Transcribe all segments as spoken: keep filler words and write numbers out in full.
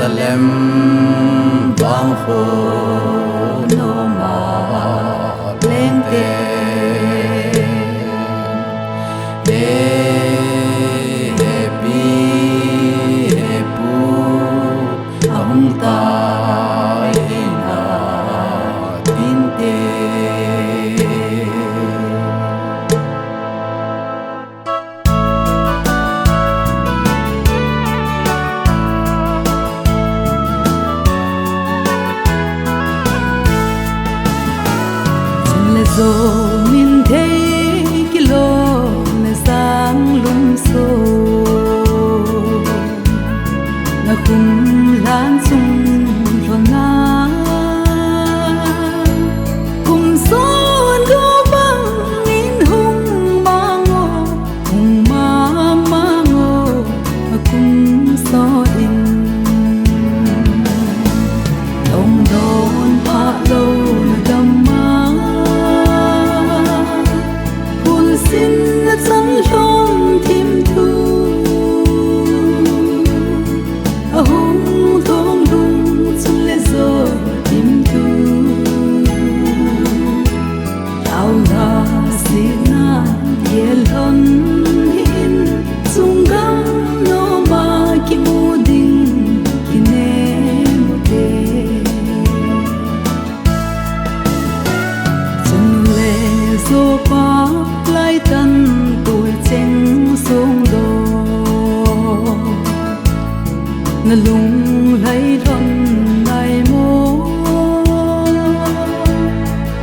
Jerusalem vangkho noma lengte, he, he pi, he pu, ahung tai na tinte. Chun le jo min thei kilom le sang lum so, na kum lan sung lhon na, kum son do bang in hung mang o, hung mang mang o, a kum so in. Lom don pha lo na gam a, phul sin na chang lhon thim thu, a hung dong lung chun le jo thim thu. Lhau la sina ye lhon hin, chung gam noma kimu ding kinem u te. Chun le jo pa lai tan tui cheng sung do, na lung lai lhon nai mo.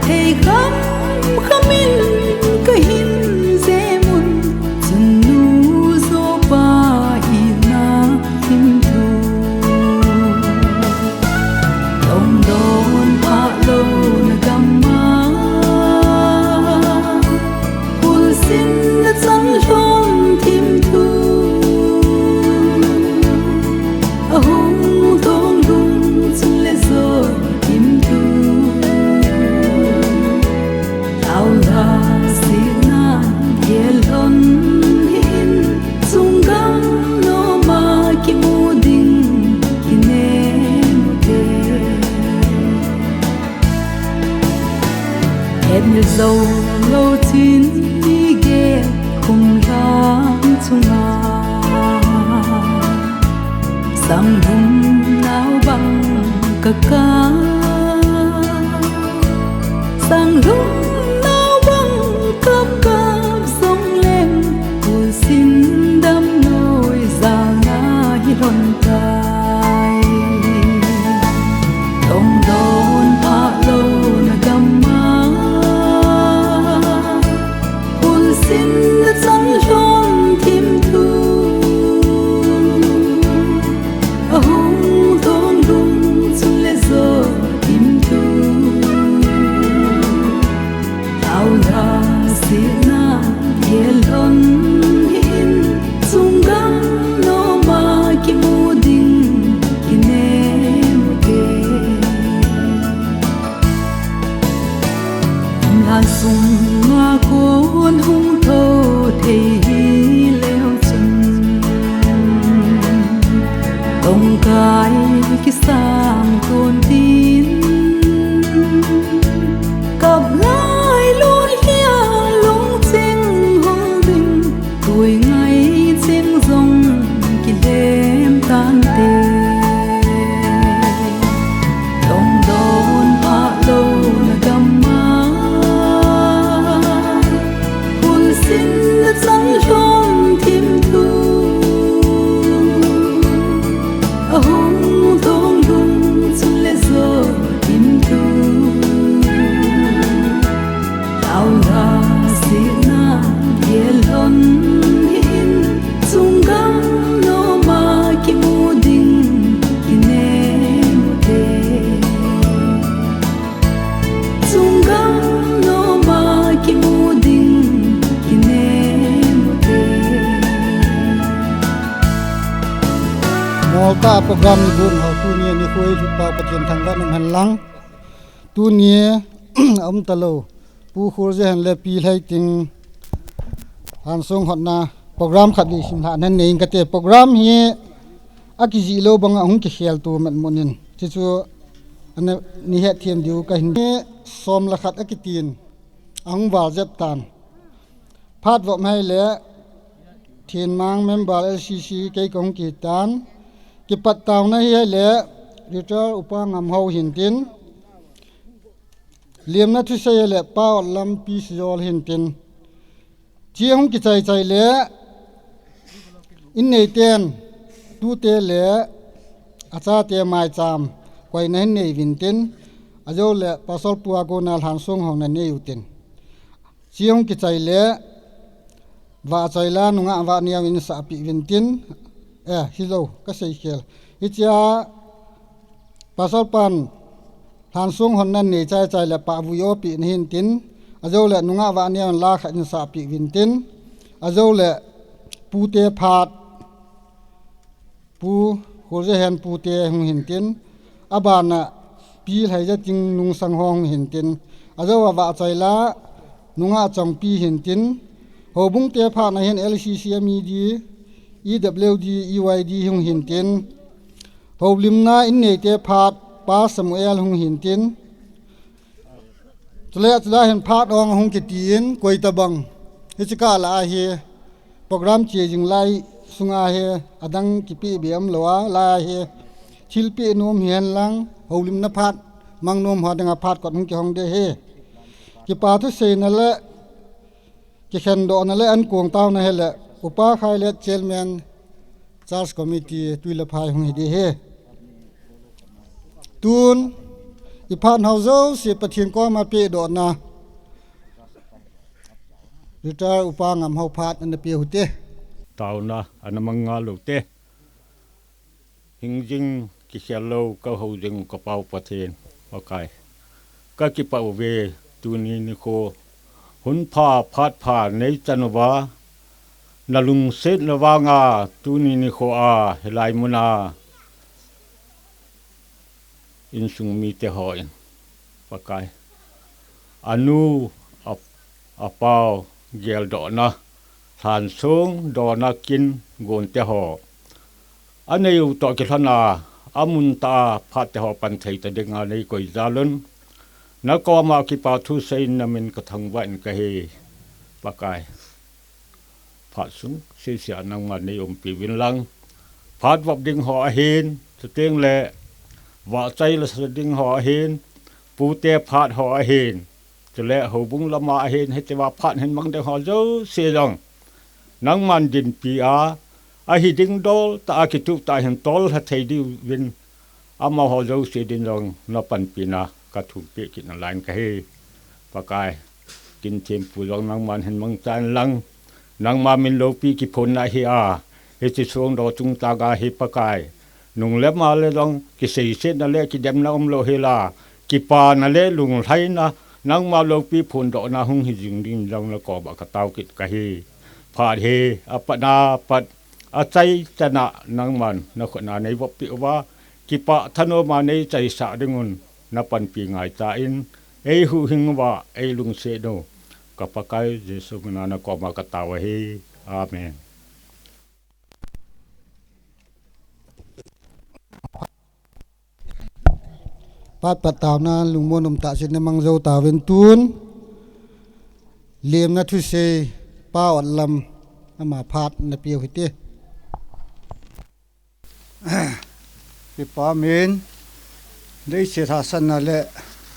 Thei kham kham in ka hin jem un, chun nu jo pa ina thim thu. Lom don pha lo na gam a, phul sin na chang lhon thim thu, a hung dong lung chun le jo thim thu. Lhau la sina ye lhon hin, chung gam noma kimu ding kinem u te. Etmil jo lo chin ni ge kum lang chunga, sang lum nau bang ka ka, sang lum nau bang ka ka jong leng, phul sin dam noi jal na hi lhon tai. Lom don pha lo na gam a, phul sin na chang lhon thim thu, a hung dong lung chun le jo thim thu. Lhau la sina ye lhon hin, chung gam noma kimu ding kinem u te. Lam lan sunga kon hung tho thei hi leu chun, tongkai kisam ton tin, kap lai loi hia lungcheng hol ding, tui ngai cheng jong kilem tante. Lom don pha lo na gam a, phul sin na chang lhon thim thu, a hung dong lung chun le jo thim thu. Lhau la sina ye lhon hin, chung gam noma kimu ding kinem u te. Chung gam noma kimu ding kinem u te. Molta program ni gon ho tuni nikho hi Lhutpa Pathen thangvah in umhen lang. Tuni aum talou Pu Khurjehen le Pi Lheiting hansong hotna program khat vei simlhah nan nei ing kate. Program hi akijih lou banga hung kikhel tu matmun in. Chuchu ana ni het thiam diu kahin. Som le khat akitin ahung val jep tan. Phat vop hei le, Thinmang member L C C kei kahung kitan. Kipat tauna hi hei le, Retired Upa Ngamhao hintin. Liamna thusei hei le, Pa Otlam Pi Sijol hintin. Chi hung kichai chai le, in neiten, tute le, achate maicham, koina hin nei vintin. Ajou le, Pastor Pu a kona lhansong hong na nei utin. Chi hung kichai le, vahchoi la nungah vah neo in sahpeh vintin, eh, hilou, kasei khel. Hichea, Pastor pan, lhansong hon nan nei chai chai le pahvui opeh na hintin, ajou le nungah vah neo in la khat in sahpeh vintin, ajou le pute phat, Pu Khuljehan pute hung hintin, abana Pi Lhaijating Nungsang ho hung hintin, ajou a vahchoi la nungah chongpi hintin, houbung te phat na hin L C C M E D, E W D, E Y D hung hintin, houlimna in neite phat Pa Samuel hung hintin, Chule, chule hin phat ong hung kitin, koi tabang. Hichi kah la ahi, program che jing lai sunga hi, adang kipe be umlou a, la ahi. Thilpeh nom hihen lang, houlimna phat, mang nom ho dinga phat kot hung kihong de hi. Kipa thuseina le, kikhendohna le an kong tauna hei le, Upa Khailet Chairman Church Committee tui le phai hung hi di hi. Tun, i phat hau jouse Pathen koma pehdohna. Retired Upa Ngamhao phat ana pe u hite. Tauna ana mang ngal u hite. Hingjing kikhel lou ka hou jing ka Pa u Pathen, Pakai. Ka kipah uve tuni nikho. Hun pha phat pha nei chan uva. Na lungsetna vanga tuni nikho a hilai muna. Insung mite hon. Pakai. Anu a, apau geldohna. Lhansong dohna kin gonte ho. Anei u toh kilhona, amun tah a phat te ho pan thei ta dinga nei koi jal un. Na koma kipa thusei na min ka thangvah in ka hi, Pakai. Phat sung sese a nangma nei umpi uvin lang. Phat vop ding ho ahin, chuteng le vahchoi la sa ding ho ahin, pute phat ho ahin. Chule houbung lama ahin, hiti va phat hin mang ding ho jouse jong. Nangman dinpi a, ahi ding dol tah a kituh tah hin tol ha thei diuvin. Amaho jouse din jong na panpina ka thum peh kit nalai in ka hi. Pakai, kin thempu jong nangman hin mangcha in lang. Nangma min loupi kiphonna hi a, hichi songdoh chungchang a hi Pakai. Nung le ma le jong kiseisetna le kidemna umlou hel a, kipana le lunglhaina, nangma loupi phondohna hung hi jing ding jong na koma ka tao kit ka hi. Phat hi, apat na pat, achai chan a nangman, na khut na nei vop peh uva, kipah thanom a nei chaisah ding un, na panpi ngaicha in, ei huhhing uva, ei lungset u, ka Pakai Jesu min a na koma ka tao ahi. Amen. Phat phat tauna lungmon um tah chin na mang jou tauvin tun. Liamna thusei Pa Otlam ama phat na pe u hite. Kipa min, leiset hahsatna le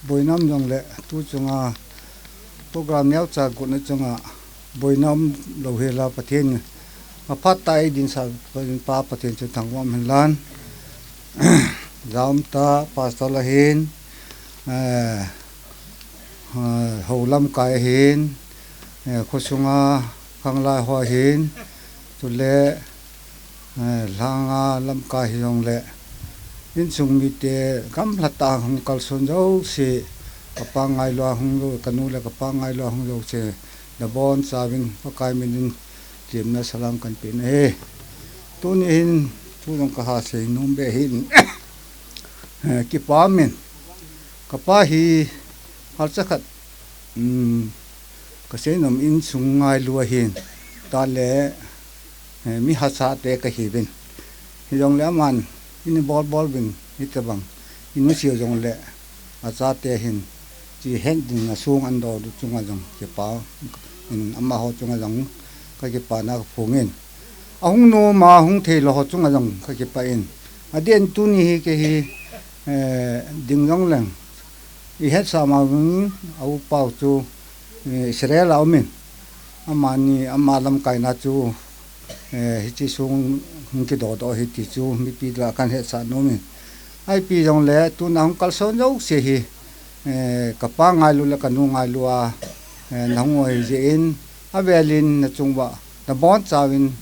boina um jongle tu chunga program neocha gotna chunga boina umlou hel a Pathen in aphat tah a eidinsah Pa Pathen chu thangvah um hen lang. Jaum tah Pastor la hin, eh, eh, hou lamkai hin, eh, khosunga khanglai ho hin, chule, eh, lhanga lamkai hijongle, insung mite gamla tah a hung kalson jouse, ka pa ngailua hung jou, ka nu le ka pa ngailua hung jouse, nabonchauvin Pakai min in, Liamna salam kan pe na hi. Tuni hin, thu jong ka ha sei nom be hin. Eh, kipa min. Ka pa hi, halcha khat, um, ka seinom insung ngailua hin. Tah le, eh, mi hahsa te ka hiuvin. Hijongle aman, in bol bol vin, hitobang, in nusia jongle, achate hin, chi het ding a song an doh u chunga jong, kipa, in amaho chunga jong, ka kipana ka phong in. Ahung nom a, hung thei lou ho chunga jong, ka kipah in. Adeh in tuni hi kei hi, eh, ding jong leng, i hetsah ma vin, a upa u chu, eh, Israel a um in. Amani, ama lamkaina chu, eh, hiche song hung kidoh doh hi ti chu mipi lah a kan hetsah nom in. Ipi jongle tuna hung kalson jouse hi, eh, ka pa ngailu le ka nu ngailu a, eh, na hung u ahi jeh in, avel in na chung uva, na bonchauvin,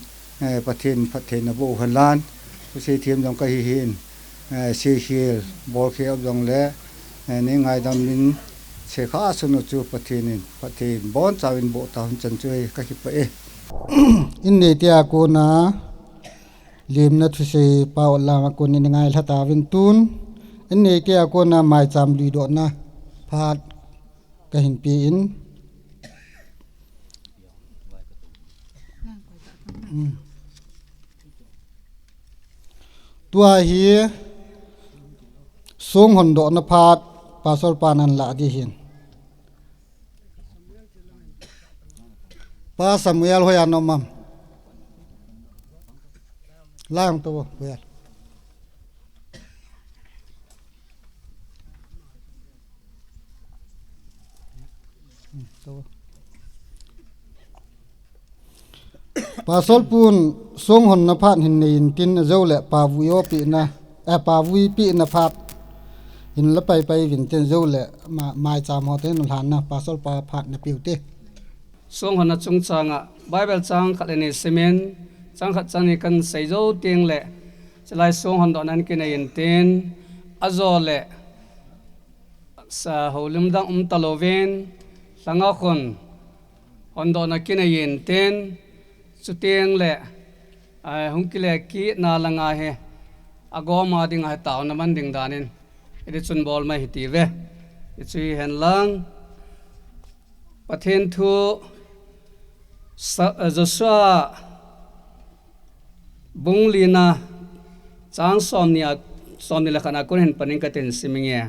eh, Pathen phatthei na boh u hen lang, thusei them jong ka hi hin, eh, seikhel, bolkhel jongle, eh, nei ngaidam in, seikhel sun u chu Pathen in, Pathen bonchauvin boh tahen chan chu hi ka kipah e. In neite a kona, lemna thusei pa Otlam a kon in ngailha tauvin tun. In neite a kona maicham luidohna phat ka hin pe in. Hmm. Tua hi song hondohna phat Pastor pan ahin lah ding ahin. Pa Samuel hoiya na um am? Lai hung tou o, hoiya. Hmm, tou o. Pastor pun song honna phat hin nei intin, ajou le pavui o pina, eh, pavui pina phat hin la pai pai uvin tin, jou le ma, maicham ho te nu lhanna, Pastor pa phat na pe u te. Song honna chungchang a, Bible chang khat le ni simin, chang khat chang ni kan sei jou teng le, chulai song hondohna kinei intin, ajou le, sa houlim dang um talouvin, langa khun, hondohna kinei intin, chuteng le, ai, hung kile kitna langa hi, agoma dinga hi taona man ding danin, hiti chun bol mai hiti ve. Hichu hi hen lang, Pathen thu, sa, eh, Joshua, Bung lina, chang somni a, somni le khat a kon hin panin katin simin nge.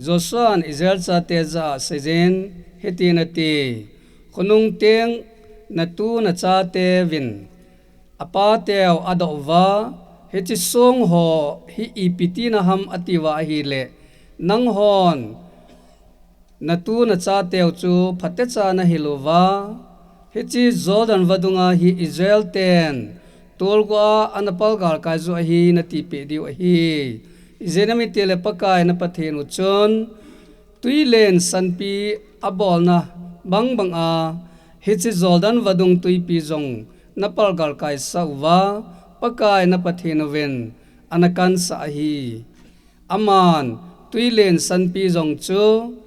Joshua'n Israel chate jah a aseiyin, hitin ati, khonung teng natu nachate uvin, apateu adoh uva, hiche song ho hi ipi tina ham ati uva ahile, nanghon, natu nachateu chu phatecha nahil uva, hiche Jordan vadunga hi Israel ten tolgo a ana palgalkai u ahi natipeh diu ahi. Ijeh inem itile Pakai na Pathen u chun, tuilen sanpi abolna bangbang a, hiche Jordan vadung tuipi jong napalgalkai sah uva, Pakai na Pathen uvin ana kansah ahi. Aman, tuilen sanpi jong chu,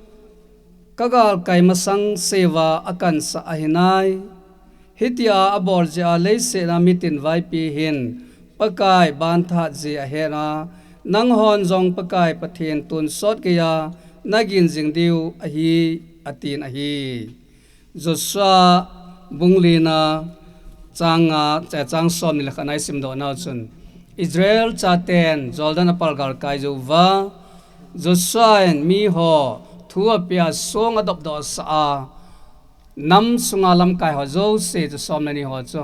kagalkai masang seuva akansah ahinai. Hitia abol jeh a leiset a mitin vaipi hin, Pakai banthat jeh ahet a, nanghon jong Pakai Pathen tonsot geiya nagin jing diu ahi, atin ahi. Joshua bung lina chang nga, eh, chang somni le khat a isimdoh nau chun, Israel chaten Jordan apalgalkai uva, Joshua in miho thu apeh a song adopdoh sah a, nam sunga lamkai ho jouse chu som le ni ho chu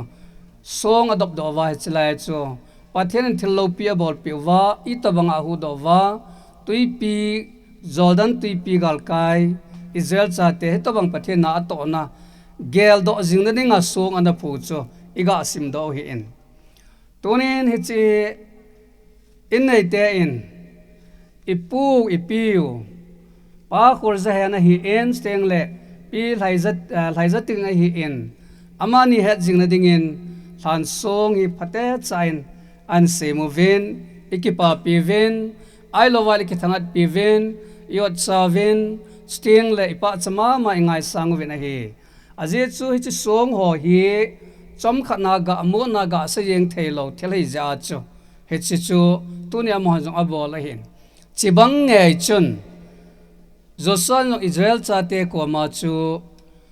song adopdoh uva hiche lai chu Pathen in thil loupi abolpeh uva, itobang a ahuhdoh uva, tuipi, Jordan tuipi galkai, Israel chate hitobang Pathen na atohna, geldoh jingna dinga song ana phu chu, iga simdoh u ahin. Tunin hiche, in neite in, ipu, ipiu, Pa Kholzahen ahin, chuteng le Pi Lhaija, eh, Lhaijating ahin, amani het jingna dingin lhan song hi phatecha in ahin sem uvin, ikipapi uvin, ahilouva le ikithangatpi uvin, i-otcha uvin, chuteng le ipachat mama ingaisang uvin ahi. Ajeh chu hiche song ho hi chomkhat na gah mona gah seijeng theilou thil ahi jeh a chu, hiche chu tunia amahon jong abol ahin. Chubang ngei chun, Joshua in jong Israel chate koma chu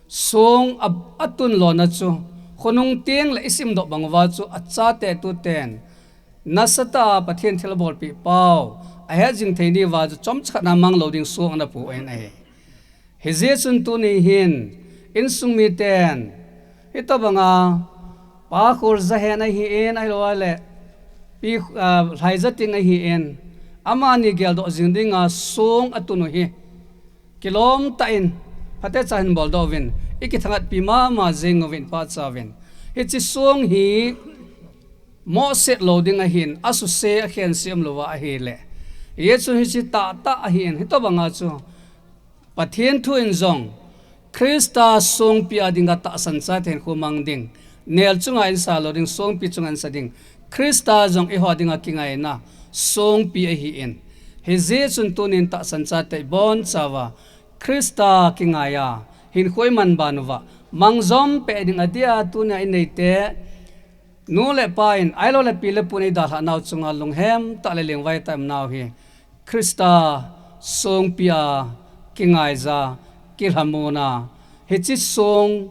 song a, atun lona chu, khonung teng le isimdoh bang uva chu achate tuten nasatah a Pathen thilbolpi pau ahet jing thei nauva chu chomcha khat na mang lou ding song ana pu in ahi. Hijeh chun tuni hin insung miten, hitobanga Pa Khurzahen ahin, ahilouleh Pi, ah, Lhaizating ahin, amani geldoh jing dinga song atun u hi kilom tah in, phatecha hin boldoh uvin, ikithangatpi mama jing uvin, pachat uvin. Hiche song hi mohset lou ding ahin, asuse, akhenseh umlouva ahile. Hijeh chun hiche tahtah ahin, hitobanga chu Pathen thu in jong Christa songpi a dinga tahsan chate hinkho mang ding, nel chunga insa lou ding, songpi chunga insa ding, Christa jong eiho dinga kingaina songpi ahin. Hijeh chun tunin tahsan chate ibonchauva Christa kingaiya hinkho iman ban uva mang jom peh ding adia, tunia ineite nu le pa in, ahilouleh pi le pun eidalhah nau chunga lunghem tah le lengvai tah a um nau hi Christa songpi a kingaija, kilhamona, hiche song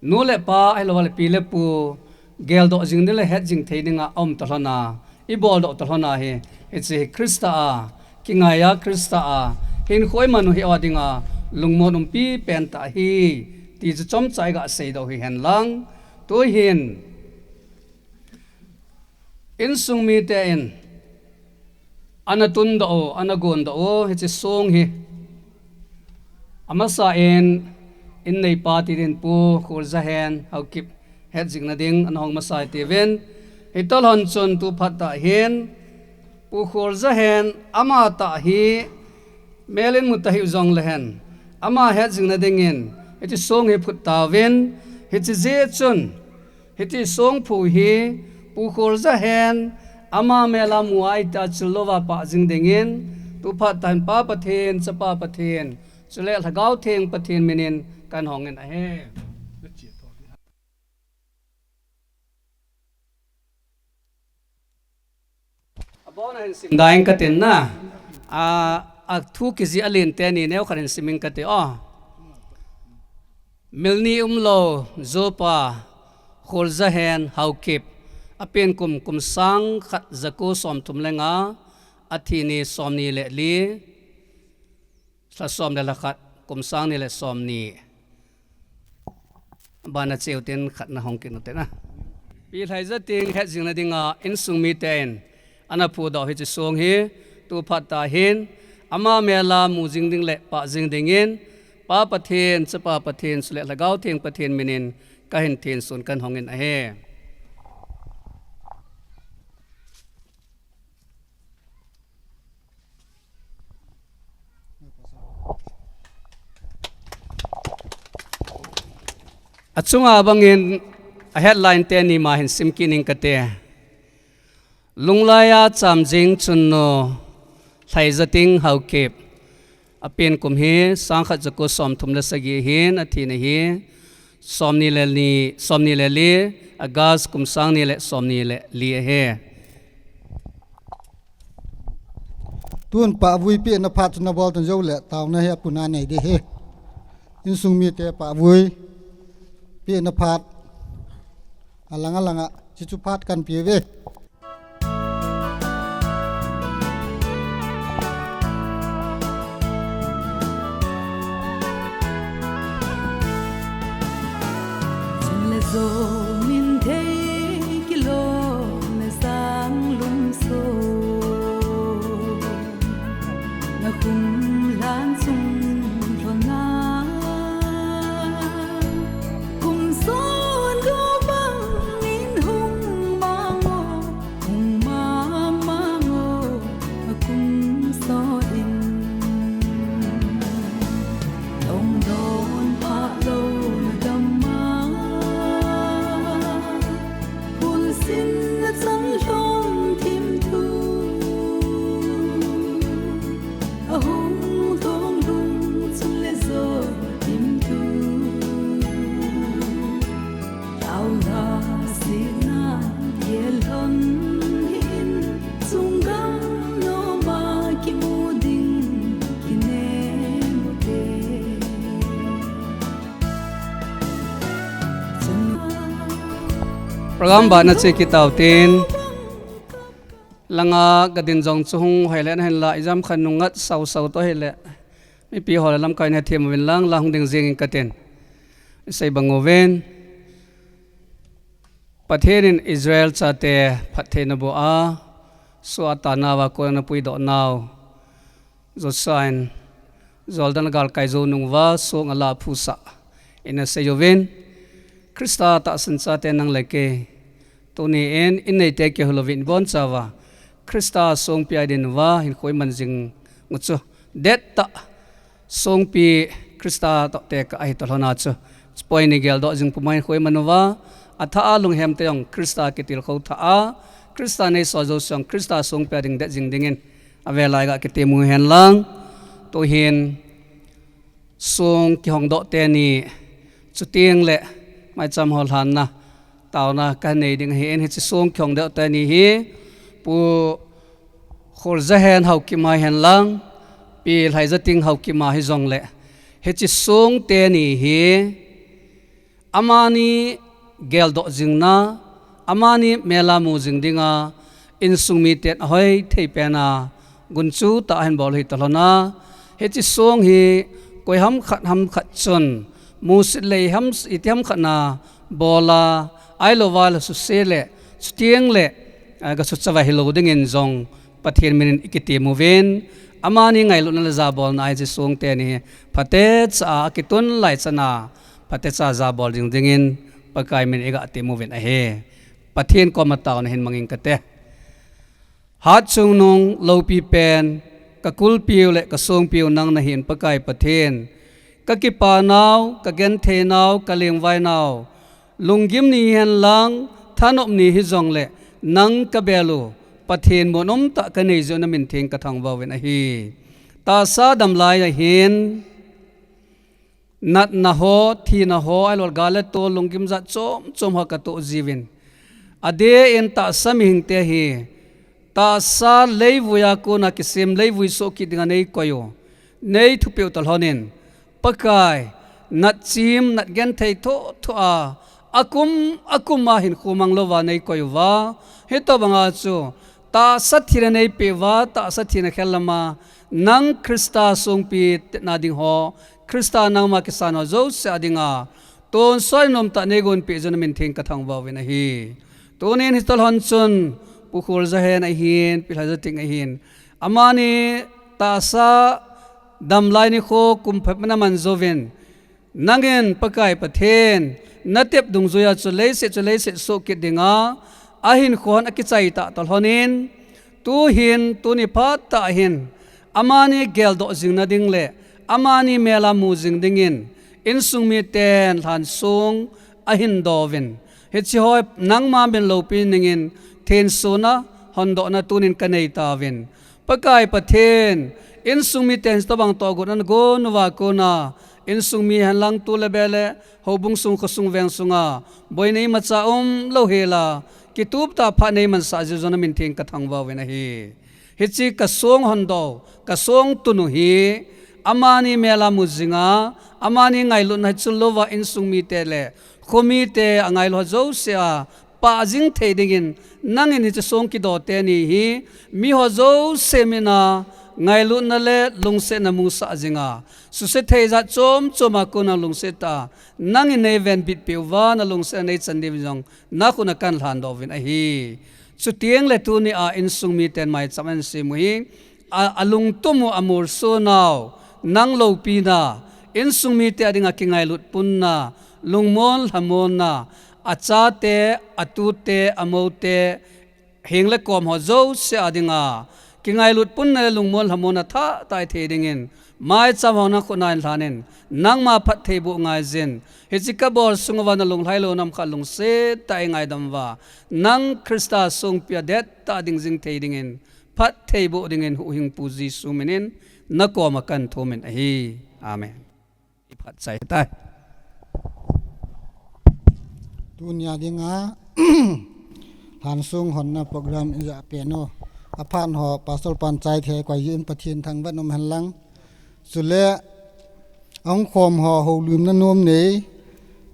nu le pa, ahilouleh pi le pu geldoh jing ding le het jing thei dinga aum talhona, iboldoh talhona hi, hiche hi Christa a kingaiya, Christa a hinkho iman u hi eiho dinga lungmon umpi pen tah ahi, ti chu chomcha iga seidoh hihen lang. Tuhin insung miten ana tundoh u, ana gondoh u, hiche song hi amasa in, in neipa ti ding Pu Khurzahen Haokip het jing nading ana hong masa e tiuvin, hitobang chun tu phat tah hin Pu Khurzahen amatah hi mel in mu ta hiu jonglehen, ama het jing nadingin hiche song hi phut tauvin, hiche jeh chun hiche songphu hi Pu Khurzahen ama mel a mu a itachil louva pah jing dingin, tu phat tah hin Pa Pathen, Chapa Pathen, chule Lhagao Theng Pathen minin kahin hongin ahi. Abona hin sim ding katin na. A, athu kijih alen teni neokhat hin simin kati o. Mil ni umlou, jopa, Khurzahen Haokip, apen kum, kum sang khat jako somthum le nga, athi ni somni le li, lha som le lha khat, kum sang ni le somni. Bana cheu tin khat na hong kit u te na. Pi Lhaizating het jing nadinga insung miten ana phudoh hiche song hi tu phat tah hin ama mel a mu jing ding le pah jing dingin Pa Pathen, Chapa Pathen, chule Lhagao Theng Pathen minin kahin thensun kahin hongin ahi. Achunga bangin a headline teni ma hin sim kit ning kate. Lunglaiya chamjing chunnu Lhaizating Haokip. Apen kum hi sang khat jako somthum le sagi ahin, athi ni hi somni le ni, somni le li, August kum sang ni le somni le li ahi. Tun pahvui pehna phat chu nabol tan jou le, taona hi apuna nei ding ahi. Insung mite pahvui pehna phat alang alang a, chuchu phat kahin pe uve. Chun le jo min thei kilom le sang lum so. Na kum lan sung lhon na. Kum son go bang in hung mang o, hung mang mang o, a kum so in. Long don pha lo na dam ma. Pulsin na chang lhom thim thu. Ahung thong lung chun le jo thim thu. Tao la si na ye lhon hin chung gam no ma ki mu ding ki ne mu te. Program bana che kit tau tin. Langa kadin jong chu hung hoi le nahin la, ijam khan nungat sau sau toh hile, mipi ho le lamkai na them uvin lang, la hung ding jing in katin. Isei bang uvin, Pathen in Israel chate phattheina boh a, Sua tana uva kona puidoh nau Joshua in Jordan galkai jou nung uva song ala phusah in asei uvin, Christa tahsan chate nang le kei, tuni in, in neite kihou louvin ibonchauva Christa songpi a ding uva hinkho iman jing u chu, dettah songpi Christa toh tekah ahi toh lhona chu, chupoi ni geldoh jing puma hinkho iman uva, athah a lunghem te jong Christa kitilkhou thah a, Christa neisol jouse jong Christa songpi a ding det jing dingin, avel a iga kitem u hen lang, tuhin song kihongdoh teni, chuteng le maicham ho lhanna, taona kanei ding ahin, hiche song kihongdoh teni hi, Pu Khurzahen Haokip a hihen lang, Pi Lhaizating Haokip a hijongle, hiche song teni hi, amani geldoh jingna, amani mel a mu jing dinga, insung miten ahoi thei pen a, gunchu tah a hin bol u hi toh lhona, hiche song hi, koi ham khat ham khat chun, musit lei ham, iti ham khat na bol a, ahilou va le suse le, chuteng le, eh, gasuchauva hilou dingin jong, Pathen minin ikitem uvin, amani ngailutna le jabolna a hiche song teni hi, phatecha a akitun lai chan a, phatecha jabol jing dingin, Pakai min iga tem uvin ahi. Pathen koma taona hin mang inge kate. Hatchungnung loupi pen, kakulpiu le kasongpiu nang nahin Pakai Pathen. Kakipa nau, kagenthei nau, kalengvai nau, lunggim ni hihen lang, thanop ni hijongle, nang kabel u, Pathen mun umtah kanei jeh u namin theng kathangvah uvin ahi. Tahsa damlai ahin, natna ho, thina ho, ahilou le gal le tol, lunggim jat chom chom ho katoh jiuvin, adeh in tahsa mihing te hi, tahsa leivui a kona kisem leivui soh kit dinga neikoi u, neithupeh u toh lhonin, Pakai, natchim, natgenthei thoh thoh a, akum akum a hinkho mang louva neikoi uva, hitobang a chu, tahsa thina neipeh uva, tahsa thina khel lam a, nang Christa songpi tetna ding ho, Christa nangma kisan ho jouse a dinga, tonsot in umtah neigonpeh jeh u namin theng kathangvah uvin ahi. Tunin hitoh lhon chun, Pu Khurzahen ahin, Pi Lhaizating ahin, amani tahsa damlai nikho kum phabep ana man jouvin, nangin Pakai Pathen, natep dungjuia chu leiset chu leiset soh kit dinga, ahinkho hon akichai tah toh lhonin, tuhin, tuni phat tah hin, amani geldoh jingna ding le, amani mel a mu jing dingin, insung miten lhansong ahin douvin. Hiche ho nangma min loupi ningin, thensona, hondohna tunin kanei tauvin. Pakai Pathen, insung miten hitobang tohgon ana gon uva kona, insung mi henlang tu le be le, houbung sung khosung veng sunga, boina imacha umlou hel a, kituptah phat neimansah jeh u jong namin theng kathangvah uvin ahi. Hiche kasong hondoh u, kasong tun u hi, amani mel a mu jinga, amani ngailutna hichun louva insung mite le, khomite angailu ho jouse a, pah jing thei dingin, nangin hiche song kido teni hi, mi ho jouse min a, ngailutna le lungsetna musah jinga, suse thei jat chom chom a kona lungset a, nangin neivenbitpeh uva, nalungset a neichan diuvin jong, nakhut a kahin lhandoh uvin ahi. Chuteng le tuni a insung miten maicham ahin sem u hi, a, alungtum u amolso nau, nang loupina, insung mite a dinga kingailut punna, lungmon lhamonna, achate, atute, amoute, heng le kom ho jouse a dinga, kingailut punna le lungmon lhamonna thahtah a hithei dingin, maicham ho nakhut a hin lhanin, nangma phattheiboh ngaijin, hiche kabol sung uva nalunglhai lou nam khat lungset tah a eingaidam uva, nang Christa songpi a dettah a ding jing thei dingin, phattheiboh dingin huhhingpu Jesu minin, nakoma kahin thumin ahi. Amen. Iphatchai tai. Tunia dinga, lhansong honna program ija pen u. Aphat ho, Pastor pan chai thei koi jeh in Pathen thangvah in um henlang. Chule, ahung khom ho, houlimna nom nei,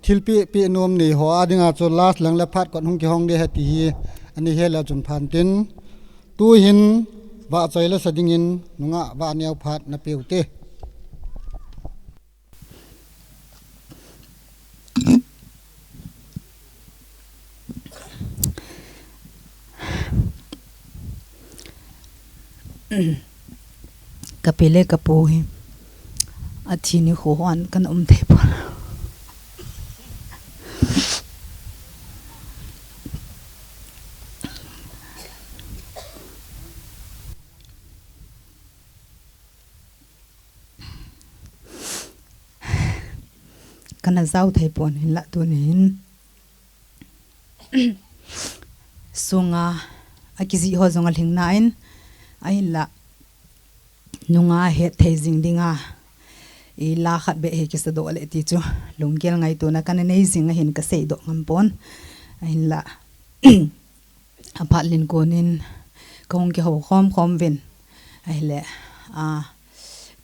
thilpeh peh nom nei ho a dinga chu last lang le phat kot hung kihong ding ahi ti hi, ani hel a chun phan tin. Tuhin vahchoi la sa dingin nungah vah neo phat na peu te. Ka pi le ka pu hi a thi ni khu hon kan um thei pon. Kana zau thei pon hin la tunin sunga a kizi ho zong a lhing na in a hin la nunga het thei zing dinga i la khat be he kisa do le ti chu lunggel ngai tu na kana nei zing a hin ka sei do ngam pon a hin la a phat lin konin ka hung kiho khom khom vin a hi le a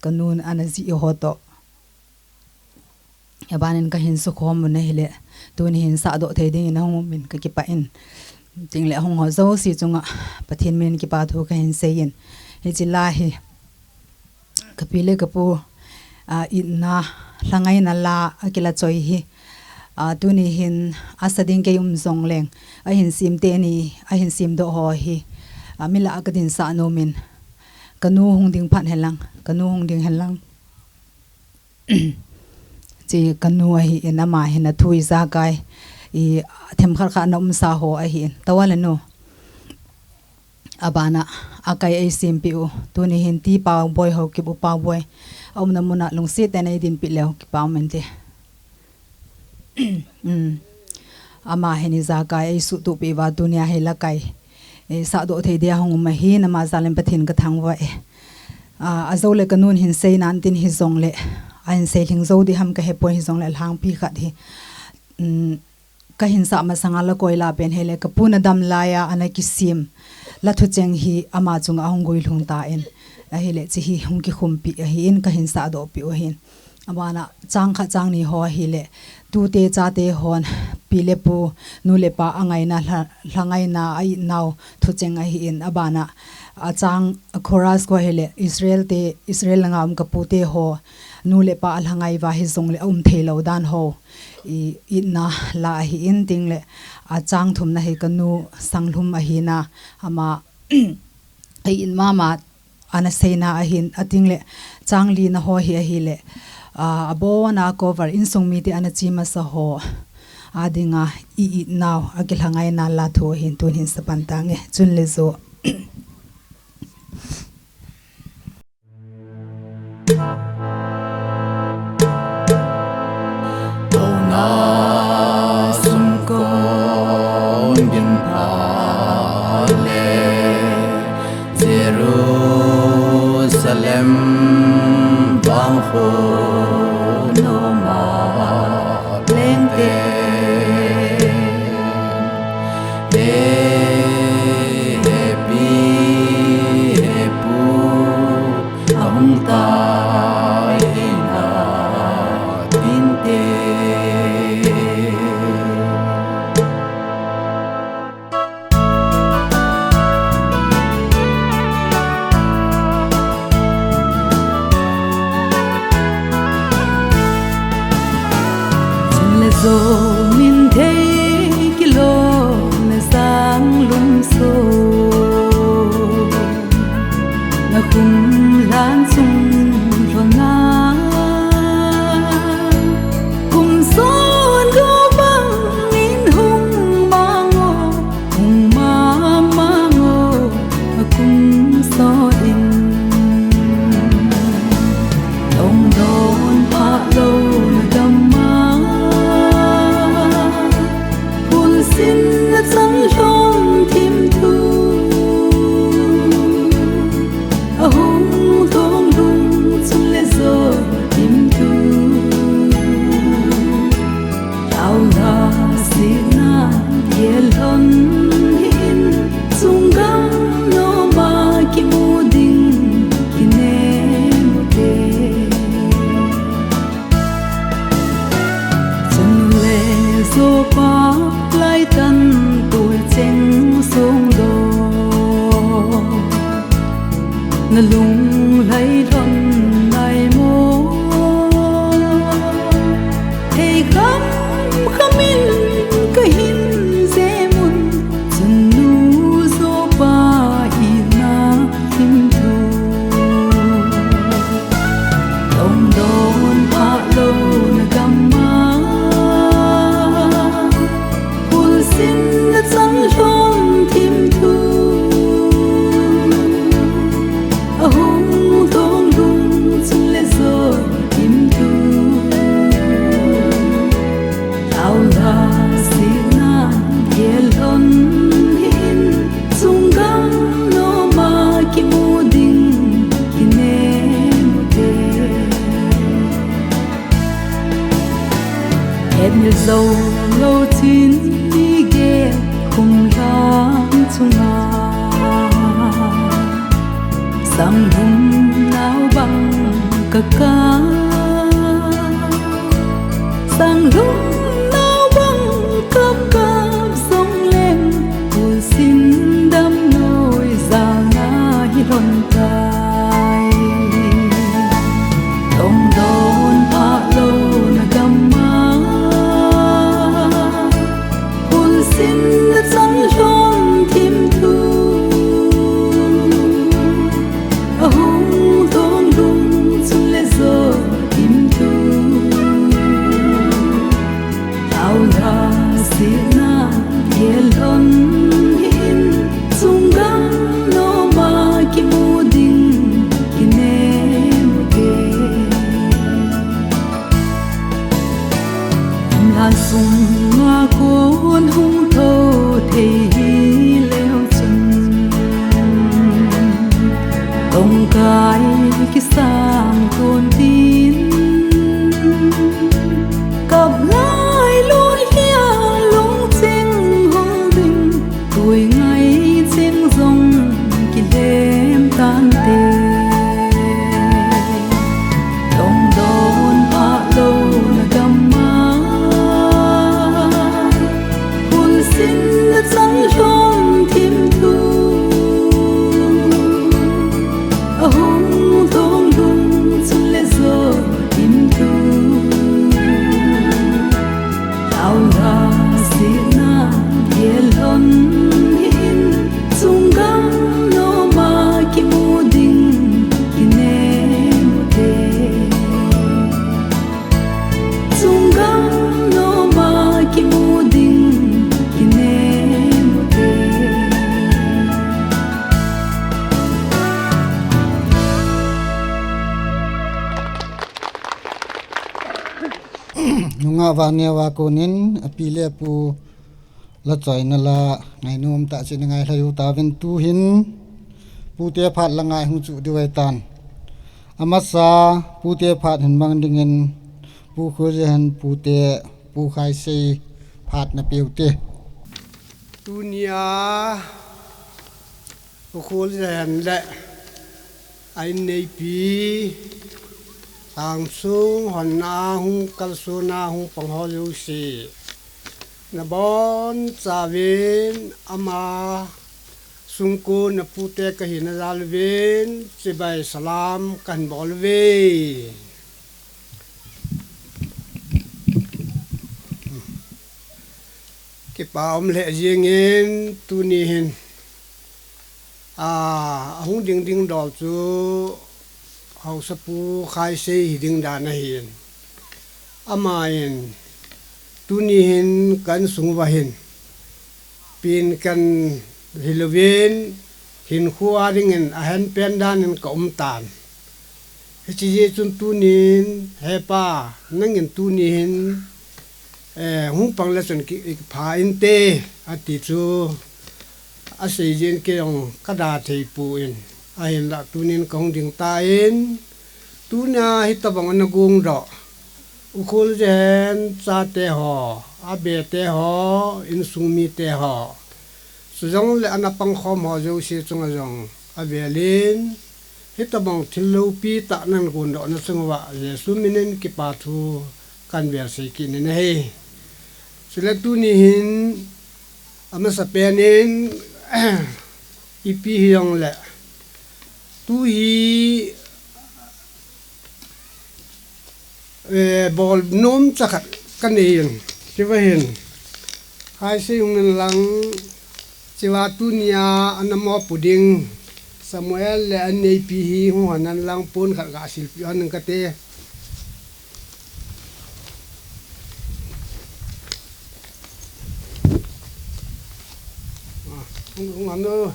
ka nun ana zi ho to a banin ka hin su khom mun a hi le tuni hin sa do thei dingin a hung min ka kipa in ting le hung ho zo si chunga Pathian min kipa thu ka hin sei in hi chi la hi ka pi le ka pu a itna hlangai na la a kila choi hi a tuni hin a sa ding kei um zong leng a hin sim te ni a hin sim do ho hi a mila a ka din sa no min ka nu hung ding phan helang ka nu hung ding helang chi ka nu a hi in ama hin a thu i za kai i them khat khat na um sa ho a hi in tawa le nu a bana a kai ei sim pi u tuni hin ti pau boi ho kip u pau boi a um na muna lungsi te nei din pi leo ki pau men te um ama hin i za kai ei su tu pi va tuni a hi la kai ei sa do thei dia hung um a hi na ma zalen Pathian ka thang va e a a zo le ka nun hin sei nan tin hi zong le a hin sei hling zo di ham ka he poi hi zong le lhang pi khat hi um ka hin sa masanga la koi la pen hele ka pu na dam laya ana kisim la thu cheng hi ama chunga hung gui lhung ta in a hi le chi hi hung ki khum pi a hi in ka hin sa do pi u hin a bana chang kha chang ni ho a hi le tu te cha te hon pi le pu nu le pa a ngai na hla ngai na a i nau thu cheng a hi in a bana a chang chorus ko hi le Israel te Israel nga um ka pu te ho nu le pa a hla ngai va hi zong le a um thei lo dan ho i itna la a hi in ting le a chang thum na hi ka nu sang lhum a hi na ama a in mama ana sei na a hin a ting le chang li na ho hi a hi le a a bo na cover in sung mi te ana chi masa ho a dinga i itnau a ki hla ngai na la thu a hin tun hin sa pan ta nge chun le zo Jerusalem vang khu noma leng te. He, he pi, he pu, a hung tai na tin te. Chun le zo min thei kilo le sang lum so na kum lan sung lhon na kum son du bang min hung mang o. Hung mama ngo a kum so in long don pha lo na dam ma. Phun sin na chang lhom thim thu a hung thong lhung Na lunglhai lhon nai mo? Thei kham khamin ka hin jem un, chun nu jo pa ina hin thu. Tong don pha lo na gam a, Pulsin na chang lhon thim thu. Ahung dong lung chun le jo thim thu. Tao la si na ye lhon hin, chung gam no ma kimu ding kinem u te. Etmil zo lo chin ni ge kum lang chunga, sang lum nau bang ka ka, sang lum nau bang ka ka zong leng, pulsin dam noi zana hi lhon tai. Tong don pha lo na gam a, pulsin na chang lhon thim thu. Ahung dong lung chun le jo thim thu. Tao la si na ye lhon hin, chung gam no ma kimu ding kinem u te. Lam sung a kon hung tho thei hi leu chun, tong kai kisang kon tin, kap lai loi hia lung ching hol ding, tui ngai ching zong kilem tan te. Tong don pha lo na gam a, pulsin na chang lhon thim thu. Ahung dong lung chun le jo thim thu. Tao la si na ye lhon hin, chung gam no ma kimu ding kinem u te. Chung gam no ma kimu ding kinem u te. Nungah Vangneo a konin api le apu la choina la ngainom tah cheh in ngailhai u tauvin, tuhin pute phat la ngai hung chu diu ahitan. Amasa pute phat hin mang dingin Pu Khulzehen pute, Pu Khaisei phat na pe u te. Tunia Pu Khulzehen le a inneipi, Tangsung honna hung kalsonna hung pang ho jouse, nabon chauvin ama sungkon a pute kahina jal uvin chibai salam kahin bol uve. Kipa um lheh jengin, tuni hin, a, ahung ding dingdol chu Haosapu Khaisei hi ding dan ahin. Amahin tuni hin ka insung uva hin pen kahin hil uvin, hinkho a dingin ahen pen danin ka um tan. Hiche jeh chun tunin, He pa, nangin tuni hin, eh, hung pang le chun ki, kipha inte, ati chu asei jeh in kei jong kada thei poi. Ahinlah tunin kahung ding tan, tunia hitobang ana gongdoh U Khulzehen chate ho, abete ho, insung mite ho, chujongle ana pangkhom ho jouse chunga jong avelin, hitobang thil loupi tah nahin gondohna chung uva Jesu minin kipa thu kahin velsei kit in ahi. Chule tuni hin amasapen in, ipi hijongle, Tu hi, eh, bol nom chakhat ka nei in, tiva hin. Hai sei hung in lang, chiva tunia ana mo pu ding, Samuel le an neipi hi hung hon in lang pon khat ga silpi hon in kate. Ah, hung, hung hon o.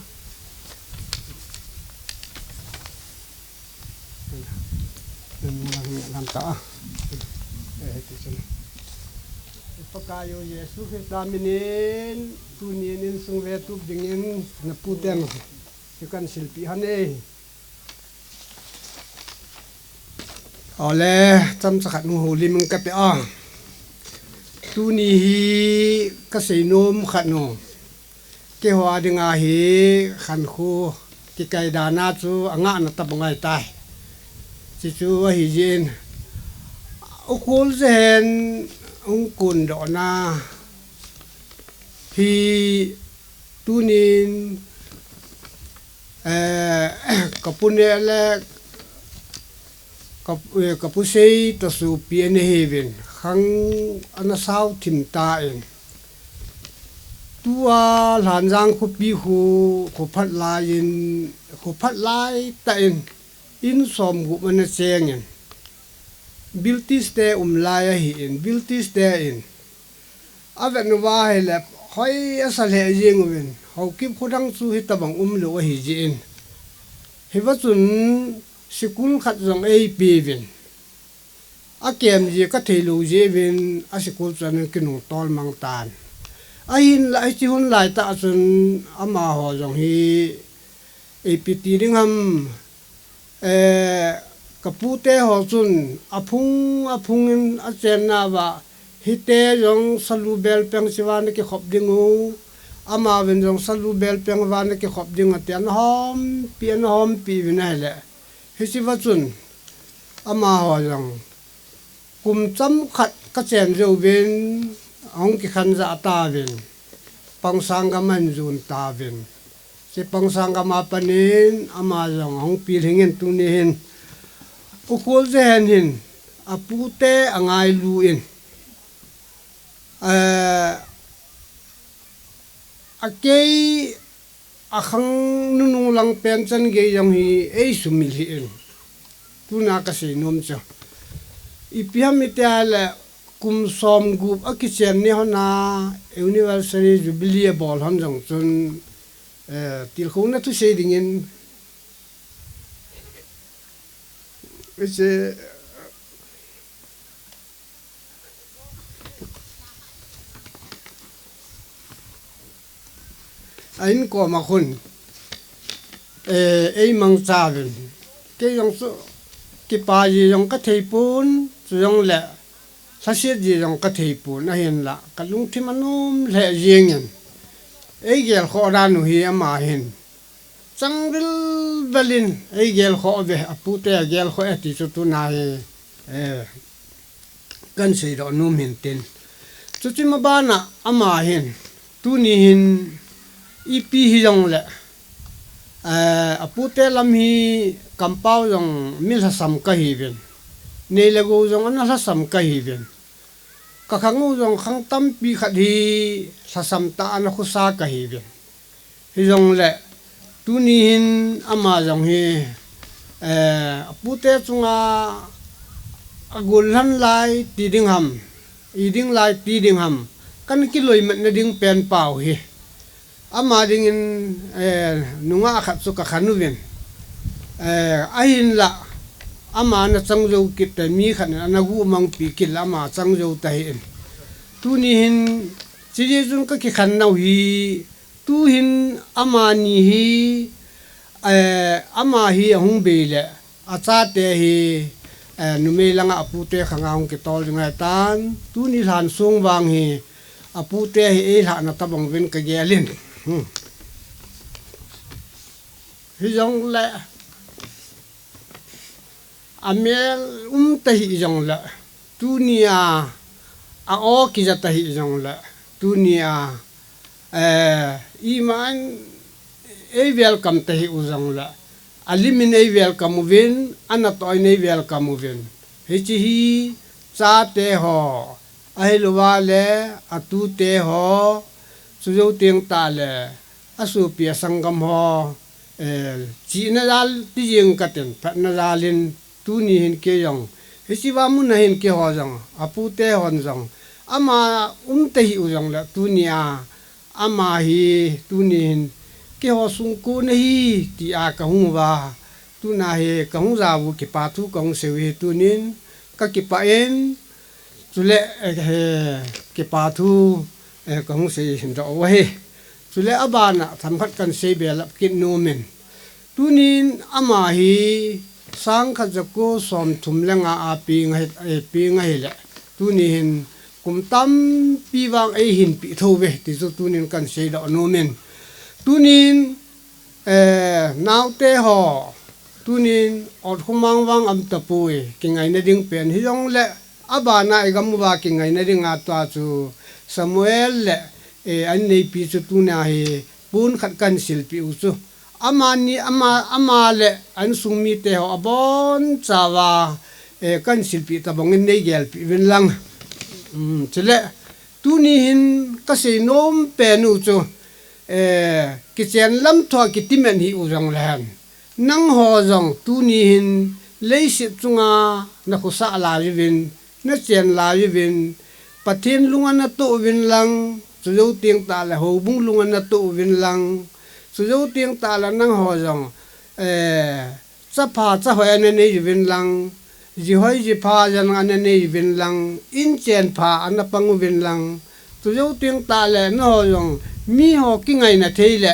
Lam ta. Eh, ti chun. Pakai u Jesu Christa minin, tunin insung vetup dingin, na puten, si kan silpi hon e. Ole, chomcha khat hung houlim in kate a. Tuni hi ka seinom khat nu. Keiho a dinga hi khankho kikai dan a chu angahna tabang ahitai. Chuchu ahi jeh in, Ukholje hen hung kondohna hi tunin, eh, ka pu neh le ka, eh, ka pu sei toh sopi ana hiuvin, khang ana sao thim tan. Tua Lhanjang khopi khu, kho phat lai in, kho phat lai tah in, in som gup ana cheng in, British te um lai ahi in, British te in, a vet uva ahile, hoi asa lheh jeng uvin, Haokip khodang chu hitabang umlou ahi jeh in. Hiva chun, sikul khat jong eipeuvin. A kem ji ka thei lou jeh uvin a sikul chu ana kinung tol mang tan. Ahinla hiche hun lai tah chun amaho jong hi ipi ti ding ham, eh, ka pute ho chun aphung, aphung in a chenna uva hite jong salu belpeng chiva na kikhop ding u, amauvin jong salu belpeng uva na kikhop ding ati ana hompi, ana hompi uvin ahile. Hiche va chun, amaho jong, kum chomkhat ka chen jouvin, ahung kikhen jah tauvin, Pangsang gam ahin jon tauvin. Hiche Pangsang gam a panin, ama jong ahung pilhing in tuni hin, Ukholje hen hin, apute angailu in, eh, akei akhang nunung lang pen chan gei jong hi eisumil hih in. Tuna ka seinom chu, ipi ham iti le, kum som gup akichen ni hon a, anniversary jubilee abol hon jong chun, eh, tilkhouna thusei dingin, hiche a in koma khun, eh, eimangcha uvin. Kei jong chu, kipa ji jong ka thei pon, chujongle, lhaset ji jong ka thei pon, ahinla, ka lungthim anom lheh jeng in. Eigel khoh dan u hi ama hin. Chang vilvel in eigel khoh uve, apute agel khoh e ti chu tuna hi, eh, kan seidoh nom hin tin. Chuche ma bana ama hin, tuni hin ipi hijongle, eh, apute lam hi kampao jong mi lhasam kahiuvin. Nei le gou jong ana lhasam kahiuvin. Ka khang u jong khang tampi khat hi lhasam tah ana khosa kahiuvin. Hijongle, tuni hin ama jong hi, eh, apute chunga agol lhan lai ti ding ham, i ding lai ti ding ham, kana kiloimatna ding pen pau hi. Ama dingin, eh, nungah khat chu ka khen uvin. Eh, ahinla, ama ana chang jou kit te, mi khat in ana guh mangpi kit le ama chang jou tahih in. Tuni hin, hiche jeh chun ka kikhen nau hi, tuhin amani hi, eh, ama hi ahung bei le, achate hi, eh, numei langa apute khanga hung kitol ding ahitan, tuni lhan sung vang hi, apute hi eilhahna tabang uvin ka gel in. Hmm. Hijongle, amel um tahih jongle, tunia, a-o kija tahih jongle, tunia, eh, iman ei welcome tahih u jongle, Alim in ei welcome uvin, anatoh in ei welcome uvin. Hiche hi chate ho, ahilouva le atute ho, chujou teng tah le asopi asanggam ho, eh, chihna jal ti jeng katin, phatna jal in tuni hin kei jong hiche va mun a hin keiho jong, apute hon jong, ama um tahih u jong le tuni a, ama hi tuni hin keiho sung kon ahi tia kahung uva, tuna hi kahung jao u kipa thu kahung sei u hi tunin kakipah in, chule, eh, kipa thu, eh, kahung sei hin doh u ahi. Chule abana themkhat kahin sei belap kit nom in. Tunin ama hi sangkhat jako somthum le nga a peng ahi, eh, peng ahile, tuni hin kum tampi vang eihin peh thou ve ti chu tunin kahin seidoh nom in. Tunin, eh, naote ho, tunin otkhomang vang aum tapoi, kingaina ding pen hijongle, abana igam uva kingaina dinga tua chu Samuel le, eh, anneipi chu tuna hi pon khat kahin silpeh u chu. Amani, ama, ama le a insung mite ho abonchauva, eh, kahin silpeh tabang in neigelpeh uvin lang. Um, chule, tuni hin kasei nom pen u chu, eh, kichen lam thua kitimen hih u jongle hen, nangho jong tuni hin leiset chunga nakhosah lai uvin, nachen lai uvin, Pathen lung anatoh uvin lang, chujou teng tah le houbung lung anatoh uvin lang, chujou teng tah le nangho jong, eh, chapha chahoi ananei uvin lang, jihoi jipha jong ananei uvin lang, inchen pha anapang uvin lang, chujou teng tah le nangho jong miho kingaina thei le,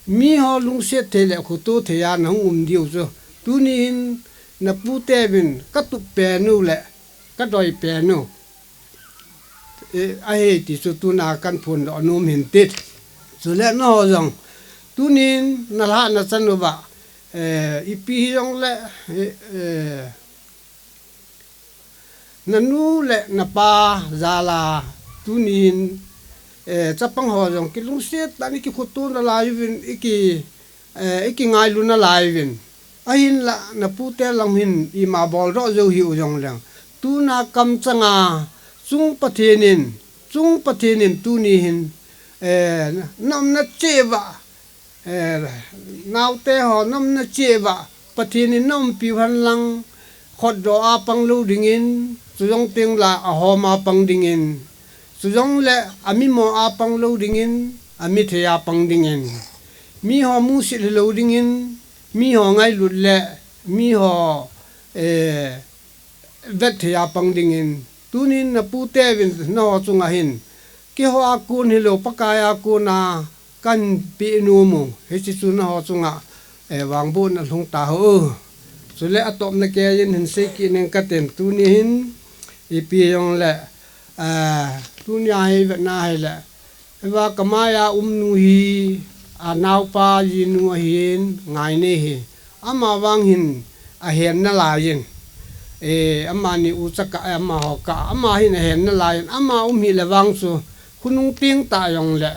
miho lungset thei le khoto thei a nahung um diu chu. Tuni hin napute uvin katup pen u le kadoi pen u, eh, ahi ti chu tuna kahin phondoh nom hin tin. Chule nangho jong tunin nalhahna chan uva, eh, ipi hijongle, eh, eh, nanu le napa jal a tunin, eh, chapang ho jong kilungset tah in ikikhoto nalai uvin, iki, eh, ikingailu nalai uvin. Ahinla napute lang hin ima boldoh jou hih u jongleng, tuna kamchanga chung Pathen in, chung Pathen in tuni hin, eh, naumna cheh uva, eh, naote ho naumna cheh uva Pathen in naumpiu hen lang, khutdoh a pang lou dingin, chujong teng le ahom a pang dingin, chujongle amimo a pang lou dingin, amithei a pang dingin, miho musit hilou dingin, miho ngailut le miho, eh, vetthei a pang dingin, tunin napute uvin nangho chunga hin, keiho a kon hilou, Pakai a kon a kahin peh nom u, hiche chu nangho chunga, eh, vangbohna lhung tahen. Chule atopna keiyin hin sei kit ning katin, tuni hin, ipi jongle, eh, tunia hi vetna hile, Eva kamai a um nu hi, anaopa jinu ahin, Ngainei hi. Ama vang hin ahen nalaiyin. Eh, amani u chaka, eh, amaho kah, ama hin ahen nalaiyin. Ama um hile vang chu, khonung teng tah jongle,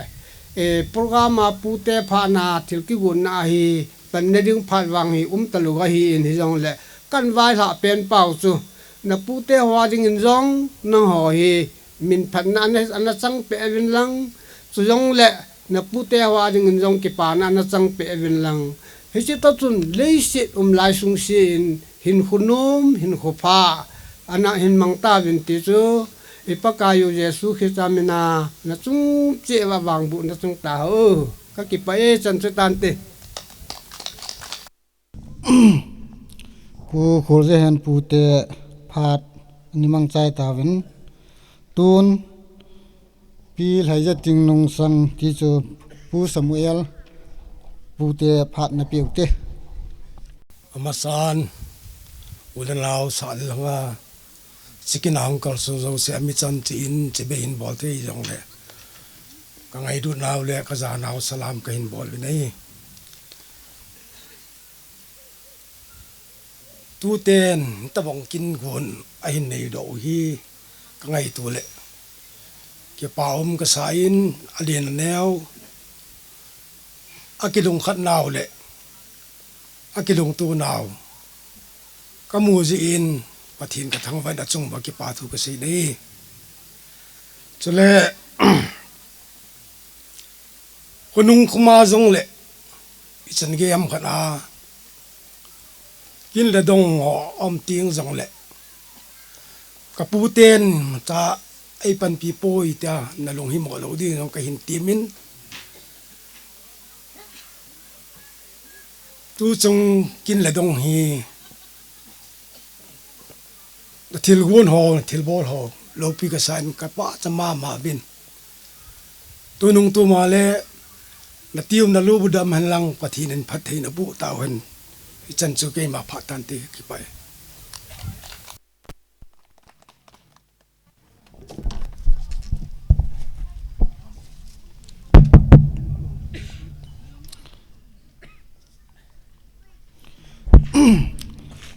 eh, program a pute phatna thil kigonna hi, panna ding phat vang hi, um talou ahin hijongle, kahin vailhah pen pau chu, napute ho a dingin jong, nangho hi, minphatna ana, ana chang peh uvin lang, chujongle napute ho a dingin jong kipana ana chang peh uvin lang. Hiche toh chun leiset um lai sungse in hinkho nom, hinkho pha, ana hin mang tauvin ti chu, i Pakai u Jesu Christa mina nachung cheh uva vangbohna chung tahen. Kakipah e, chan chu tante. Pu Khulzehen pute phat ana mangchai tauvin. Tun Pi Lhaijating Nungsang ti chu Pu Samuel pute phat napeh u te. Amasan, u le nao sah le langa, chikina hung kalsong jouse a mi chan cheh in, chibai hin bol thei jongle, kangailutnau le kajanau salam kahin bol uvin ahi. Tuten tabang kin gon ahin neidoh u hi kangaito le, kipa um kasa in, alen aneo, akilungkhatnau le akilungto nau kamu jeh in Pathen kathangvah in achung uva kipa thu kasei e. Chule khonung khoma jongle ichan gei ham khat a kin le dong ho um teng jongle kapu ten cha eipanpi poi tia nalung himo lou ding jong kahin temin, tuchung kin le dong hi nathilgon ho, nathilbol ho loupi kasa in kapachat mama uvin. Tunung tuma le natiu nalu bu dam hen lang Pathen in phatthei naboh tauhen. Ichan chu keima phat tante, kipah e.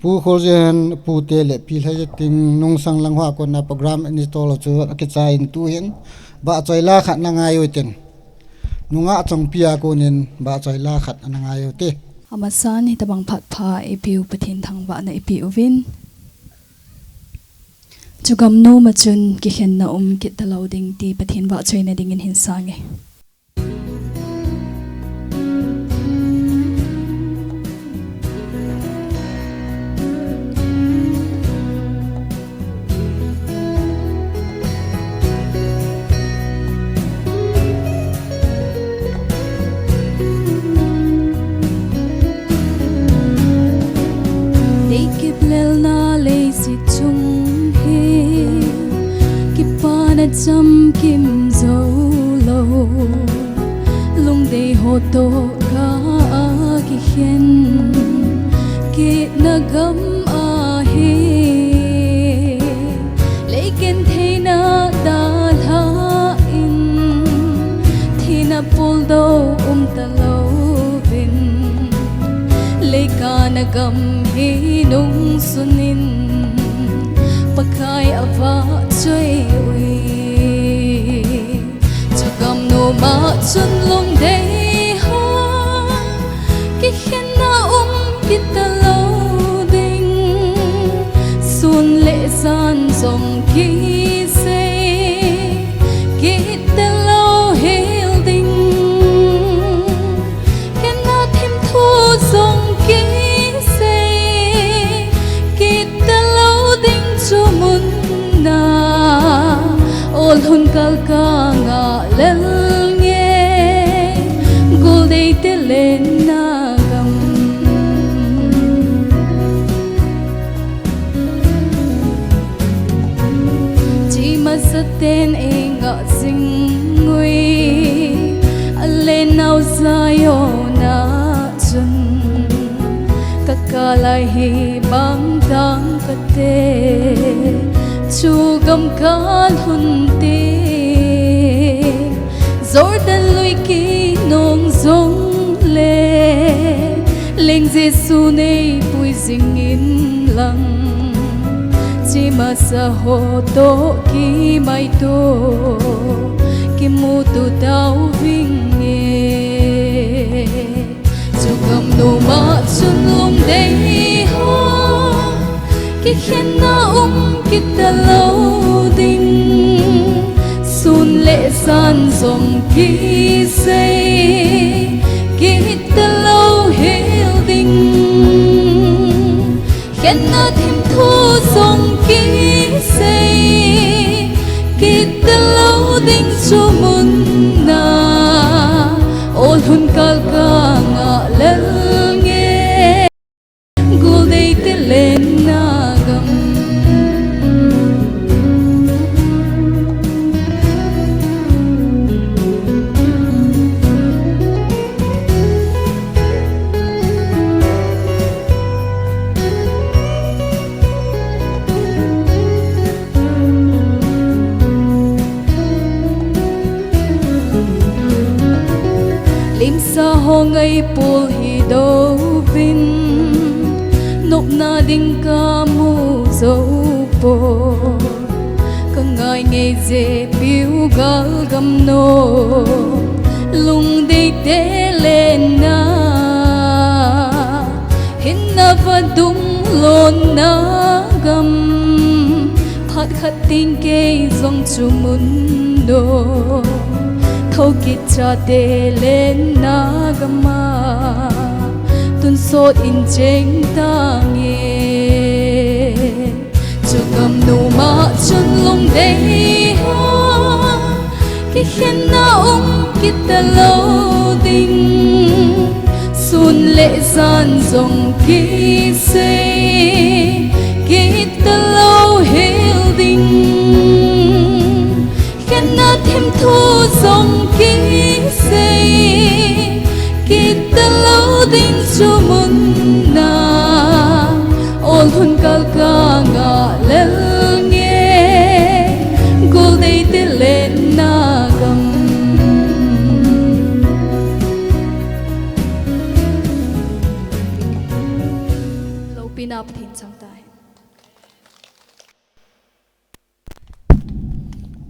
Pu Kholjen, Pu te le Pi Lhaijateng nungsang lang hoa kona program ani tolo chu akichai in tuhin vahchoi la khat nangai uvin tin. Nungah Chongpi a konin vahchoi la khat nangai uvin te. Amasan hitabang phat pha eipeu Pathen thangvahna eipeh uvin. Chugam nom a chun kikhenna um kit talou ding ti Pathen vahchoina dingin hin sange. Deikip lelna leiset chung hi kipana chamkim jou lou, lungdei ho toh kah a kikhen kitna gam ahi. Leiken theina dalha in thina puldou um talouvin, leikah na gam hi nungsun in Pakai avahchoi uvin. Chugam nom a chun lungdei ho kikhenna um kit talou ding, sun le jan jong kisei kit talou hel ding, khenna themthu jong kisei kit talou ding chu mun na, ol hun kalkang a lel nge, Goldei te lenna gam. Chi masaten eingah jing uve, alen nau Zion a chun, kakah lai hi bang tang kate, chugam kalhun te. Jordan lui kinong jongle, leng Jesu neipui jing in lang, chi masa ho toh kimaito, kimuto tauvinge. Chugam nom a chun lungdei ho kikhenna um kit talou ding, sun le jan jong kisei kit talou hel ding, khenna themthu jong kisei kit talou ding chu mun na, ol hun kalkang a lel nge, Goldei te lenna gam. Limsa ho ngaipol hi douvin, nopna ding kamu jou poi. Kangai ngei jeh piu gal gam nom, lungdei te lenna. Tung lonna gam, phat khat ding kei jong chu mun no. Thokit chate lenna gam a, tun sot in cheng tange. Chu gam numa chun lungdei ho, kikhenna um kit ta lo ding. Sun le jan jong kisei kit ta lo hel ding. Khenna thim thu jong kisei kit ta lo ding chu mun na. Ol hun kal ka nga lel nge, gul dei te lenna gam. Lopina Pathen chang tai.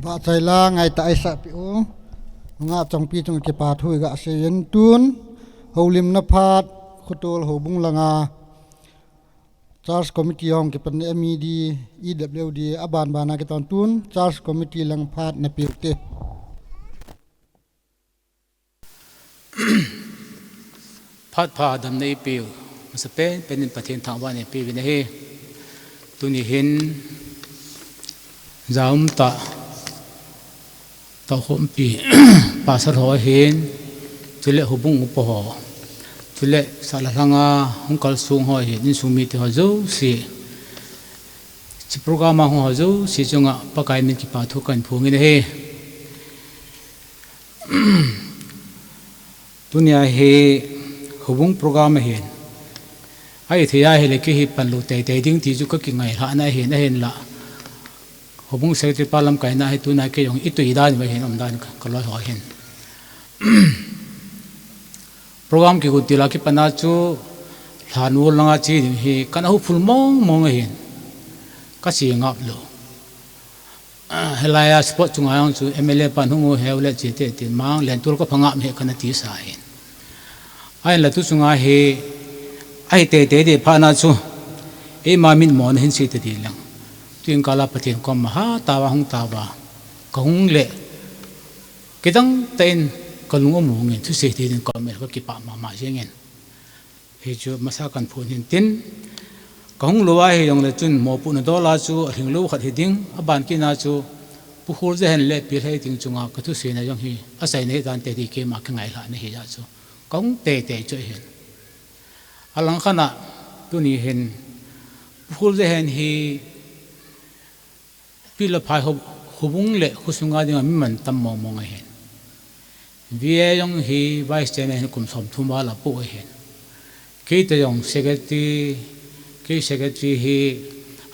Vahchoi la ngai ta aisa pi u. Nga chongpi chung kipa thu ga se yen tun. Holimna phat khutol ho bung langa. Church Committee hong kipan M E D, E W D, aban bana kiton tun, Church Committee lang phat na piu te. Phat pha dam nei piu, masa pen pen in Pathen thangvah nei piu vin ahi. Tuni hin, jaum ta, Tohkhompi, pastor ho ahin, chule houbung upa ho, chule sahla lhanga hung kalsong ho ahin, insung mite ho jouse, hiche program a hung ho jouse chunga Pakai min kipa thu kahin phong in ahi. Tunia hi houbung program ahin. Ahithei ahile kei hi panlou teitei ding ti chu kakingailhahna ahin, ahinla. Houbung secretary pa lamkaina hi tuna kei jong itui dan uva hin umdan ka, kaloi ho ahin. Program kigot til a kipat a chu lhan ul langa che ding hi kana houphul mong mong ahin. Kache ngap lou. Hilai a spot chunga jong chu M L A pan hung u heu le che te tin mang len tul ka phangap he kana tisa ahin. Ahinla tu chunga hi ahi teitei ding phat a chu eima mitmo na hin sei ta ding lang. Tuin kala Pathen koma hatah uva hung tauva kahung le kidang tah in kalung among in thusei thei ding kaum in kakipah mama jeng in. Hichu masa kahin phong in tin, kahung lou ahi jongle chun mopohna dol a chu alhinglou khat hiding, aban kit a chu Pu Khulzahen le Pi Lheiting chunga kathuseina jong hi achaina hidan te ti keima kingailhahna hi a chu kahung teitei chu ahin. Alangkhat a tuni hin Pu Khulzahen hi Pi Laphai ho, houbung le khosunga dinga mi mantam mong mong ahin. V A jong hi Vice Chairman hi kum somthum val apoh ahin. Keita jong secretary, kei secretary hi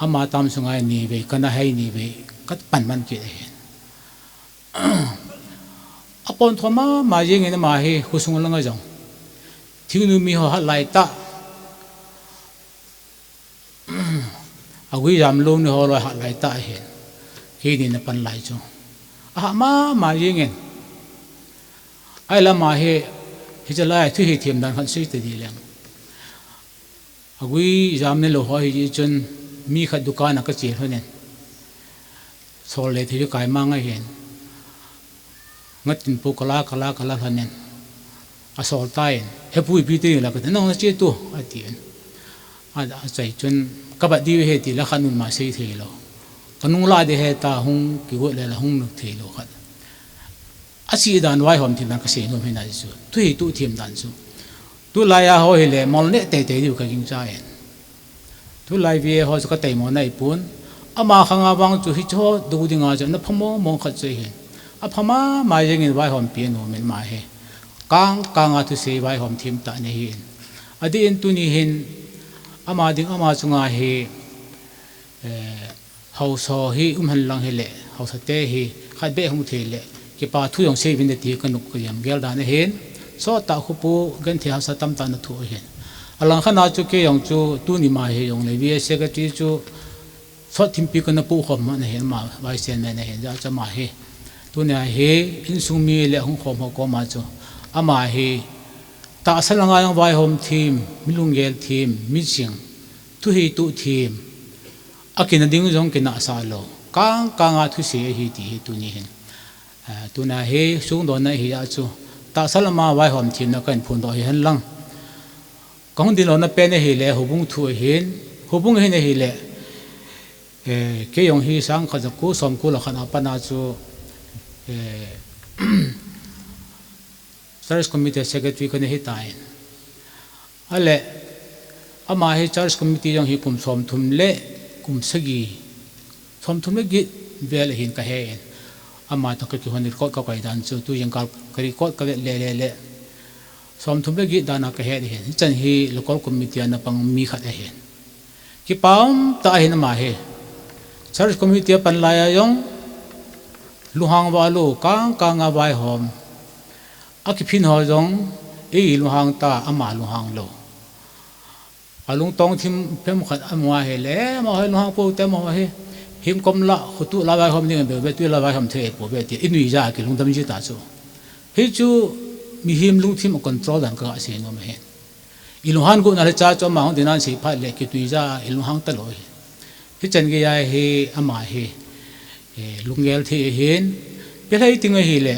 ama term sunga nivei kana hai, nivei kapan man kit ahin. Apontho mama jeng in ama hi khosung langa jong thingnu mi ho hat lai tah. Agui jam lou ni ho loi hat lai tah ahin. Keini napan lai chu. Aha mama jeng in. Ahinla ama hi, hiche lai a thu hi themdan khat sei ta ding leng. Agui jam ni lou ho hi chun mi khat dukan a kache lhon in. Sol le thei chu kai mang ahin. Ngatin pu kala, kala, kala lhon in. Asol tan, "He pu, ipi ti la?" kati, "Nang nache tu," atin. A, achai chun, "Kabat diu ahi," ti la khat nun ma sei thei lou. Kanung la ding ahi ta hung kigot le la hung nung thei lou khat. Ache dan vaihom thim dan kasei nom hina chu. Thu hi tu thim dan chu. Tulai a ho hile mol neh teitei diu kagingchan. Tulai V A ho chu kateimo nai pon. Ama khanga vang chu hiche ho dou dinga chu ana pha mong mong khat chu ahin. Apha mama jeng in vaihompi anom in ama hi. Kang kang a thusei vaihom thim tah ana hin. Adeh in tuni hin ama ding ama chunga hi, eh, Haosa hi um hen lang hile, haosa te hi khat beh hung thei le, kipa thu jong sei uvin ti ka nop ka jem gel dan ahin, sot tah khu pu genthei haosa tamtah na thu ahin. Alangkhat a chu kei jong chu tuni ma hi jong le V A secretary chu sot thimpi kana pu khom ana hin, ama vice chairman ahin, ja cha ama hi. Tuni a hi insung mi le hung khom ho koma chu ama hi tahsa langa jong vaihom thim, mi lunggel thim, mi ching, thuhei tuh thim, a kina ding jong kina sa lo, kang kang a thusei ahi ti hi tuni hin. Tuna hi sungdonna hi a chu tahsa lama vaihom thimna kan phun doh hi hen lang. Ka hung din lona pen ahi le, houbung thu ahin, houbung ahin ahi le, kei jong hi sang khat ja ku som ku le khat a pat a chu Church Committee Secretary kana hi tai. Ale, ama hi Church Committee jong hi kum som thum le kum sagi, som thum le get vel ahin ka he in. Ama to ka kihon record ka koi dan chu, tu jing kal ka record ka vet le le le. Som thum le get dan a ka he ahin. Hichan hi local committee a na pang mi khat ahin. Kipah um tah ahin ama hi. Church Committee a pan lai a jong, lunghang va lo, kang kang a vaihom. A kiphin ho jong, ei lunghang ta, ama lunghang lo. A lungtong thim phem khat a mu a hi le, ama ho lunghang po te ama ho hi. Him kom la, khutu la vaihom ding be be, tu la vaihom thei po be ti, i nui ja ki lungdam ji ta chu. Hi chu, mihem lungthim a control dan ka sei nom ahi. I lunghan gu na le cha chu ama hung dinan sei phat le kitui ja i lunghang ta lo hi. Hichan gei a hi ama hi, lunggel thei ahin, pe lhai ting ahi le,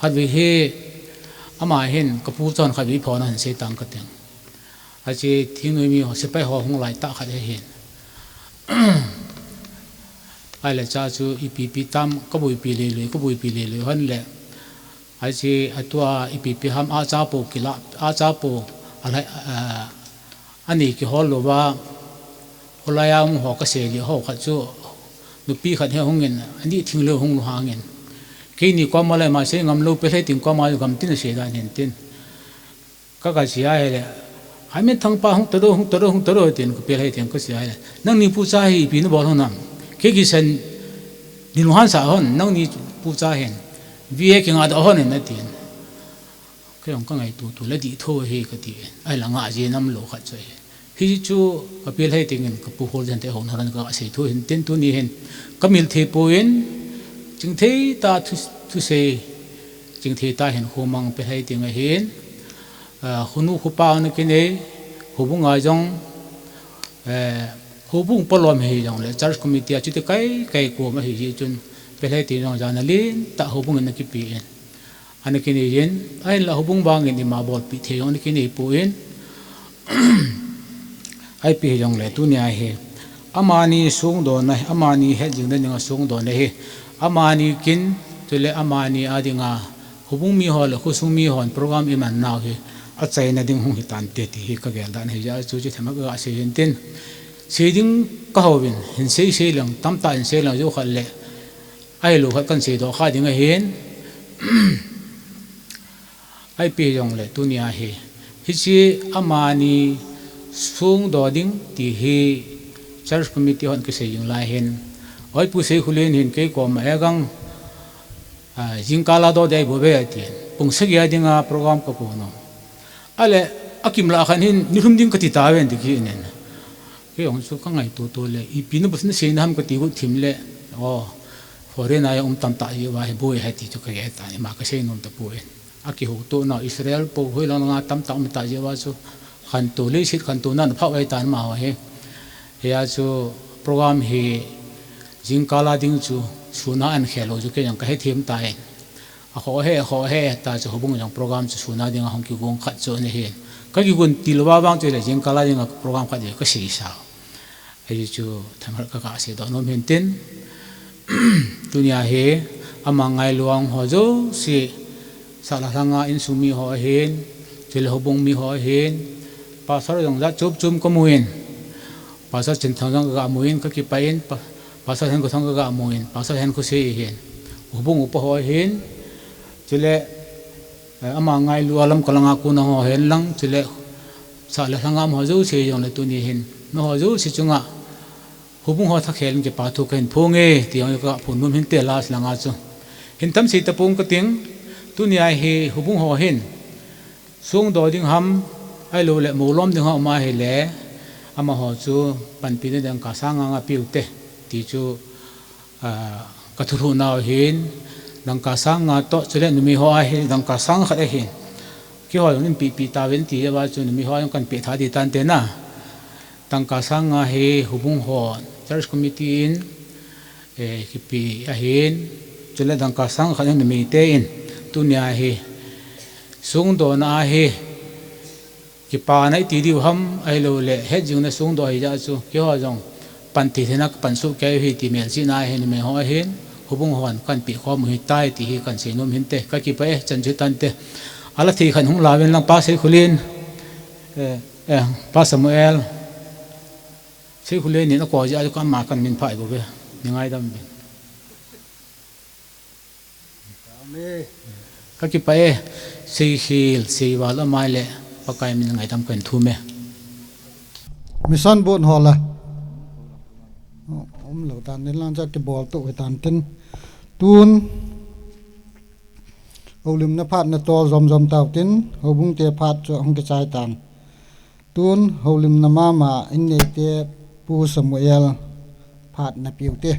khat vei hi, ama hin ka pu chun khat vei phone a hin sei tang ka ting. A chi thingnoi mi ho, sepai ho hung lai tah khat ahin. Ai le cha chu ipi pi tam, ka buipi le lui, ka buipi le lui hon le. A chi a tua ipi pi ham a cha po kila, a cha po a lai, a, ani kihol lo va, holai a um ho ka sei li ho khat chu, nupi khat he hung in, ani thing lo hung lo hang in. Keini koma le ma sei ngam lo pe lhai ting koma gam tin a sei dan hin tin. Ka ka sia he le, hai min thang pa hung ta do, hung ta do, hung ta do, tin ka pe lhai ting ka sia he le. Nangni pu cha hi ipi na bol hon am. Kei kisan ni lunghan sa hon, nangni pu cha hin. Vi e kinga do hon in a tin. Ka jong ka ngaito to le di tho hi ka ti. Ai la nga ji nam lo khat chu hi. Hi chu ka pe lhai ting in ka pu hol jan te hon haran ka sei thu hin tin tuni hin. Ka mil thei po in, chingthei ta thu, thusei. Chingthei ta hin khomang pe lhai ting ahin. A, khunu khopa na kinei, houbung a jong, eh, houbung palom hi jong le, church committee a chuti kai, kai kom ahi ji chun, pe lhai ting jong jana lin, ta houbung in na kipi in. Ana kinei in, ahin la houbung vang in ima bolpi thei jong ana kinei po in, ai pi hi jong le, tuni a hi, amani sungdonna, amani het jing na dinga sungdonna hi, amani kin, chule amani a dinga, houbung mi ho le, khosung mi hon program i man nau hi, a chaina ding hung hi tante ti hi ka gel dan hi ja chu chi thema ka sei hin tin. Sei ding ka ho vin, hin sei sei lang, tamta hin sei lang jo khat le, Ahilou khat kan seidoh kha ding ahin. Ipi hijongle tuni a hi, hiche amani sungdoh ding ti hi church committee hon kisei jing lai hin. Oi Pu Seikhulen hin kei koma egang, a, jingkal a doh ding ahi bouve atin. Pung sagi a dinga program kapo nom. Ale, akimlah khan hin, nilhum ding kati tauve ti kit in. Kei jong chu kangaito to le, ipi na bol na seina ham kati got thim le, o, foreign a jong um tamtah jeh uva hi boi ahi ti chu kagel tan, ima kasei nom tapoi. Akihoutoh nau Israel po hoilang langa tamtah um tah jeh uva chu khantou, leiset khantou nan phah ahi tan amaho hi. Hia chu program hi jingkal a ding chu sun a ahin khel u chu kei jong kahethem tan. Akhoh e, akhoh e, ta chu houbung jong program chu sun a dinga hung kigong khat chu ana hin. Kakigon til uva vang chu hile jingkal a dinga program khat hi kaseisau. Hichu themkhat kakaseidoh nom hin tin. Tuni a hi ama ngailu a um ho jouse, sahlang lhanga insung mi ho ahin, chule houbung mi ho ahin, pastor jong jat chom chom kamu in. Pastor Chinthang jong kaga mu in, kakipah in, pa-, Pastor Henkhothang kaga mu in, Pastor Henkhosei ahin, houbung upa ho ahin, chule, eh, ama ngailu a Lamka langa kon a ho ahin lang, chule sahlang lhanga um ho jouse jongle tuni hin, nangho jouse chunga houbung ho thakhel in kipa thu kahin phong e, ti jong kaga phong nom hinte last langa chu. Hin tam sei tapong kating, tuni a hi houbung ho hin, sungdoh ding ham, ahiloule molom ding ham ahile, amaho chu panpina dangka sang nga nga peuvinte, ti chu, a, kathuhil nau hin, dangka sang nga toh, chule numei ho a hi dangka sang khat ahin. Keiho jong inpehpeh tauvin ti jeh uva chu numei ho jong kanpeh tha ding tante na. Tangka sang nga hi hubung hon church committee in, eh, kipe ahin, chule tangka sang khat hi numei te in, tunia hi sungdohna a hi kipana iti diu ham, ahilou le hetjingna sungdoh ahi jeh chu, keiho jong pan thei thei na ka pan soh kei u hi ti melchihna a hi numei ho ahin, hubung hon kan pe khom u hitai ti hi kan seinom hinte, ka kipah e, chan chu tante. Ala thei khat hung la uvin lang, Pa Seikhulin, eh, eh, Pa Samuel, Seikhulin in ako jeh a chu ama kan min phai bou ve, ni ngaidam uvin. Ka kipah e, seikhel, seival amai le Pakai min ngaidam kan thum e. Mission board ho la. Um lo tan, ni lang cha kibol to hitan tin. Tun, houlimna phat natol jom jom tau tin, houbung te phat chu hung kichai tan. Tun houlimna mama in neite Pu Samuel phat napeu te.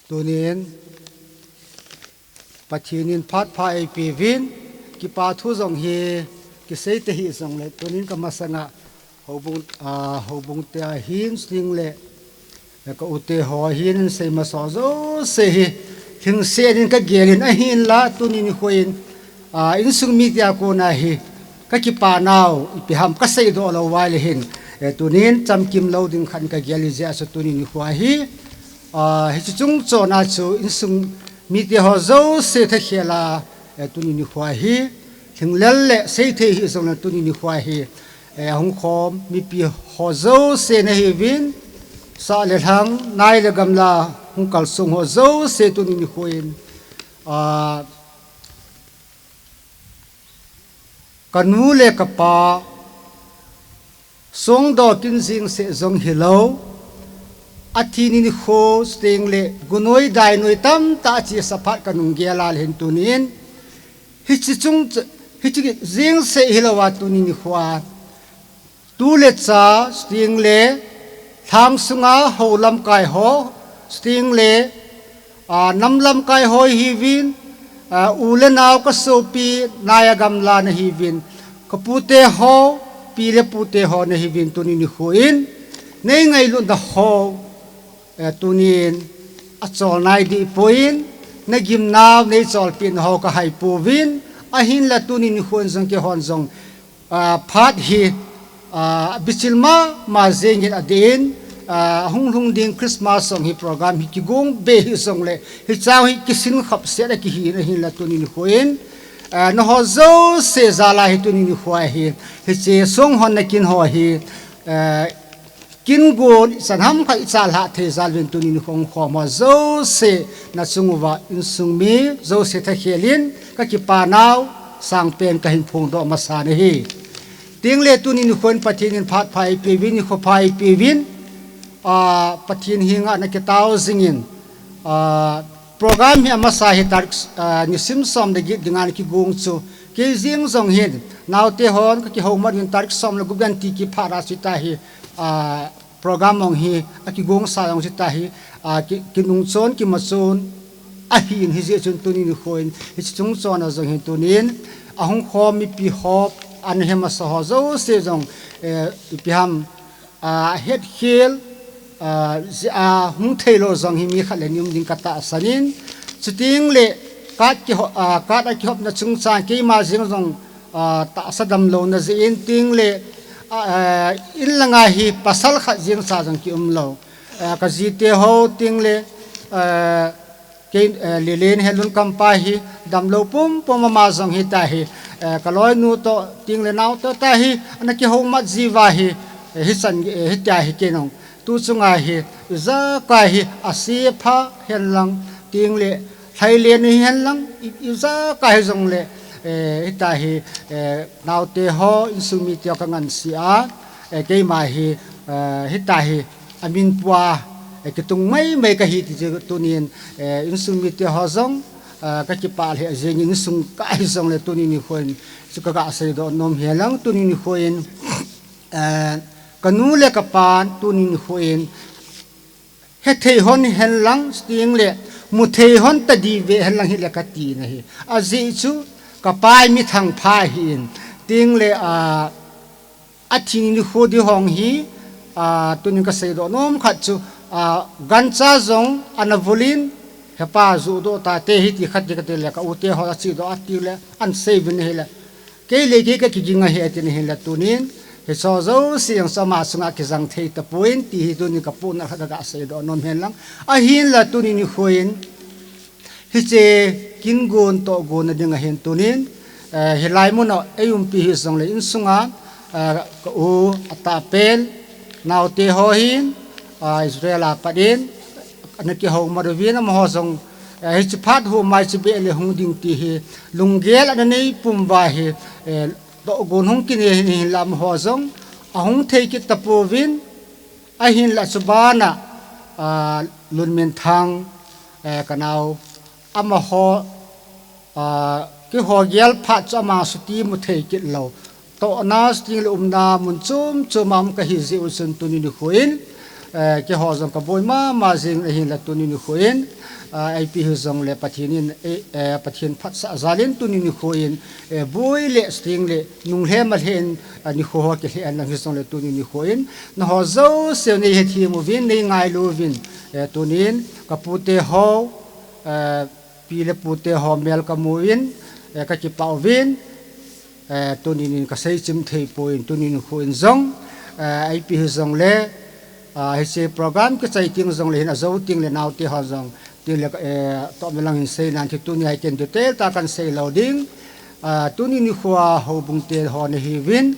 Tunin Pathen in phat pha eipeuvin, kipa thu jong hi kisei tahih jongle, tunin ka masanga houbung, ah, houbung te ahin, sting le ka u te ho hin, sei masa jouse hi lhingset in ka gel in, ahinla tuni nikho in, ah, insung mite a kona hi ka kipa nau ipi ham ka seidoh lou uva ahile hin, eh, tunin chamkim lou ding khat ka gel jeh a chu tuni nikho hi, ah, hiche chungchon a chu insung mite ho jouse thakhel a, eh, tuni nikho hi lhinglel le seithei hih jongle tuni nikho hi, eh, hung khom mipi ho jouse nahiuvin, sah le lhang, nai le gamla hung kalsong ho jouse tuni nikho in, ah, ka nu le ka pa songdoh kin jing seh jong hilou, athi ni nikho sting le gunoi dainoi tamtah chesa phat ka nung gel a le hin tunin, hiche chung, hiche jing seh hilou a tuni nikho a, tu le cha, sting le lhang sunga hou lamkai ho, sting le, ah, nam lamkai ho hiuvin, ah, u le nao ka sopi, nai a gamla nahiuvin, ka pu te ho, pi le pu te ho nahiuvin tuni nikho in, nei ngailutna ho, eh, tunin achol nai dih poi in, na gimnau nei cholpehna ho ka hai pouvin, ahinla tuni nikho in jong keihon jong, ah, phat hi, ah, bichil mama jeng in adeh in, ah, hung lhung ding Christmas jong hi program hi kigong be hih jongle, hichang hi kisin khapset a kihi in ahinla tuni nikho in, ah, nangho jouse jal a hi tuni nikho a hi, hiche songhonna kin ho hi, ah, kin gon ichan ham khat ichalhah thei jal uvin tuni nikho hung khom ho jouse na chung uva insung mi jouse thakhel in ka kipa nau sangpen ka hin phongdoh masa nahi. Ting le tuni nikho in Pathen in phat pha eipeuvin, nikho pha eipeuvin, ah, Pathen henga na kitao jing in, ah, program hi amasa hi tarik, ah, nisim som le get dinga na kigong chu, kei jeng jong hin, naote hon ka kihoumat uvin tarik som le gup ganti kiphat a chu hita hi, ah, program jong hi, akigongsa jong chu hita hi, ah, ki, kinungchon, kimachon ahin, hijeh chun tuni nikho in, hiche chungchon a jong hin tunin, ahung khom mipi ho, ana he masa ho jouse jong, eh, ipi ham, ah, hetkhel, ah, jeh a hung theilou jong hi mi khat le ni um ding ka tahsan in, chuting le card kiho-, ah, card a kihopna chungchang keima jeng jong, ah, tahsa damlouna jeh in ting le, ah, ah, in langa hi pasal khat jeng cha jong kium lou. Ah, ka jite ho ting le, ah, kei, eh, Lelen Henlun Kampai hi damlou pumpum ama jong hita hi, eh, ka loinu toh ting le nao toh hita hi ana kihoumat jiuva hi, eh, hichan, eh, hitia hi kei nong tu chunga hi ijakai hi ase pha henlang ting le lhailen hihen lang i, ijakai hijongle, eh, hita hi, eh, naote ho, insung mite ho ka ngansea, eh, keima hi, eh, hita hi amin pua, eh, kitung maimai kahi ti chu tunin, eh, insung mite ho jong, eh, ka kipah lheh jeng in, insung ka hijongle tuni nikho in chu ka ga seidoh nom henlang, tuni nikho in, eh, ka nu le ka pan tuni nikho in hethei hon henlang, ting le muthei hon tadi ve henlang hile ka tina hi. Ajeh chu ka pai mi thangpha ahin, ting le, ah, Athi nikho ding hong hi, a, tunin kasei doh nom khat chu, a, gancha jong ana vulin, hepa judoh tate hiti khat ding kati le ka u te ho achedoh ati le, ahin sei uvin ahile. Kei le kei kakiging ahi atin ahile tunin, hicho jouse jong chu ama chunga kijang thei tapon ti hi tunin kapohnat khat kaga sei doh nom hen lang. Ahinla tunin nikho in, hiche kin gon toh gon na ding ahin tunin, eh, hilai muna eiumpi hijongle insunga, eh, ka u atahpen, naote ho hin, ah, Israel a pat in, ana kihou mat uvin amaho jong, eh, hiche phat hung mai chu beh le hung ding ti hi, lunggel ana nei pum uva hi, eh, toh gon hung kinei hin hinla amaho jong, ahung thei kit tapouvin, ahinla chu bana, ah, Lunminthang, eh, ka nao, amaho, ah, kihou gel phat chu ama suti mu thei kit lou. Tohna suting le umna mun chom chom a um kahi jeh u chun tunin nikho in, eh, kihou jong kaboi mama jing ahinla tunin nikho in, ah, eipi hijongle Pathen in, eh, eh, Pathen phatsah jal in tunin nikho in, eh, boi le suting le nung lhem a lhem, ah, nikho ho kilhen lang hijongle tunin nikho in, nangho jouse nei hethem uvin, nei ngailu uvin, eh, tunin ka pute ho, eh, pi le pute ho mel kamu in, eh, kakipah uvin, eh, tunin in kasei chim thei poi, tunin nikho in jong, eh, eipi hijongle, ah, hiche program kichai teng jongle hin ajou teng le naote ho jong, teng le, eh, toh me lang hin sei nan ti tunia hi ken detail tah kahin sei lou ding. Ah, tunin nikho a houbung te ho nahiuvin,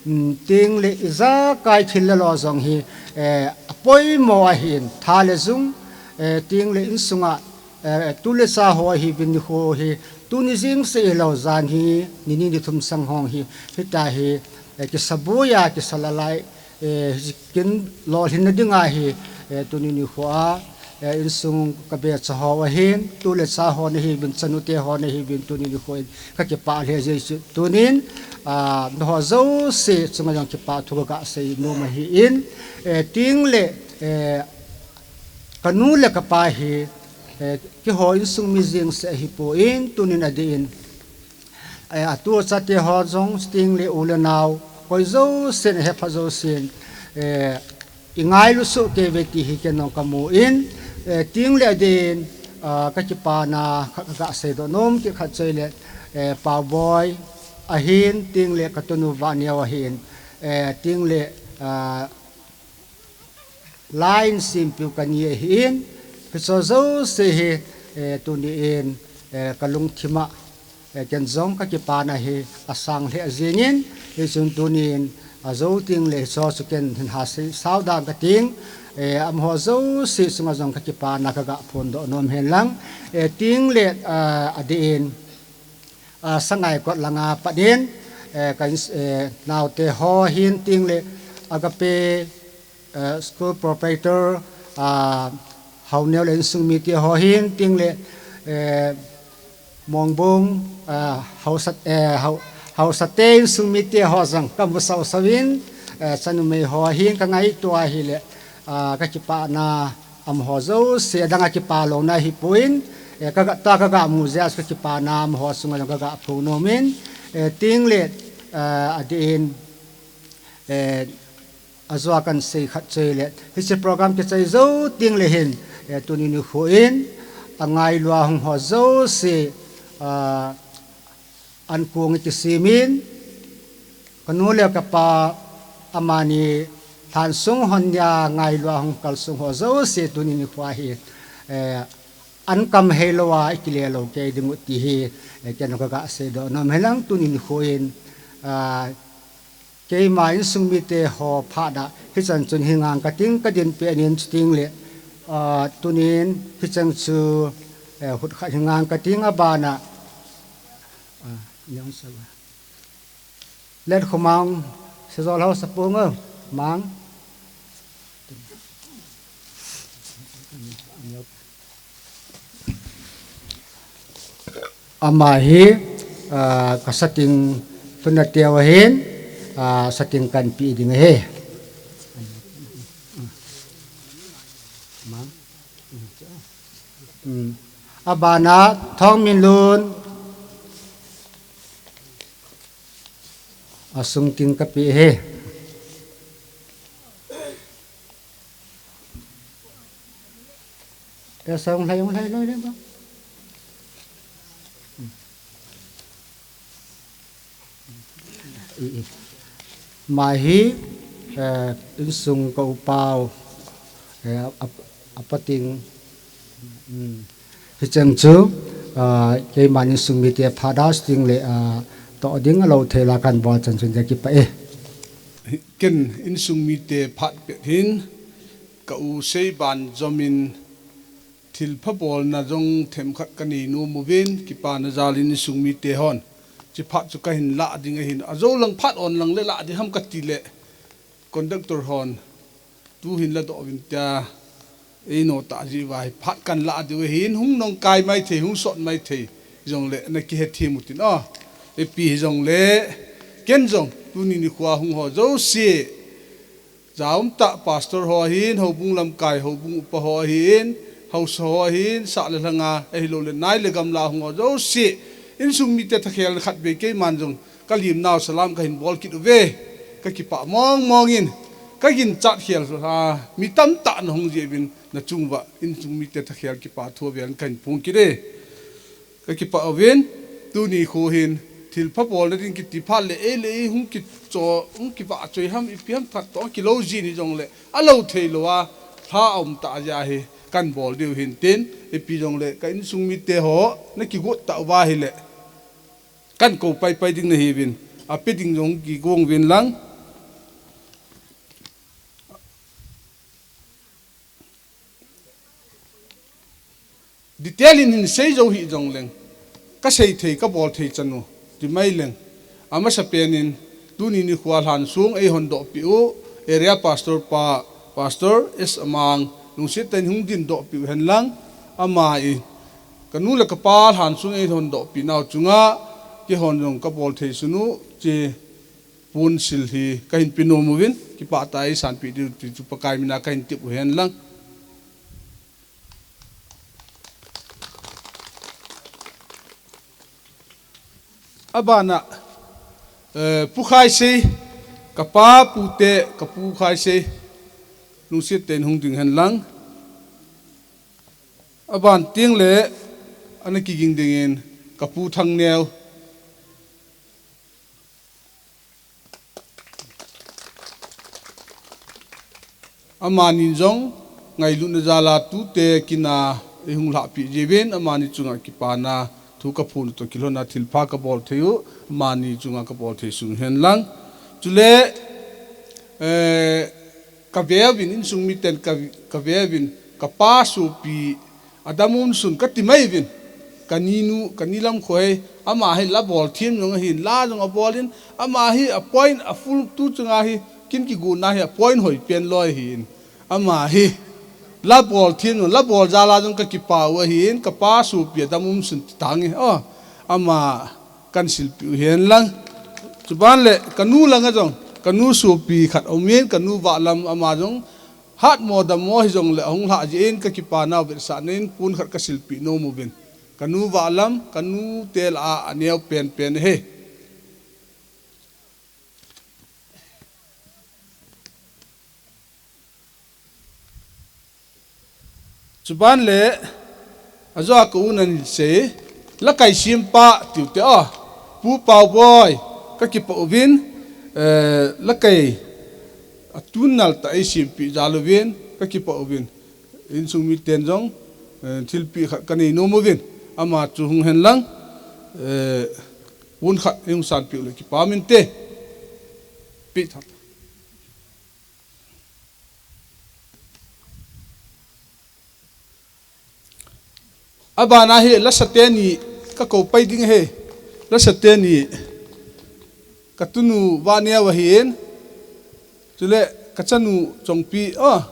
mm, teng le ijakai thil le lo jong hi, eh, apoimo ahin, tha le jung, eh, teng le insunga, eh, tu le cha ho ahiuvin nikho hi, tuni jeng seh hilou jan hi, ni ni ni thum sang hong hi, hitia hi, eh, kisa boi a, kisa lalai, eh, kin lolhin na dinga hi, eh, tunin nikho a, eh, insung kabecha ho ahin, tu le cha ho nahiuvin, chanu te ho nahiuvin, tunin nikho in kakipah lheh jeh chu tunin, ah, nangho jouse chunga jong kipah thu kaga sei nom ahin, eh, teng le, eh, kanu le kapa hi, eh, kihou insung mi jeng seh ahipon, tunin adeh in, eh, atu achate ho jong, suting le u le nao, koi jousen, ahepha jousen, eh, ingailu soh kei uve ti hi ken jong kamun, eh, teng le adeh in, ah, kakipana khat kaga sei doh nom kit khat chu ahile, eh, Paoboi ahin, teng le katunu Vahneo ahin, eh, teng le, ah, Line simpiu kani ahin, hicho jouse hi, eh, tunin, eh, kalungthima, eh, ken jong kakipana hi asang lheh jingin, hichun tunin, ajou teng le hicho chu ken hin hasei sao dang kating, eh, amaho jouse chunga jong kakipana kaga phondoh nom hen lang, eh, teng le, ah, adeh in, ah, Sangaikot langa pat in, eh, ka ins-, eh, naote ho hin teng le Agape, eh, school proprietor, ah, Haoneo le insung mite ho hin teng le, eh, Mongbung, ah, Haosa, eh, Hao-, Haosate insung mite ho jong kamu sao sauvin, eh, chanumei ho hin kangaito ahile, ah, kakipana amaho jouse adang a kipah louna ahipon, eh, kaga, tua kaga mu jeh a chu kakipana amaho chunga jong kaga phongnomin, eh, teng le, eh, adeh in, eh, ajou a kahin sei khat chu ahile, hiche program kichai jou teng le hin, eh, tuni nikho in, angailua hung ho jouse, ah, ankong kisemin, kanu le kapa amani lhansung hon nia ngailua hung kalsung ho jouse tuni nikho hi, eh, ankam heilou a ikile lou kei dingu ti hi, eh, ken kaga sei doh nom hen lang tuni nikho in, ah, keima insung mite ho phat a hichan chun hingang kating kadin peh in chuteng le, ah, tunin hichan chu, eh, hut khat hingang kating abana, ah, Letkhomang, Sejol Haosa Pung o, Mang. Ama hi, ah, kasating tuna teu ahin, ah, sating kahin pe ding ahi. Mang. Hmm. Abana Thongminlun. Asung ting kape ahi. Esa hung lhai, hung lhai loi le ba. Mai hi, eh, insung ka upau, eh, ap-, apating, mm, hicheng chu, ah, keiman insung mite phat das ding le, ah, toh ding alou thei la kan bol chan chun ja kipah e. Ken insung mite phat pet hin, ka u sei ban jomin, thilpha bolna jong themkhat ka nei nom uvin, kipana jal in insung mite hon. Chi phat chu ka hin lah ding ahin, ajo lang phat on lang le lah ding ham ka ti le, conductor hon, tu hin la doh uvin tia, ei no ta ji vai, phat kan lah ding ahin, hung nong kai mai thei, hung sot mai thei, jong le na kihe thim utin, oh, ipi hi jong le, ken jong, tuni nikho a hung ho jouse, Jaum ta pastor ho ahin, houbung lamkai, houbung upa ho ahin, haosa ho ahin, sah le lhanga, ahilou le nai le gamla hung ho jouse. Insung mite thakhel khat vei keiman jong, ka lim nau salam ka hin bol kit uve. Ka kipah mong mong in, ka ginchat khel, ah, mi tamtah na hung jeh uvin, na chung uva, insung mite thakhel kipah thu vel ka hin phong kit e. Ka kipah uvin, tuni kho hin, thilpha bolna ding kiti phat le, ei le ei hung kicho, hung kivah choi ham, ipi ham that toh, kilou jin hi jong le, alou thei lou a, lha aum ta jeh a hi, kan bol diu hin tin, ipi jong le, ka insung mite ho, na kigot ta uva hi le, kan kou pai pai ding na hi uvin, ape ding jong kigong uvin lang. Detail in hin sei jou hih jong leng, ka sei thei, ka bol thei chan u, ti mai leng. Amasa pen in, tuni nikho a lhan sung ei hon doh peh u, area pastor pa, Pastor S Amang, lungset tah in hung din doh peh u hen lang, ama in, ka nu le ka pa lhan sung ei hon doh peh nau chunga, keihon jong ka bol thei sun u, chi pon sil hi ka hin pe nom uvin, kipah tah a ei sanpeh diu ti chu Pakai min a ka hin tep u hen lang. Abana, eh, Pu Khaisei, ka pa Pute, ka Pu Khaisei, lungset tah in hung ding hen lang. Aban teng le, ana kiging ding in, ka Pu Thangneo. Amani jong ngailutna jal a tute kin a ei hung lhahpeh jeh uvin, amani chunga kipana thu ka phong u toh kilhon a thilpha ka bol thei u, amani chunga ka bol thei sun hen lang. Chule, eh, ka ve uvin, insung miten ka, ka ve uvin, ka pa sopi, Adam Umsun ka ti mai uvin. Ka ni nu, ka ni lam kho hi, ama hi la bol them jong ahin, la jong abol in, ama hi a point, a full tu chunga hi, kin kigotna hi a point hoi pen loi ahin. Ama hi, la bol them jong, la bol jal a jong ka kipah u ahin, ka pa sopi Adam Umsun ti tange. Oh, ama kan silpeh u hen lang. Chuban le, ka nu lang a jong, ka nu sopi khat aum in, ka nu vah lam ama jong, Hatmo dammo hijong le ahung lhah jeh in ka kipana u vetsahna in pon khat ka silpeh nom uvin. Ka nu vah lam, ka nu te lah a aneo penpen ahi. Chuban le, Ajo a ka u nan sei, lakai siampa, tiu te a, Pu Pauboi, ka kipah uvin, eh, lakai, atun nal tah ei siampeh jal uvin, ka kipah uvin. Insung miten jong, eh, thilpeh khat ka nei nom uvin. Ama chu hung hen lang, eh, pon khat ei hung sanpeh u le kipah um inte. Pi tha. Abana hi lasa teni ka kou pai ding ahi. Lasa teni ka tunu Vaneo ahin. Chule ka chanu Chongpi, oh.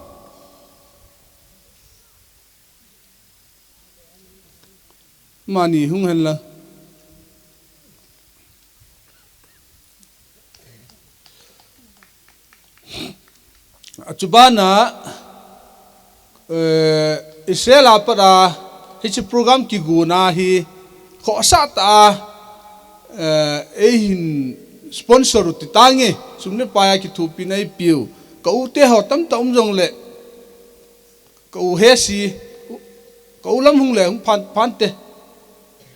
Mani hung hen lang. Achuban a, eh, Israel a pat a, hiche program kigona hi, khohsah tah a, eh, ei hin sponsor u ti tange, sum le pai a kithopina ei piu. Ka u te ho tamtah um jong le, Ka u Hesi, u, Ka u lam hung le hung phan, phan te.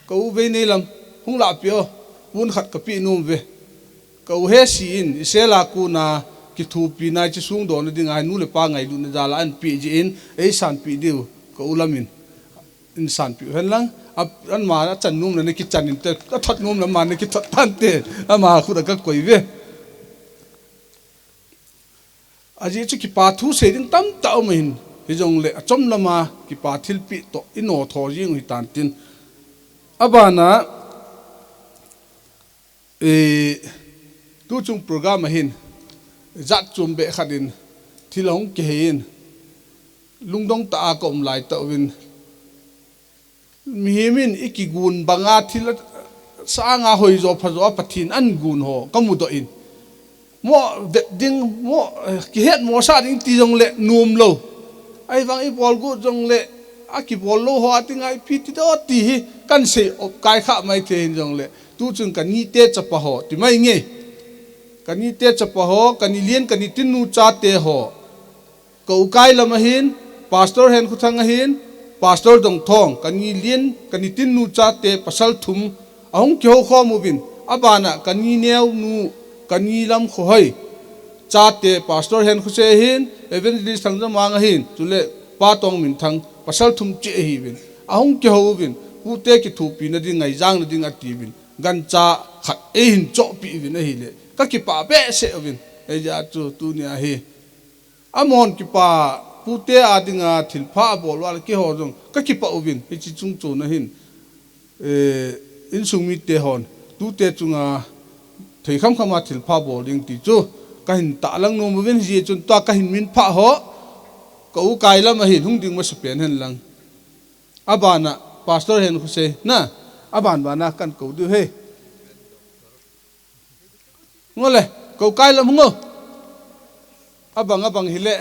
Ka u vei nei lam hung lah pi o. Pun khat ka pi nom ve. Ka u he si in, Israel a kuna kithupi na chi sung do na ding a, nu le pa ngai lu na jala an pi ji in, ei san pi diu, ka u lam in. In san pi hen lang, a, an ma a chan nom na ki chan in te, a thot nom na ma na ki thot tan te, a ma khu da ka koi ve. A ji chu kipa thu sei ding tam ta um hin, hi jong le a chom lama kipa thilpi to i no tho jing u hi tan tin. A bana, E, tu chung program ahin, jat chom be khat in, thil hong kihei in, lungdong ta a ka um lai ta uvin, mihem in i kigun banga thil a, sanga hoi jo pha jo a Pathen an gun ho, ka mu do in. Mo vet ding, mo, eh, kihet mo sa ding ti jong le num lo. Ai vang i bol gu jong le, a kibol lo ho a ti ngai pi ti do ti hi, kan sei op kai kha mai the hin jong le. Tu chun ka ni te chapa ho, ti mai nge. Ka ni te chapa ho, ka ni lien, ka ni tin nu cha te ho. Ka u kai lam ahin, Pastor Henkhothang ahin, Pastor Dongthong, ka ni lien, ka ni tin nu cha te pasal thum, ahung kihou khom uvin, a bana ka ni neu nu, ka ni lam kho hoi. Cha te Pastor Henkhose ahin, Evangelist Thangjamang ahin, chule Pa Tongminthang, pasal thum chi ahi uvin. Ahung kihou uvin, pu te kithupi na ding, ngai jang na ding ati uvin. Gancha khat ei hin chohpi uvin ahile. Ka kipa behseh uvin. Ei ja chu tunia hi. Amon kipa pu te a dinga thilpha a bol val keiho jong ka kipa uvin. Hichi chung chun ahin. Eh, insung mite hon. Tu te chunga thei kham khama thilpha bol ding ti chu. Ka hin ta lang nom uvin ji chun tua ka hin min pha ho. Ka u kai lam ahin hung ding masa pen hen lang. A bana, Pastor Henkhose, na, a ban bana kan ko diu he. Ngole, ko kai lam ngo. A bang, a bang hile.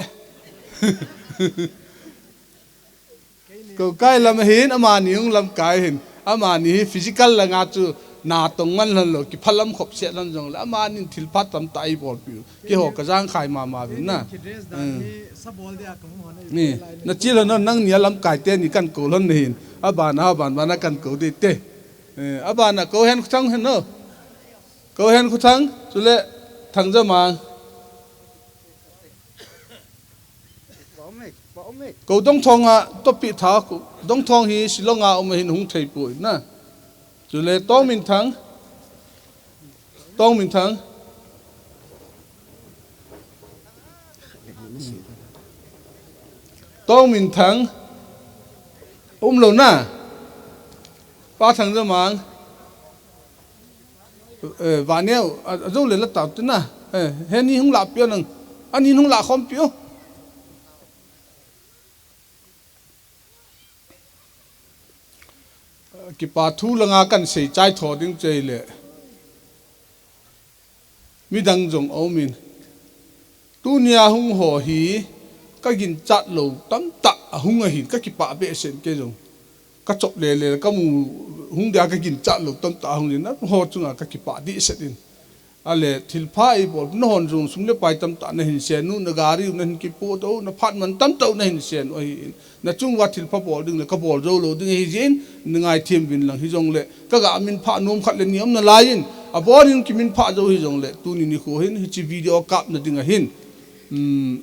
Ko kai lam hin, amani hung lam kai hin. Amani hi physical langa chu na tong man lon lo, kiphalam khop se lon jong le. Amani thilpha tam ta ei bol piu. Keiho ka jang khai mama vin na. Ki dress dan Hmm. Hi sabol dia ka hung hon ei Ni, lai na chil hon nang ni a lamkai te ni kan ko lon na hin. A ban a ban ban a kan ko de te. Eh, a ban a ko Henkhothang hen no. Ko Henkhothang, chule Thangjamang. Ko Dongthong a topi tha ko. Dongthong hi Shillong a um hin hung thei pui na. Chule Tongminthang. Tongminthang. Tongminthang. Um lo na. Pa Thangjamang. Eh, vaneu, a, a jo le la tau te na. Eh, he ni hung la pia nang. Ani hung la khom pia. Kipa thu langa kan sei chai tho ding chei le. Midang jong a um in. Tunia hung ho hi ka ginchat lo tamtah a hung ahin ka kipa behseh kei jong. Ka chop le le ka mu hung dia ka ginchat lo tamtah a hung in. Ho chunga ka kipa dehset in. Ale, thilpha ei bol, na hon jong sum le pai tamtah na hin sen u, na gari u na hin kipo to, na phat man tamtah u na hin sen u ahi in. Na chung uva thilpha bol ding le ka bol jou lo ding ahi jin, na ngai thim vin lang hi jong le, ka ga min pha nom khat le ni um na lai in, a bon in ki min pha jou hi jong le, tuni nikho hin, hichi video kap na ding ahin. Um,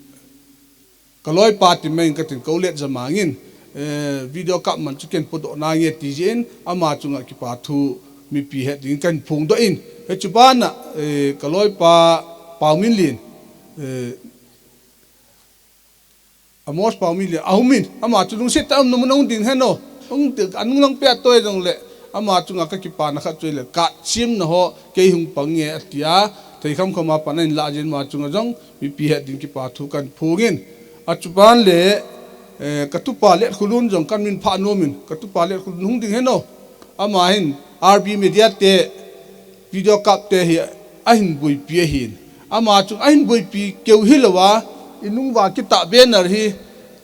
Ka loipa ti mai in ka tin ko let ja mangin, eh, video kap man chu ken podoh nange ti jin, ama chunga kipa thu mipi het ding kan phongdoh in. Hichu bana, eh, ka loipa Pauminlin, eh, Amos Pauminlin, a um in, ama chu lungset tah a um na mun a hung ding hen o. Hung ti, a nung lang pia toi jong le, ama chunga ka kipana khat chu le, ka chim na ho, kei hung pang nge a tia, thei kham kham a pan a in la jin ama chunga jong, mipi het ding kipa thu kan phongin. A chuban le, eh, ka tupa Letkholun jong kan min pha nomin, ka tupa Letkholun hung ding hen o. Ama hin, R B Media te, video kap te hi, a hin buipi ahin. Ama chung a hin buipi keu hi lo a, i nung va kita banner hi,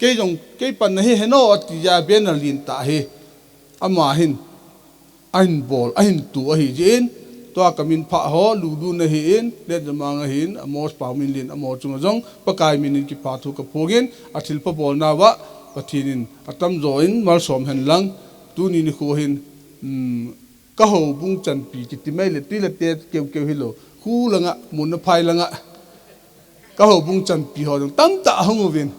kei jong, kei pan na hi hen o, a ti ja banner lin ta hi. Ama hin, a hin bol, a hin tu ahi jin, tua ka min pha ho, Lulu na hi in, Let Jamang ahin, Amos Pauminlin, Amos chunga jong, Pakai min in kipa thu ka phongin, a thilpha bol na va, Pathen in atamjo in malsom hen lang, tuni nikho hin, um, ka houbung chanpi kiti mai le, tui le te keu keu hilou. Khu langa, mun a phai langa. Ka houbung chanpi ho jong tamtah ahung uvin.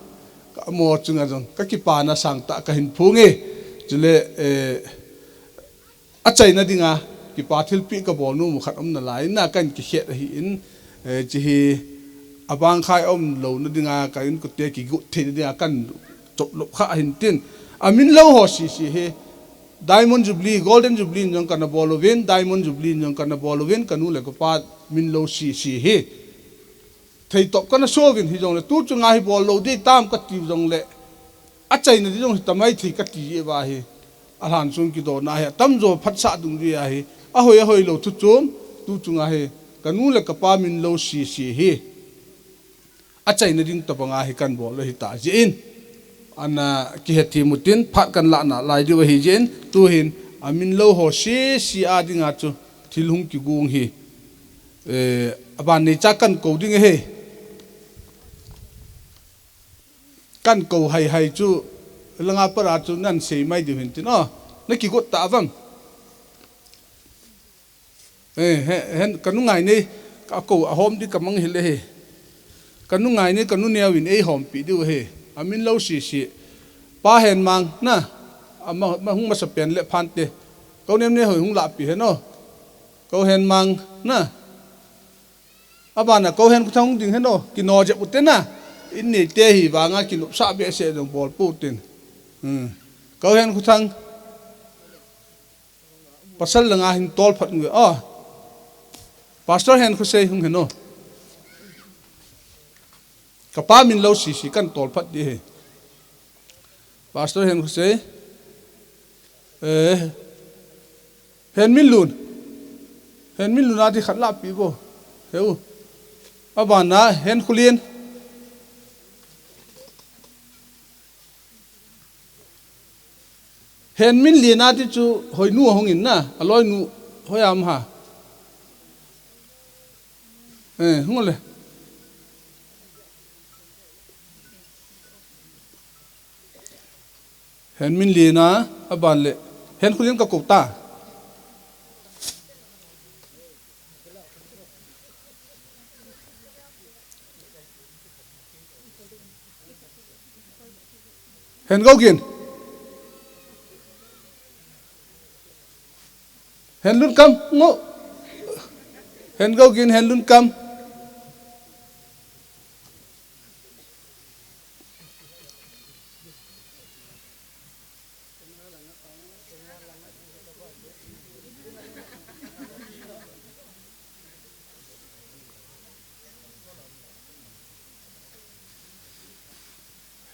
Ka mo chunga jong, ka kipana sangtah kahin phong e. Chule, eh, achaina dinga, kipa thilpeh kabol nom u khat um nalai, na kahin kikhet ahin, eh, hiche hi abang khai umlou na dinga, ka inkote kigot thei na dinga, kahin choplop kha ahin tin. Aminlou ho sese hi, Diamond Jubilee, Golden Jubilee in jong kana bol uvin, Diamond Jubilee in jong kana bol uvin, kanu le kapa minlou sese hi. Theitop kana so uvin hijongle, tu chunga hi bol lou ding tam kati jongle, achaina ding jong hitamai thei kati jeh uva hi. Alhan sung kidona hi, atamjo phatsah dungjui ahi. Ahoi, ahoilou thu chom, tu chunga hi, kanu le kapa minlou sese hi. Achaina ding tobanga hi kahin bol u ahita jeh in. Ana kihethem utin, phat kahin lah nalai diu ahi jeh in, tuhin, aminlou ho sese a dinga chu, thil hung kigong hi. Eh, aban neicha kahin kou ding ahi. Kahin kou hai hai chu, langa para chu nahin sei mai diu hin tin, o, na kigot ta vang. Eh, he, hen, kanu Ngainei, ka kou ahom ding kamang hile hi. Kanu Ngainei, kanu Neo in eihompi diu ahi. Aminlou sese. Pa Henmang, na, ama, ma hung masapen le Phante. Kou Nem Nehoi hung lahpi hen o. Kou Henmang, na. Abana Kou Henkhothang hung ding hen o, kino jep ute na. In neite hi vanga kinopsah behseh jong bol pou tin. Hmm. Kou Henkhothang. Pasal langa hin tol phat nge. O. Pastor Henkhosei hung hen o. Kapa minlou sese kahin tol phat ding ahi. Pastor Henkhosei. Eh, Henminlun. Henminlun a ding khat lahpi vo. Heu. Abana Henkholin. Henminlen a ding chu hoinu ahung in na, aloinu hoi a um ham. Eh, hung le. Henminlen a, aban le. Henkholin kakou ta. Hengougin. Henlunkam, ngo. Hengougin, Henlunkam.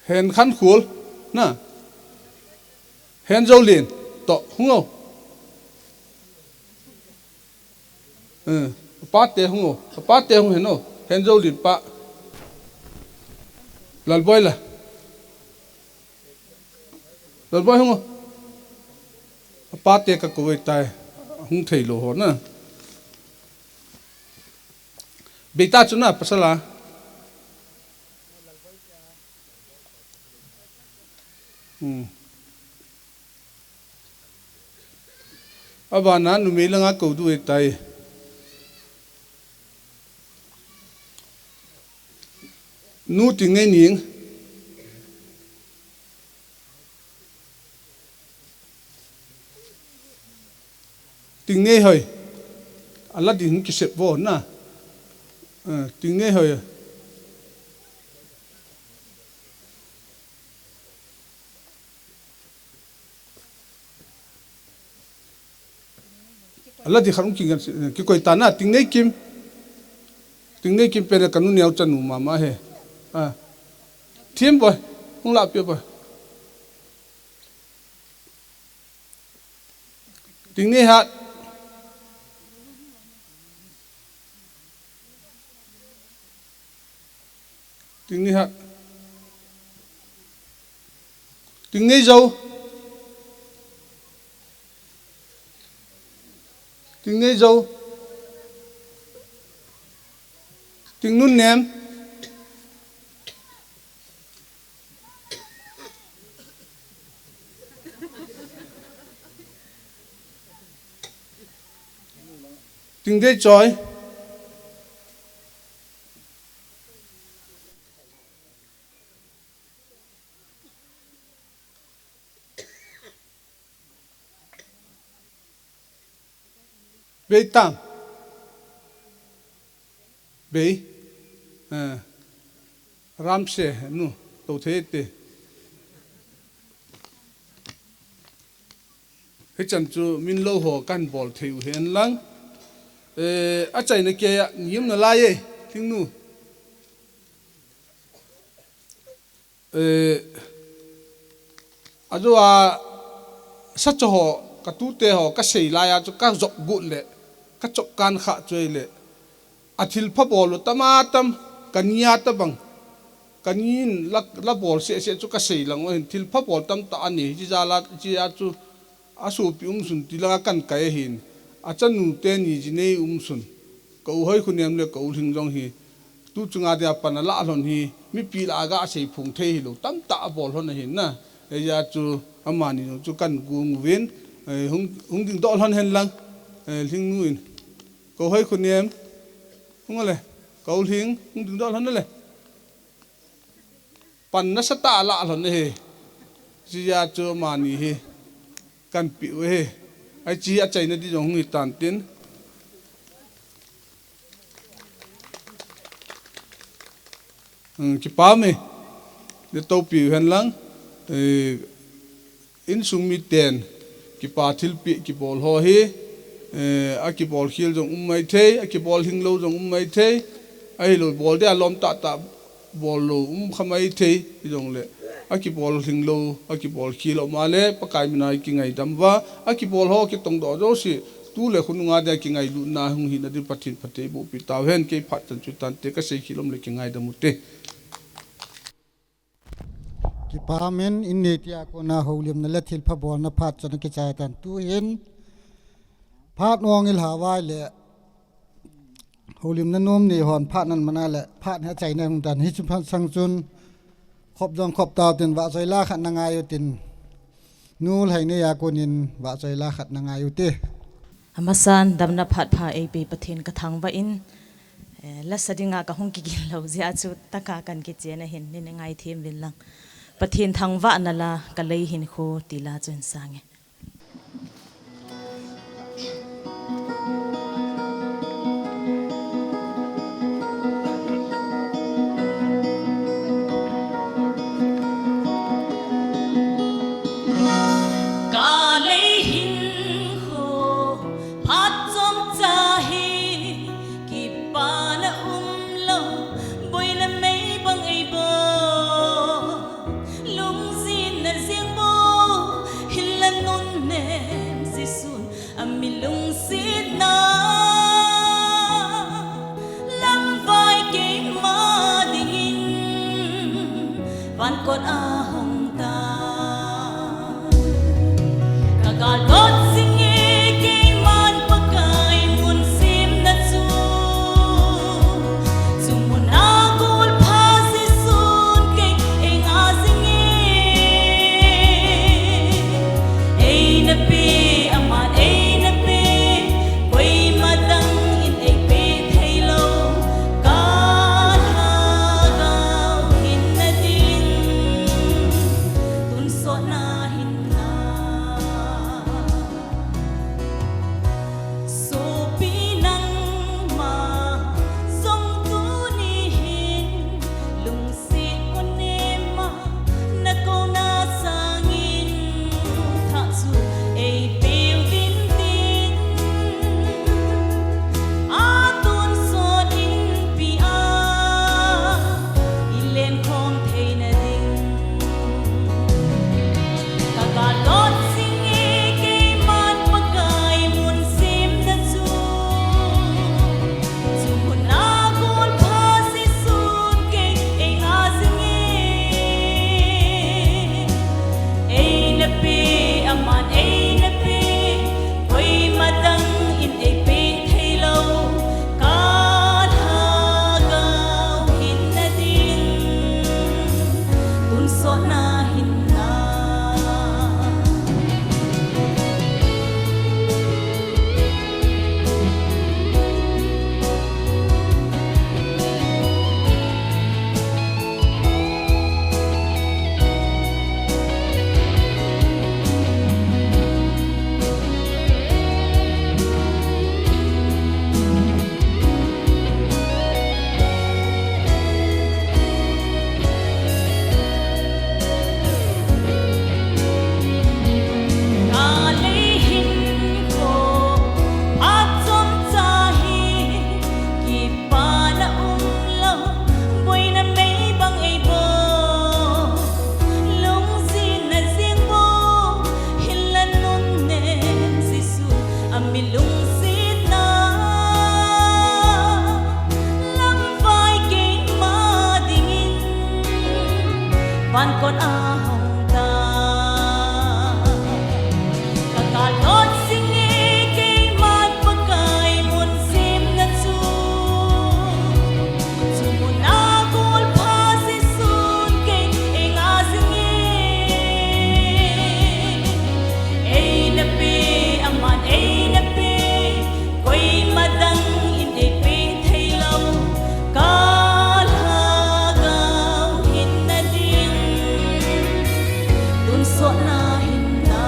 Henkhankhul, na. Henjoulen, toh, hung o. Eh, apate hung o, apate hung hen o, Henjoulen pa. Lalboi la. Lalboi hung o. Apate kakou e tai, hung theilou ho na. Beita chu na pasal a. Hmm. Abana numei langa kou diu ahitai. Nu Tingneinem. Tingneihoi. Ala ding kisep vo na. Eh, Tingneihoi. Ala ding khat hung kingan, kikoi ta na, Tingneikim. Tingneikim pen le kanu neo chanu mama ahi. Ah. Thim boi, hung lahpeh boi. Tingneihat. Tingneihat. Tingneijou. Tingneijou. Tingnunnem. Dingdei Choi. Bei tang. Bei. Eh. Ramse nu. Tou thei te. Hichan chu min lo ho kan bol thei u hen lang. Eh, achaina kei a ngim nalai e, Thingnu. Eh, ajo a sacha ho, ka tute ho, ka sei lai a chu ka jop gut le, ka chop kan kha chu le. A thilpha bol u tama tam, ka ni a tabang, ka ni in la, la bol se se chu ka sei lang u hin, thilpha bol tam ta ani, chi ja la, chi a chu, a sopi um sun ti langa kan kai ahin, a chanu te ni ji nei um sun, ka u Hoi Khu Nem le ka u Lhing jong hi, tu chunga dia pan a la lhon hi, mipi la a ga sei phung thei hi lo, tam ta a bol lhon ahin na, e ja chu, amani jong chu kan gung uvin, eh, hung, hung ding doh lhon hen lang, eh, Lhing nu in, ka u Hoi Khu Nem, hung le, ka u Lhing, hung ding doh lhon le. Pan nasatah a la lhon ahi. Chi a chu amani hi kan pe u ahi. Ai chi a chaina di jong hung hi tan tin. Hmm, kipa me. De to pi hen lang. Eh, Insung miten kipa thilpeh kibol ho hi, eh, a kibol khel jong um mai thei, a kibol lhing lo jong um mai thei, ahilou bol dia lom tah tah bol lou um kha mai thei, hijongle a kibol lhing lo, a kibol khel lo ma le, Pakai mina kingaidam uva, a kibol ho kitong doh jouse, tu le khonunga dia kingailutna hung hina din Pathen phatthei boh pi tau hen, kei phat chan chu tante ka sei khel lom le kingaidam u te. Kipa men in nei tia kona houlimna le thilpha bolna phat chana kichai tan. Tuhin phat ong ilha vai le houlimna nom nei hon phat nan mana le phat hi achaina hung tan. Hichu phat sang chun khop jong khop tau tin vahchoi la khat na ngai u tin. Nu Lhainei a konin vahchoi la khat na ngai u te. Amasan damna phat pha eipe Pathen ka thangvah in, eh, lasa dinga ka hung kigin lou jeh a chu taka kan kichen ahin, nin ngai them uvin lang. Pathen thangvahna la ka lei hinkho ti la chu hin sang e. Ka lei hinkho phat chomcha hi, kipana umlou, boina mei bang eibol, lungjinna jeng bou, hinla An kon a hong ta. Ka kal dot sing e keiman Pakai mun sim na chu. Chu mun a kol pha si sun kei e nga sing e. Ei na pe, aman ei na pe. Koima dang in ei pe thei lou, ka lhagao hinna ding, tonsot na hinna.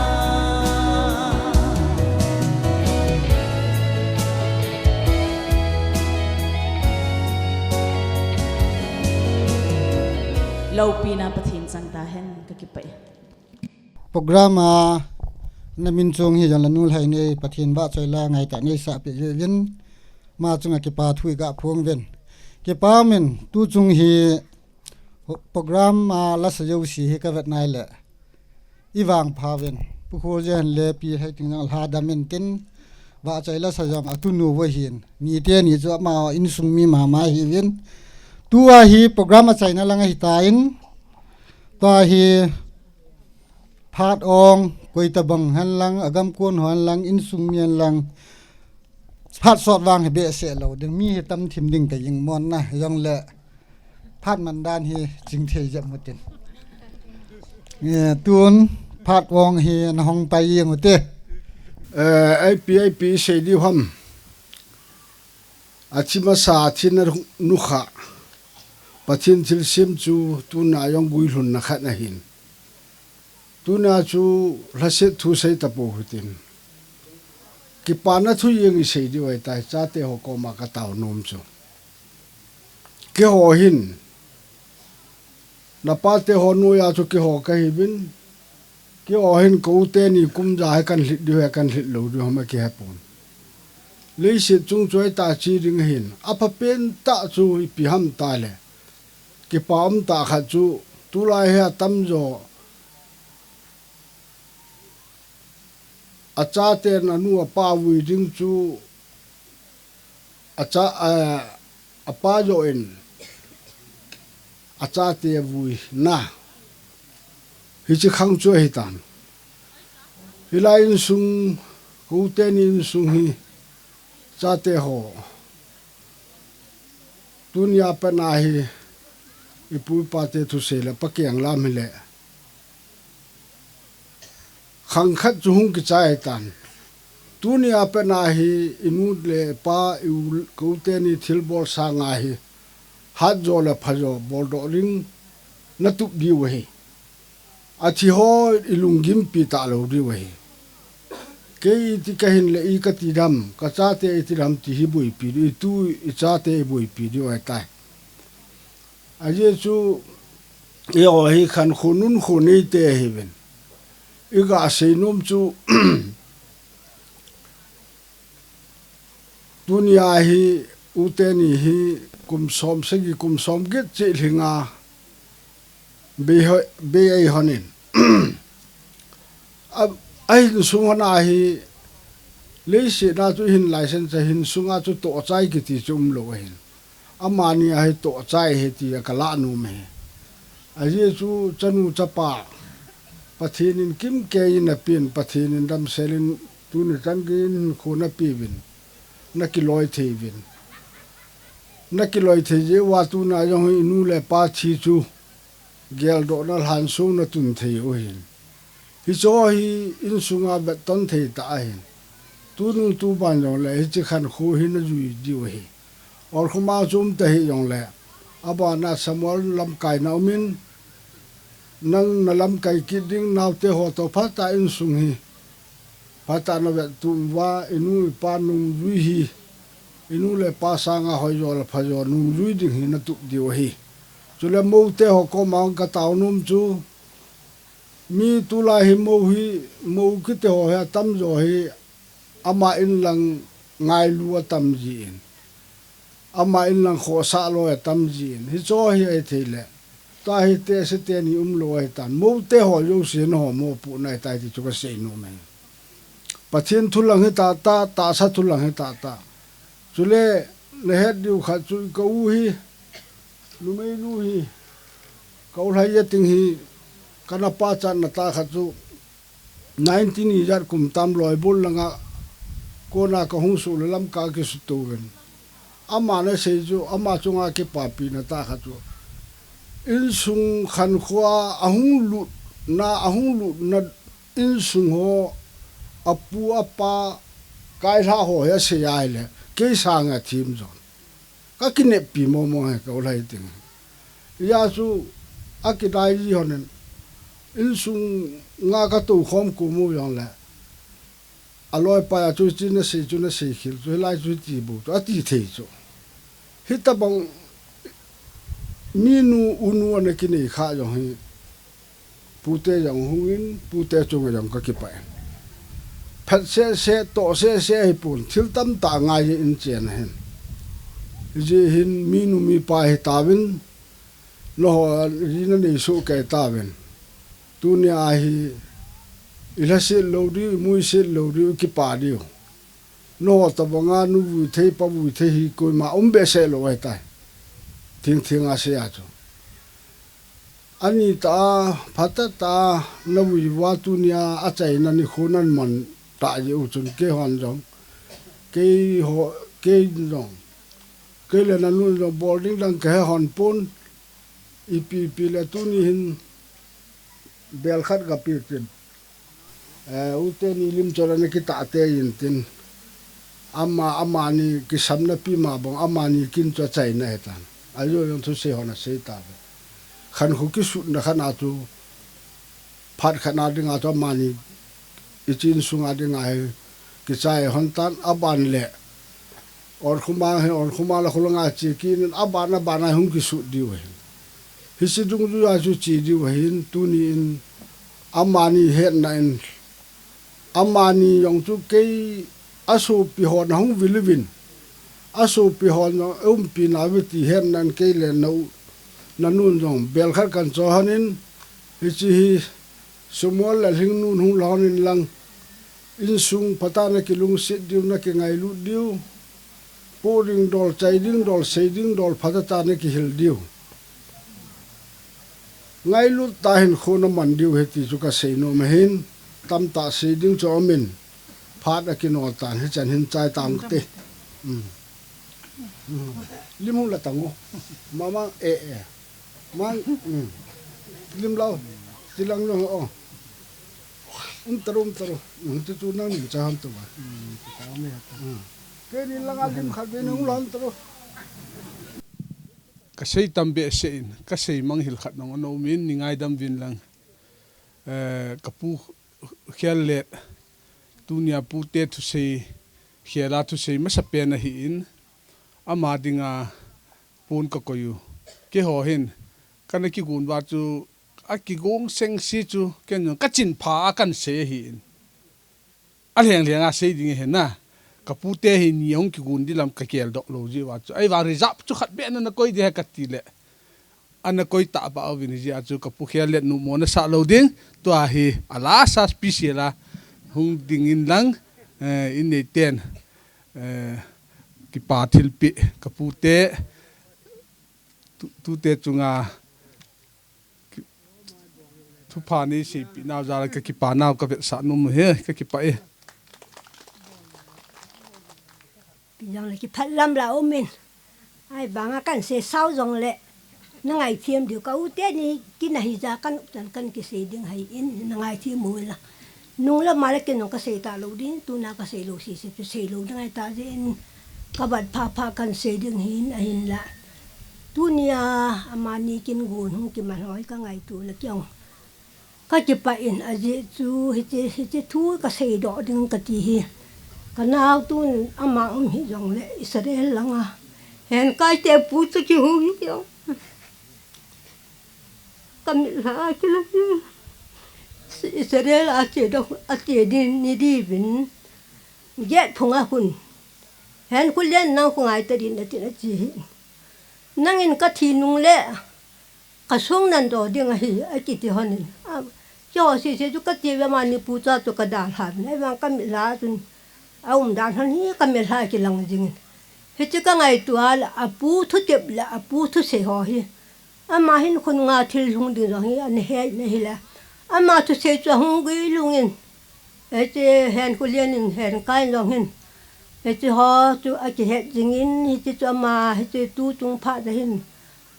Loupina Pathen chang tahen, ka kipah e. Program a na min chung hi jong la nu lhai nei Pathen vahchoi la ngaitah nei sah peh jeh uvin, ama chunga kipa thu i ga phong uvin. Kipa min tu chung hi program a la sa jouse hi ka vet nai le i vangpha uvin. Pu Kholje hen le Pi Haiting jong lha dam in tin vahchoi la sa jong a tunu uva hin. Niteni chu ama insung mi mama hi uvin. Tua hi program a chaina lang ahi tan. Tua hi Phat ong, koi tabang hen lang, a gam kon ho hen lang, insung mi hen lang, phat sot vang hi behseh lou ding, mi hi tam thim ding ka jing mon na, jong le phat man dan hi ching thei jep mu tin. Eh, tun phat ong hi na hong pai jeng u te. Eh, ipi, ipi sei diu ham. A thi masa, a thi na nukha. Pathen thilsem chu tuna jong guilhunna khat ahin. Tuna chu lhaset thu sei tapou hitin. Kipana thu jeng i sei diu ahitai, chate ho koma ka tao nom chu. Keiho hin, na pate ho noiya chu keiho ka hiuvin, keiho hin ka u teni kum ja hi kan lhit diu ahi, kan lhit lou diu ham a kihe pon. Leiset chung chu ahitah che ding ahin, a phapen tah chu ipi ham tile. Kipa um tah khat chu, tulai hi a tamjo, a chaten a nu a pa vui ding chu, a cha, a, a pa joh in a chate vui na. Hiche khang chu ahitan. Hilai insung, ka u teni insung hi chate ho. Tunia pat na hi, i pu i pa te thusei le, Pathen lam hile. Khang khat chu hung kichai tan. Tunia pat na hi, i nu le pa, i u, ka u teni thilbol sanga hi, hatjo le phajo, boldoh ding, na tup diu ahi. A thi ho i lunggimpi talou diu ahi. Kei iti ka hin le i ka ti dam, ka chate i ti dam ti hi boipi diu, i tu i chate i boipi diu ahitai. Ajeh chu, eiho hi khankho nunkho neite ahiuvin. I ga sei nom chu, Tunia hi, u teni hi, kum som sagi, kum som get cheh lhinga, bei ho-, bei ei honin. A, a hinsung hon a hi, leiset na chu hin license a hinsunga chu tohchai kiti chu umlou ahin. Amani a hi tohchai ahi ti a ka lah nom ahi. Ajeh chu chanu chapa, Pathen in kimkei in apen, Pathen in damsel in tuni chan gei in hinkho na peuvin, na kiloi thei uvin. Na kiloi thei jeh uva tuna jong hi i nu le pa thi chu geldohna lhansong na tun thei u ahin. Hiche ho hi insunga vetton thei tah ahin. Tunu tuban jong le hiche khankho hi na jui diu ahi. Olkhoma chu um ta hih jong le, abana Samuel lamkai na um in, nang na lamkai kit ding naote ho toh phatah insung hi phatah na vettup uva, i nu i pa nungjui hi, i nu le pa sanga hoijo le phajo nungjui ding hi na tup diu ahi. Chule moute ho koma ka tao nom chu, mi tulai hi mou hi, mou kiti ho hi atamjo hi, ama in lang ngailu atam jin, ama in lang khohsah loi atam jin, hiche ho hi ahithei le, tua hi tehse teni umlou ahitan, moute ho jouse na ho mopohna ahitai ti chu ka sei nom e. Pathen thu lang hi tahtah, tahsa thu lang hi tahtah. Chule, na het diu khat chu ka u hi, numeinu hi, Ka u Lhaiyating hi kana pachatna tah khat chu nineteen ijat kum tam loi bul langa kona ka hung suh le Lamka ka kisuto uvin. Ama na sei chu, ama chunga kipapina tah khat chu, insung khankhoa ahung lutna, ahung lutna insung ho, apu apa, kailha ho hi asei ahile, kei sanga thim jong. Ka kineppi momo hi ka u Lhaiyating. Hijeh chun akidai ji hon in, insunga ka toukhom kom u jongle, aloipa a chu hiche na sei chu na sei khel chu, hilai chu hiti bou chu ati thei chu. Hitobang minu unu ana kinei kha jong hi, pute jong hungin, pute chunga jong ka kipah e. Phat seh seh, toh seh seh ahipon, thil tamtah ngai in chen ahin. Hijeh hin minu mipa hitauvin, nangho ri nanei soh kei tauvin. Tunia hi ilhaset lou diu, imuiset lou diu, ikipah diu. Nangho tobanga nu vui thei, pa vui thei hi koima um behseh lou ahitai. Thengthenga sei a chu. Ani tah a, phatah tah a, navui uva tunia achaina nikho naman tah jeh u chun keihon jong, keiho, kei jong, kei le nanu jong bol ding dang kahe hon pon, ipi ipi le tuni hin bel khat gape tin. Eh, u teni lim chol ana kitah tei in tin. Ama, amani kisamna pi ma bang, amani kin chu achaina ahitan. Ajou jong thusei hon asei tauve. Khankho kisutna khat a chu, phat khat a dinga chu amani, hiche insunga dinga hi kichai hon tan, aban le Orkhumang hi, Orkhumang la kholanga che kit in, aban, aban a hung kisut diu ahi. Hiche dungjuia chu che diu ahin, tuni in amani hetna in, amani jong chu kei asopi hon ahung vil uvin, asopi hon jong aumpina uve ti hetna in kei le nau, nanun jong bel khat kan choi hon in, hiche hi sumol le lhingnun hung la hon in lang, insung phatah a na kilungset diu, na kingailut diu. Poh ding dol, chai ding dol, sei ding dol phatah a na kihil diu. Ngailut tah a hinkho naman diu ahi ti chu kasei nom ahin, tamtah sei ding chu aumin, phat akinol tan, hichan hin chai tang te. Um. Um. Lim hung la tang o. Mama, eh, eh. Mang, um. Lim lau. Tilang jong o. Um taru, um taru. Um, tu tu nang ning cha ham tu ba. Um, tu ta me ta. Um. Keini langa lim khat be nung lam taru. Kasei tam behseh in, kasei manghil khat nong ana um in, nei ngaidam uvin lang. Eh, kapu Khellet, tunia pute thusei, khela thusei masapen ahin, ama dinga pon kakoi u. Keiho hin, kana kigon uva chu, akigong sengse chu, ken jong kachin pha a kahin sei ahin. Alheng lheng a sei ding ahi na. Kapute hi ni ahung kigon di lam kageldoh lou jeh uva chu. Ahivang reserve chu khat beh na nakoi ding ahi kati le. Ana koi tah pah uvin hijeh a chu kapu Khellet numo nasah lou ding. Tua hi a last a special a hung ding in lang, eh, in neiten, eh, kipa thilpeh kapute, tu, tute chunga Ki-, thupha neiseipeh nau jal a kakipa nau kavetsah nom u ahi, kakipah e. Pi jongle kiphat lam la um in. Ahivanga kahin sei sao jongle. Na ngaithem diu ka u teni kin ahi jeh a kahin, kahin kisei ding ahin na ngaithem u la. Nung le ma le ken jong kasei talou ding, tuna kasei lou sese chu sei lou ding ahi ta jeh in, kabat phapha kahin sei ding ahin, ahinla. Tunia amani kin gon hung kiman ho hi kangaito le kei jong kakipah in ajeh chu hiche, hiche thu kasei doh ding kati hi. Kanao tun ama um hih jongle Israel langa. Hen kaite pu chu kihou hi kei jong. Kamit lha a kilang. Israel a che doh, a che din ni diuvin. Gate phung a khun. Hen khu len nang khu ngai ta din atin ache hi. Nangin kathi nung le, kasung nan doh ding ahi, akiti hon in. A, keiho sese chu kati uve amani pu cha chu kadalha uvin. Ahivang kamit lha a chun. Aum dan hon hi kamit lha a kilang jing in. Hiche kangaito a le, apu thutep le, apu thusei ho hi. Ama hin khonunga thil hung ding jong hi ana he in ahile, ama thusei chu ahung guilhung in, hiche Henkholen in, Henkai in jong hin, hiche ho chu akihet jing in, hiche chu ama, hiche tu chung phat a hin,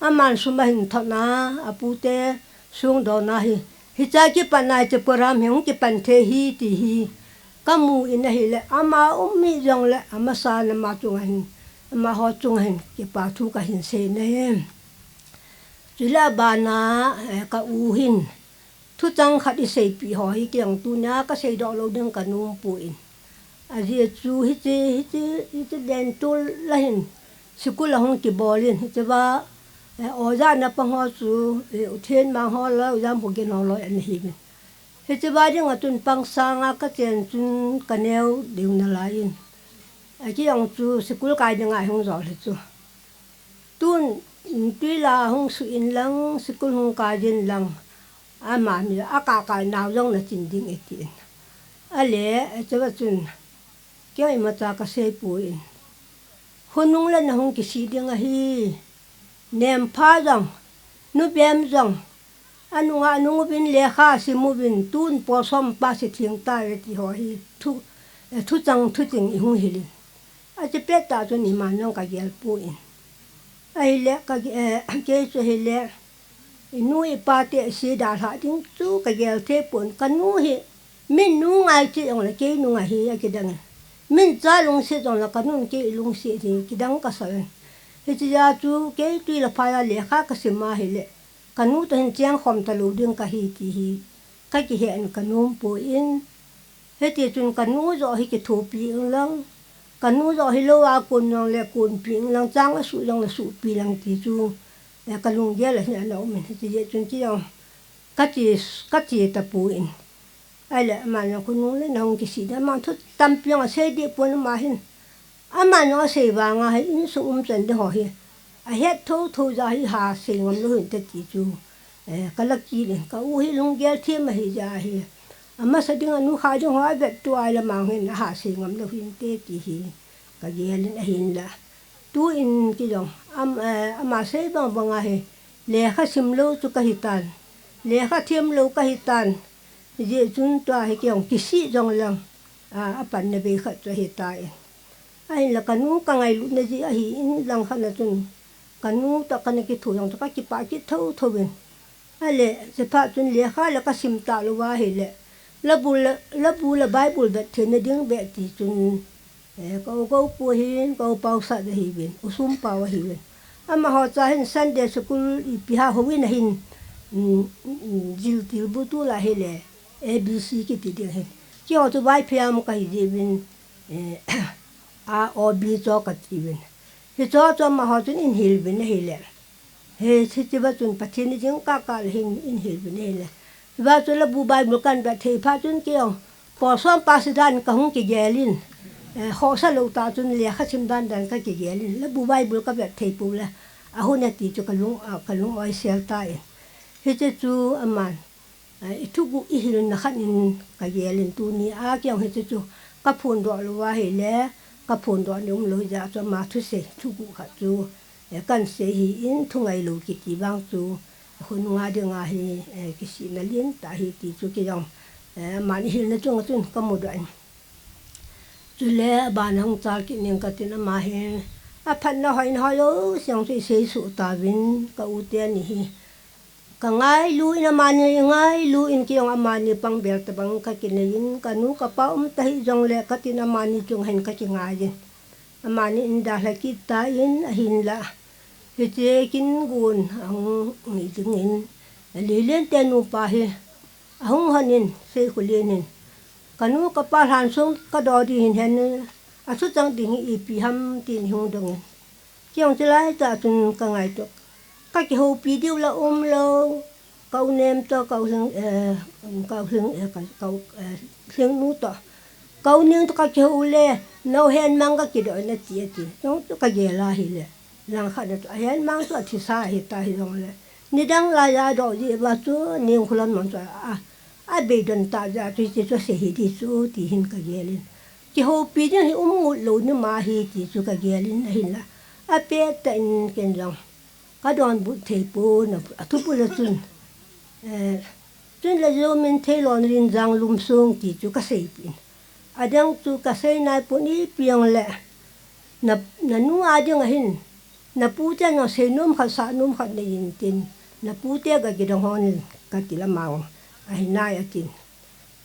aman sum ahin thot na, apute songdohna hi, hiche a kipat na hiche program hi hung kipan thei hi ti hi kamu in ahile, ama um hih jongle, amasan ama chunga hin, amaho chunga hin kipa thu kahin sei in ahi. Chule abana, eh, ka u hin thuchang khat eiseipeh ho hi kei jong tunia kaseidoh lou ding kanom poi. Ajeh chu hiche, hiche, hiche Dentol a hin school ahung kibol in, hichea, eh, oja na pang ho chu, eh, U Thenmang ho le U Jamkhogen ho loi ana hiuvin. Hichea dinga chun pang sanga kachen chun kaneo ding nalai in, a, kei jong chu school kai dinga hung jol hi chu. Tun, twi la hung suh in lang, school hung kai in lang, ama mi a kaka nau jong nachin ding e tin. Ale, chua chun, kei imacha kaseipoi. Khonung le nahung kisih ding ahi. Nempha jong, nubem jong, anunga nung uvin lekha sim uvin, tun posom pass theng tauve ti ho hi thu, eh, thuchang thuching ihung hil in. Ache pettah chun iman jong kagel poi. Ahile, ka, eh, kei chu hile, inu ipa te isi dalhah ding chu kagel thei pon. Kanu hi, min nu ngai che jongle kei nu ngai hi akidang in. Min cha lungset jongle kanun kei lungset hi kidang kasa in. Hichea chu kei twi le phai a lekha kasim ahile, kanu toh hin chengkhom talou ding kahi ti hi kakihe in kanom poi. Hiti chun kanu joh hi kithopi inlang, kanu joh hilou a kon jongle konpi inlang, chang asuh jongle suhpi lang ti chu, eh, kalunggel a hin ana um in, hiti jeh chun kei jong kache, kache tapoi. Ahile aman jong khonung le nahung kisih ding, aman thu tampi jong asei deh pon ama hin. Aman jong asei vanga hi insung umchan ding ho hi ahet thotho jeh a hi hasei ngam lou hinte ti chu, eh, kala kit in, ka u hi lunggel them ahi jeh a hi. Amasa ding, anu kha ding ho avetto ahile aman hin ahasei ngam lou hinte ti hi kagel in ahinla. Tuin kei jong, am, eh, ama sei bang banga hi, lekha simlou chu kahitan, lekha themlou kahitan, hijeh chun tua hi kei jong kisih jong lang, a, apanna bei khat chu ahitai. Ahinla kanu kangailutna jeh ahin langkhat na chun, kanu toh kana kitho jong chu kakipah kit thotho in. Ale, chuphat chun lekha le kasim talou ahile, labu le, labu le Bible vet theina ding beh ti chun, eh, ka u Goupu hin, ka u Paosat ahiuvin, u Sumpao ahiuvin. Amaho cha hin Sunday school ipi ham houin ahin, um, um, jiltil bu tula hile, A B C kiti ding ahin. Keiho chu Vaiphei a mu kahi jeh uvin, eh, A O B cho kati uvin. Hicho chu amaho chun eihil uvin ahile. Hi, hichea chun Pathen in jingkah kah le hin eihil uvin ahile. Hiva chu labu Bible kahin vet thei phat chun kei jong, posom pass dan kahung kigel in. Eh, khohsa lou tah chun lekha sim dan dan kakigel in. Labu Bible kavet thei poule, ahung e ti chu kalung, ah, kalung oisel tan. Hiche chu aman, eh, ithuguh ihilna khat in kagel in tunia kei jong hiche chu kaphondoh lou ahile, kaphondoh ni umlou jeh a chu ama thusei thuguh khat chu, eh, kahin sei ahin, thu ngailou kiti vang chu, khonunga dinga hi, eh, kisihna lentah ahi ti chu kei jong, eh, aman eihilna chunga chun kamudoh in. Chule abana hung chal kit ning katin ama hi, aphatna hoina ho jouse jong chu isei soh tauvin ka u teni hi. Kangailu in amani ngailu in kei jong amani pang bel tabang kakinei in, kanu kapa um tahih jongle katin amani chunga hin kakingai in. Amani eidalha kit tan ahinla. Hiche Kingun ahung hi dingin, Lelen te nupa hi ahung hon in, Seikholen hin, kanu kapa lhansong kadoh ding hin hen, athuchang ding hi ipi ham tin eihung dong in. Kei jong chulai tah chun kangaito. Kakihoupi diu la umlou. Ka u Nem toh, ka u Lhing, eh, ka u Lhing, eh, ka, ka u, eh, Lhingnu toh, ka u Ning toh kakihou le, nao henmang kakidoh in ati, ati. Jong chu kagel ahile, langkhat na chu ahenmang chu athisa ahita hijongle, nidang laiya adoh jeh uva chu Ningkholam jong chu a, abeidon tah jeh a chu hiche chu asei hi ti chu ti hin kagel in. Kihoupi ding hi um ngut lou ni ma hi ti chu kagel in ahinla. Apettah in ken jong ka donbut thei pon, a, athu pula chun, eh, chun le Zomin Theilon Rinjang Lumsong ti chu ka seipeh in. Adang chu ka sei nai pon, ipi jong le na, na nu a ding ahin, na pu te na seinom khat, sahnom khat nei in tin, na pu te ga kidong hon in ka ti lamang ahi nai atin.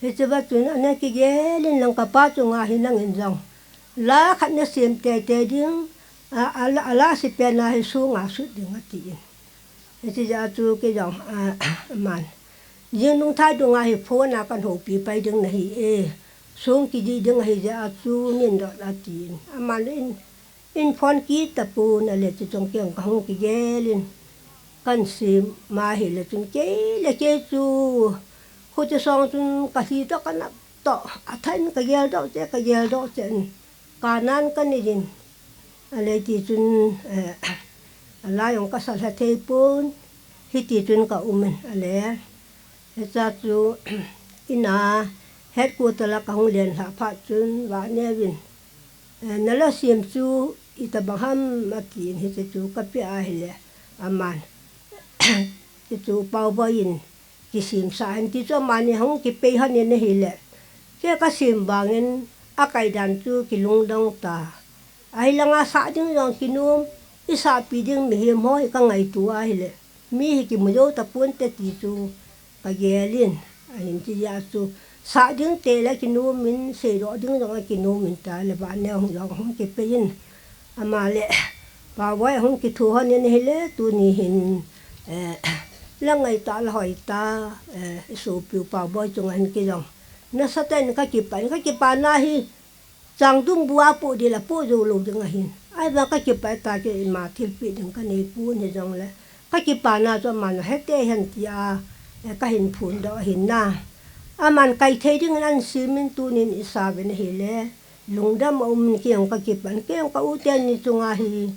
Hiche va chun ana kigel in lang ka pa chunga hi nangin jong la khat na sem teitei ding, a, a la, a la si pen a hi sunga sut ding atin. Hiche jeh a chu kei jong, a, aman. Jing nung thai dunga hi phone a kan houpi pai ding nahi e. Song kiji ding ahi jeh a chu nin dot atin. Aman in, in phone kit tapon ale chu chong kei jong ka hung kigel in. Kan sem ma hile chun kei le kei chu khuti song chun ka lhi toh ka nap toh. Athain ka gel doh cheh, ka gel doh cheh in. Kanan ka nei in. Ale ti chun, eh, alai jong ka sa lha thei pon. Hiti chun ka um in ale. Hiche chu, ina, headquarter la ka hung len lhah phat chun, Vaneu in, eh, na la sem chu, itobang ham, atin, hiche chu, ka pe ahile, aman. Hiche chu, Paoboi in, kisem sah hen ti chu, amani hung kipei hon in ahile. Kei ka sem vangin, akai dan chu, kilungdong ta. Ahi langa sah ding jong kinom, i sahpi ding mihem ho hi ka ngaito ahile. Mi hi kimu jou tapon te ti chu ka gel in. Ahin ti jeh a chu sah ding te le kinom in, seidoh ding jong le kinom in ta le Vaneu jong hung kipei in. Ama le Paoboi hung kithu hon in ahile tuni hin, eh, la ngai ta la hoi ta, eh, i sopiu Paoboi chunga hin kei jong. Nasatah in ka kipah in, ka kipana hi, Changdung bu a poh ding la poh jou lou ding ahin. Ahivang ka kipah ta kei ima thilpeh ding ka nei pon hijongle. Ka kipana chu aman ahe tei hen tia, eh, ka hin phondoh ahin na. Aman kai thei dingin ahin semin tunin i sa uvin ahile. Lungdam aum in kei jong ka kipah in kei jong ka u teni chunga hi.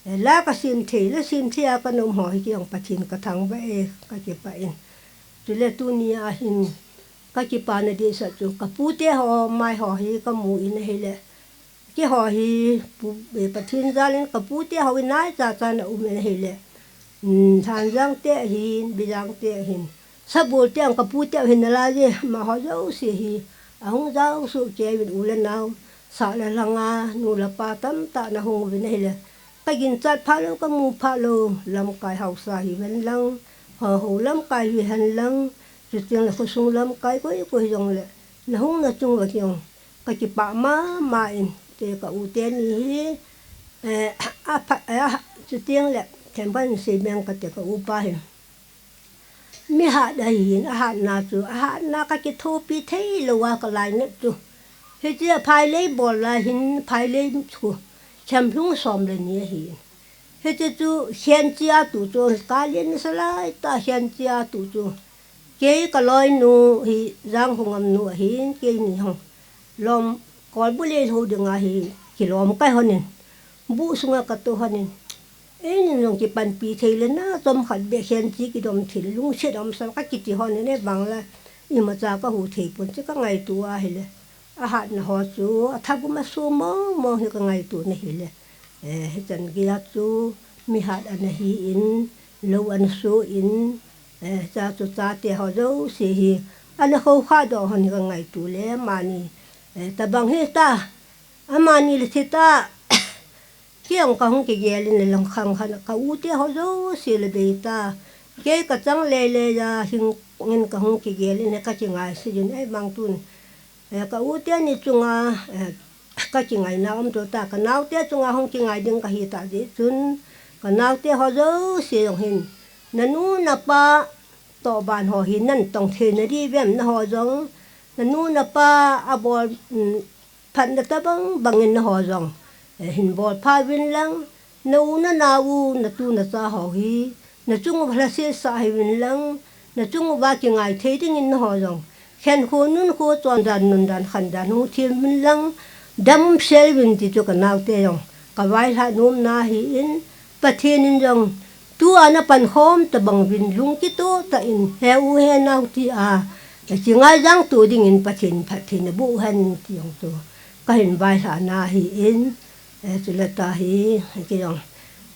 Eh, la ka sem thei, la sem thei a ka nom ho hi kei jong Pathen ka thangvah e ka kipah in. Chule tuni a hin Ka kipana dehset chu, ka pute ho, mai ho hi ka mu in ahile. Keiho hi, pu, eh, Pathen jal in ka pute ho in nai cha cha na um in ahile. Hmm, Thanjang te ahin, Bijang te ahin. Sabol te ang ka pute ahin nalai je, amaho jouse hi. Ahung jao soh kei uvin u le nao. Sah le lhanga, nu le pa tamtah na hung uvin ahile. Ka ginchat phat lou, ka mu phat lou, lamkai haosa hihen lang, ho ho lamkai hihen lang, chuteng le khosung lamkai koi koi hijongle, na hung na chung uva kei jong, ka kipah mama in, te ka u teni hi, eh, aphat, eh, chuteng le, themban sei meng kate ka upa hin. Mi hat ahin, ahatna chu, ahatna ka kithopi thei lou a ka lainat chu. Hiche a phailei bol lai hin, phailei chu, themlhung som le ni ahin. Hiche chu, khenchi a tu chu, ka lien sa lai ta khenchi a tu chu. Kei ka loinu hi, Janghungam nu ahin, keini hung. Lom, kolbu lei lhou dinga hi, kilom kai hon in. Bu sunga ka to hon in. Eini jong kipanpi thei le na, chomkhat beh khenchi kidom thei le, lungset um sa ka kiti hon in, ahivang le, imacha ka hu thei pon, chu ka ngaito ahile. Ahatna ho chu, atha gum aso mong mong hi ka ngaito na hile. Eh, hichan gei a chu, mi hat ana hi in, lou ana so in, eh, cha chu chate ho jouse hi, ana khoukhah doh hon hi ka ngaito le, amani, eh, tabang hi ta, amani le thi ta, Kei jong ka hung kigel in le lang khang khat ka u te ho jouse le bei ta. Kei ka chang lele ja hing in ka hung kigel in le ka kingai se jin ahivang tun. Eh, ka u teni chunga, eh, ka kingaina um to ta. Ka naote chunga hung kingai ding ka hi ta jeh chun. Ka naote ho jouse jong hin. Na nu na pa toh ban ho hi nan tong thei na di vem na ho jong. Na nu na pa abol, um, Phatna tabang bangin na ho jong, eh, hin bol pha uvin lang, na u na nao u, na tu na cha ho hi, na chung uva lhaset sah hih uvin lang, na chung uva kingai thei dingin na ho jong. Khenkho nunkho chondan nundan khandan hung them uvin lang, dam sel uvin ti chu ka naote jong. Ka vaihla nomna hi in, Pathen in jong, tua na pankhom tabang uvin lungkitoh tah in, he u he nao tia, kingaijang to dingin Pathen phatthei naboh hen ti jong chu. Ka hin vaihla na hi in, eh, chule ta hi, kei jong.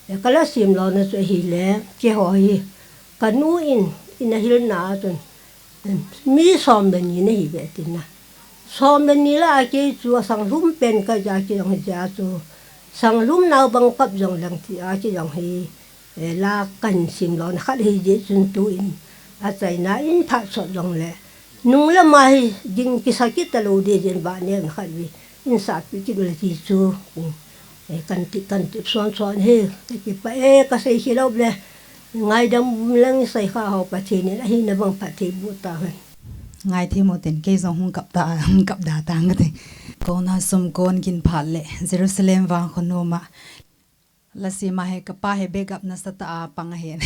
Kala simlona chu ahile, keiho hi, kanu in, in ahilna a chun, mi som le ni nahi ve tina. Som le ni lah a kei chu asang lhum pen kajah a kei jong hi jeh a chu, sang lhum nau bang kap jong leng tia kei jong hi, la kahin simlona khat ahi jeh chun tuin, achaina in phat sot jongle, nung le ma hi ding kisa kit talou ding jeh in vah neo in khat vei in sahpeh kit uleh ti chu, kan ti, kan ti son son hi, kakipah e, kasei khel lou le, ngaidam lang isei kha ho Pathen in ahina bang phatthei boh tahen. Ngaithei mo ten, kei jong hung kap ta, hung kap da tang kate. Kona sumkon kin phat le, Jerusalem vangkho noma. Lasima hi kapa hi backup nasatah a pang ahin.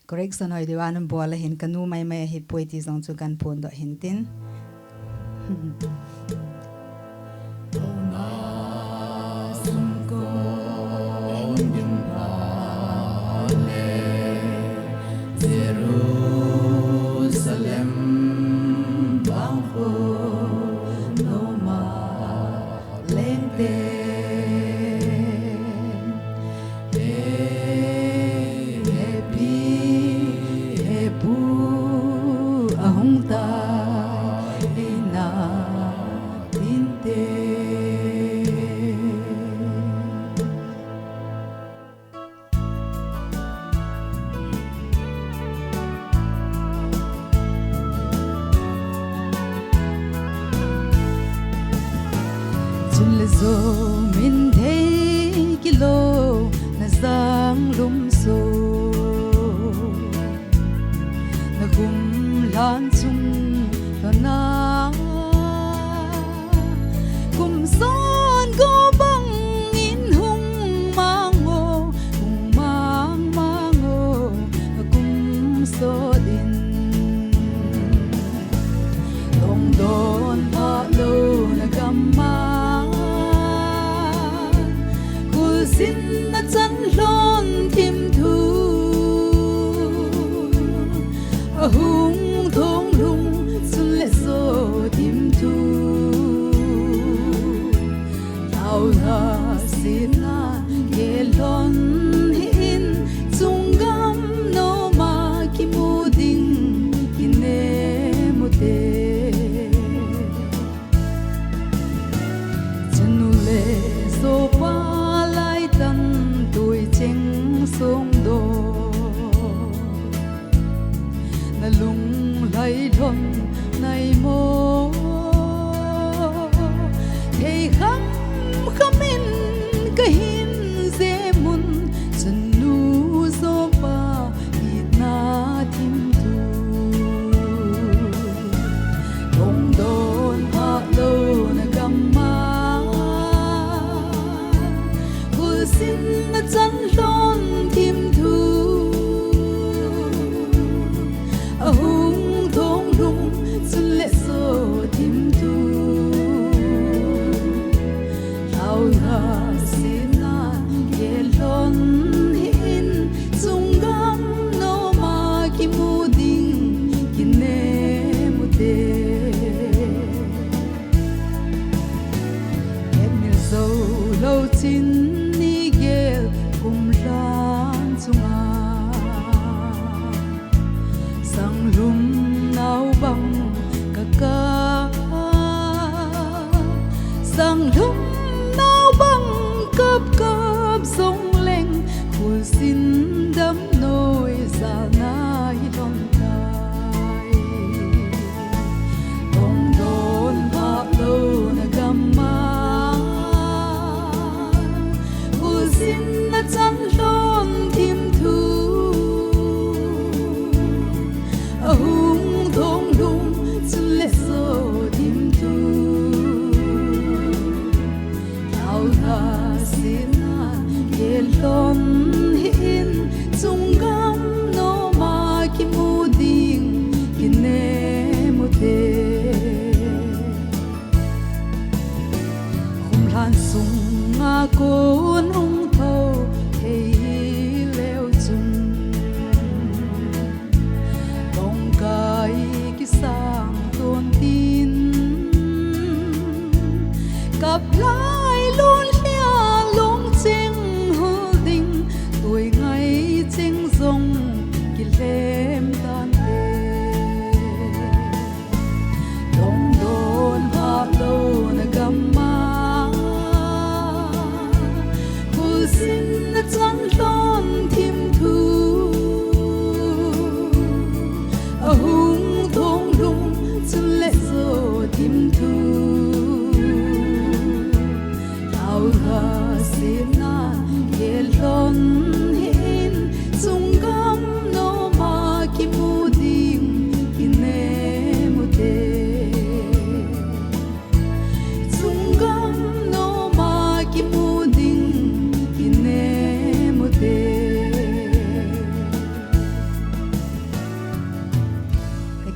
Correction hoi diu a nabol ahin, kanu maimai ahipoi ti jong chu kan phondoh hintin. Jerusalem vangkho noma lengte. He, he pi, he pu, ahung tai na tinte. Chun le jo min thei kilo na jang lum so. Na kum lhan chung lhona, kum son go bang in hung mang o, hung mang mang o, na kum sot in. Tongdon pha lou na gam a, kul sin na chan lhon thim thu. Ahung thong lhung chun le jo thim thu. Thaona sina ke lhon hi in chung gam noma kimu ding kinem u te. Chanu le jo pa lai tan tui cheng song do. Na lunglhai lhon nai mo. Thei kham kham in ka hin jem un chanu jo pa itna thim thu. Tongdon pha lou na gam a, kul sin na chan lhon thim thu. Ahung thong lhung chun le jo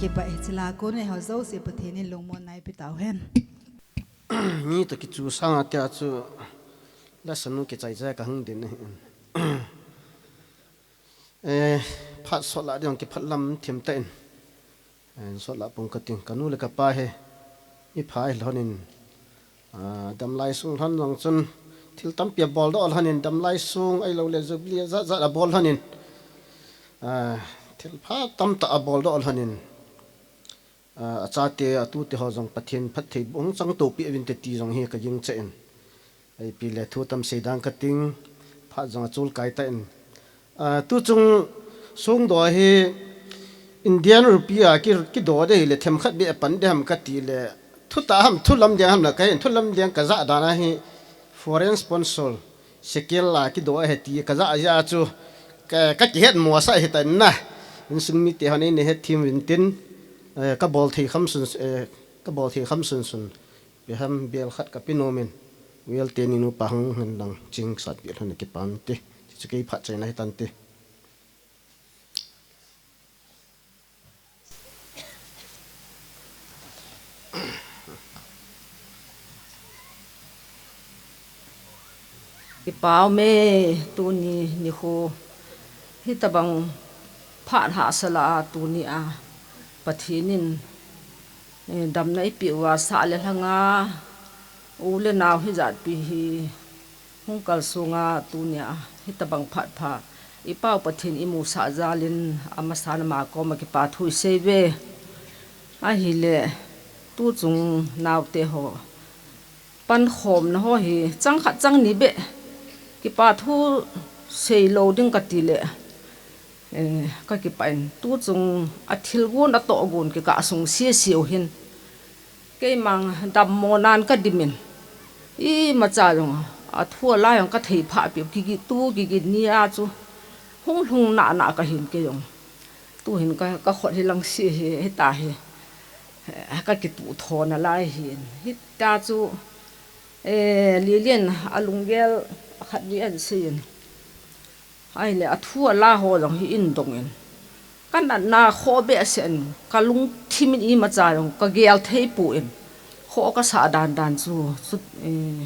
Kipah e, chila kon a ho jouse Pathen in lungmonna eipeh tauhen. Mi toh kichu sanga tia chu la sanu kichai cha kahung din ahi. Eh, phat sot lah ding kiphat lam thim tah in. Eh, sot lah pong kating kanu le kapa he. Mi pha hi lhonin. Ah, damlai sung lhon jong chun thil tampi abol doh lhonin damlai sung ahilou le jubilee jat jat abol lhonin. Ah, thil pha tamtah abol doh lhonin. Ah, achate, atute ho jong Pathen phattheiboh hung chang tohpeh uvinte ti jong hi kagingchah in. Ipi le thu tam sei dang kating, phat jong achul kai tah in. Ah, tuchung songdoh hi Indian rupee a ki, kidoh ding ahile themkhat beh pan ding ham kati le, thutah ham, thu lamdeng ham la kahin, thu lamdeng kajah dan ahi foreign sponsor. Shekel a kidoh ahi ti kajah jeh a chu ka, kakihet mosah ahitan na. Insung mite hon eina hetthem uvintin, eh, kabol thei kham sun, eh, kabol thei kham sunsun. Ipi ham bel khat kape nomin. Wel teni nupa hung hen lang ching satpeh lhon kipah inte. Chu kei phat chaina hitante. Kipah ume, tuni nikho hitabang phat hahsa lah a tuni a Pathen in, eh, damna eipeh uva sah le lhanga u le nao hijatpi hi hung kalsonga tuni a hitabang phat pha ipau Pathen imusah jal in amasan ama koma kipathu isei uve. Ahile tuchung naote ho pankhomna ho hi chang khat chang ni beh kipathu seilou ding kati le, eh, kakipah in tuchung athilgon atohgon kikah sung sese u hin keima dammo nan kadimin, imacha jong athu ala jong kathei phah peh u, kigit tu kigit ni a chu hung lhung nana kahin kei jong. Tuhin ka, kakhut hi langse hi, hita hi, eh, kakituh tho nalai hin. Hita chu, eh, Lilin alunggel khat vei ahin seiyin. Ahile athu ala ho jong hi eidongin. Kanatna khoh behseh in, kalungthim in imacha jong kagel thei pon. Khoh kasah dan dan chu, chu, eh,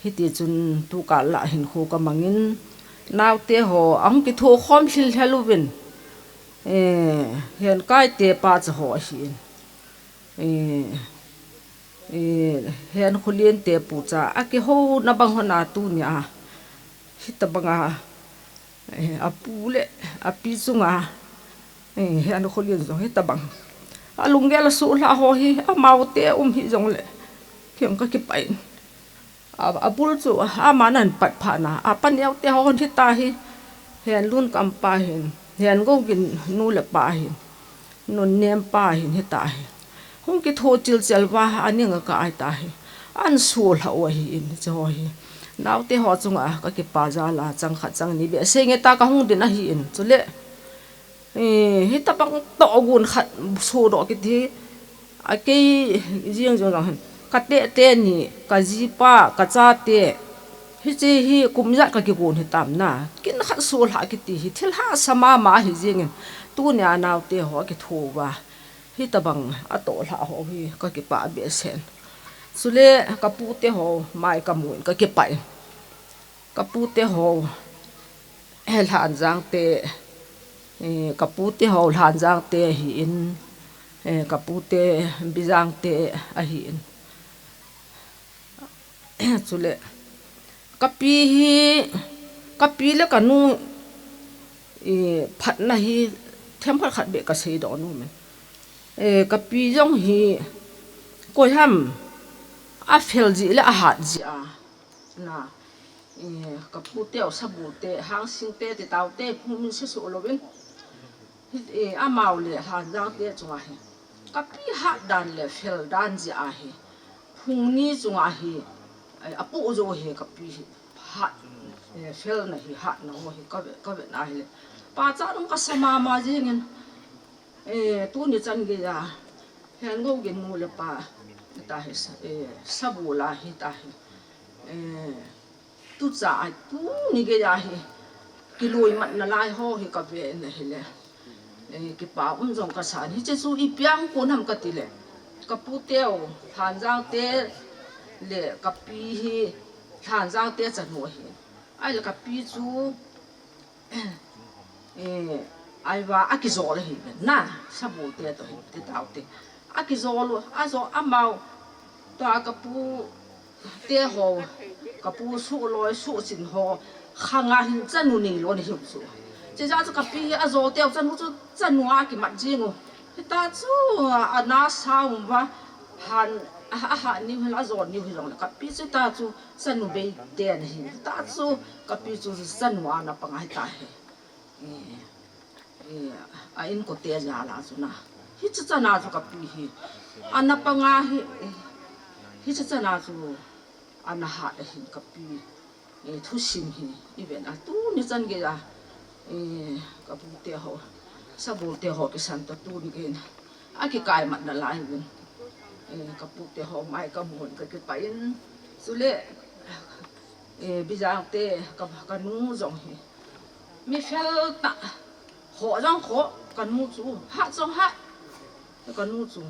hiti chun tukal lah hinkho kamangin, naote ho ahung kithokhom lhilhel uvin, eh, Henkaite pacha ho ahin, eh, eh, Henkholen te pucha akihouna bang hon a tuni a hitabanga, eh, apu le api chunga, eh, Henkholen jong hitabang alunggel asoh lhah ho hi amaute um hijongle kei jong kakipah in. A, abul chu aman ahin pat phat na, apa neote ho hon hita hi, Henlunkam pa hin, Hengougin nu le pa hin, Nunnem pa hin hita hi. Hung kitho chilchel uva aning akah ahi ta hi. Ahin soh lhah u ahin, hiche ho hi. Naote ho chunga kakipah jal a chang khat chang ni beh seinge ta kahung din ahin. Chule, eh, hitabang tohgon khat sodoh kiti hi, akei jeng jong jong hin. Kateh teni, kajipa, kachate. Hiche hi kum ijat kakigon hitam na. Kin khat soh lhah kiti hi. Thil hahsa mama ahi jengin. Tunia naote ho akitho uva hitabang atoh lhah ho hi kakipah behseh in. Chule kapute ho mai kamun kakipah in. Kapute ho, eh, Lhanjang te, eh, kapute ho Lhanjang te ahin, eh, kapute Bijang te ahin. Chule, kapi hi, kapi le kanu, eh, phatna hi themkhat khat beh kasei doh nom in. Eh, kapi jong hi, koiham, afel jeh le ahat jeh a. Na, eh, kapute u Sabul te, Hangsing te, Titau te, phung min sesoh louvin. Hi, eh, amau le Lhanjang te chunga hi. Kapi hat dan le fel dan jeh a hi. Phung ni chunga hi, eh, apoh jou hi kapi hi. Hat, eh, felna hi hatna ho hi kave, kave na hile. Pachat um kasa mama jengin. Eh, tuni chan geiya, Hengougin nu le pa, hita hi, eh, Sabul a hita hi. Eh, tucha a, tuni geiya hi, kiloimat nalai ho hi kave na hile. Eh, kipa um jong kasan. Hiche chu ipi a kon ham kati le, kapu teu Lhanjang te le kapi hi Lhanjang te chanu ahi. Ahile kapi chu, eh, aiva akijol ahi na, Sabol te toh hi, ti tau te. Akijol u, ajol amau, tua kapu te ho, kapu suh loi, suh chin ho, khanga hin chanu neilou ana hiu chu. Chujeh chu kapi hi ajol teu chanu chu, chanu a kimat jing u. Hita chu, ana sa um uva, han, a, ahat niu hin ajol niu hijongle, kapi chu hita chu, chanu bei te ana hi. Hita chu, kapi chu, chanu a ana panga hita hi. Eh, eh, a inkote jal a chu na. Hiche chana chu kapi hi. Ana panga hi, eh, hiche chana chu ana hat ahin kapi. Eh, thusim hi, iven a tuni chan gei a. Eh, kapu te ho, Sabol te ho kisan toh tuni gei a. Akikai mat nalai uvin. Eh, kapu te ho mai kamu hon kakipah in. Chule, eh, Bijang te ka, kanu jong hi. Mi fel tah, khoh jong khoh, kanu chu, hat jong hat, kanu chu.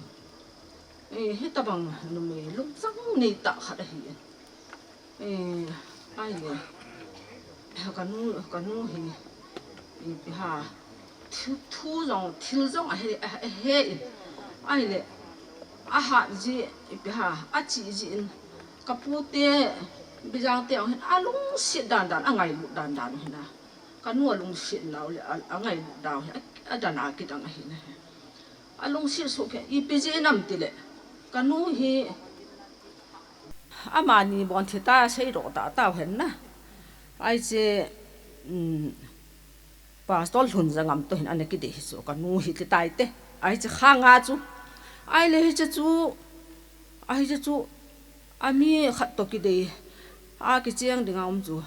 Eh, hitabang numei lungchang nei tah khat ahi. Eh, ahile, kanu, kanu hi, ipi ham, thu, thu jong, thil jong ahe, ahe in. Ahile, ahat jeh, ipi ham, achi jeh in, kapu te, Bijang te jong hin, alungset dan dan, angailut dan dan u hi na. Kanu alungset nau le, a, angailut dan u hi, a, adan a kidang ahi na hi. Alungset soh kei, ipi jeh ham tile, kanu hi, amani bon thi ta, seidoh tah tau hen na. Ahi che, um, Pastor Lhunjangam toh hin ana kidei hi chu, kanu hi ti tai te. Ahi che khanga chu. Ahile hiche chu, ahi che chu, ami khat toh kidei, akicheng ding a um chu.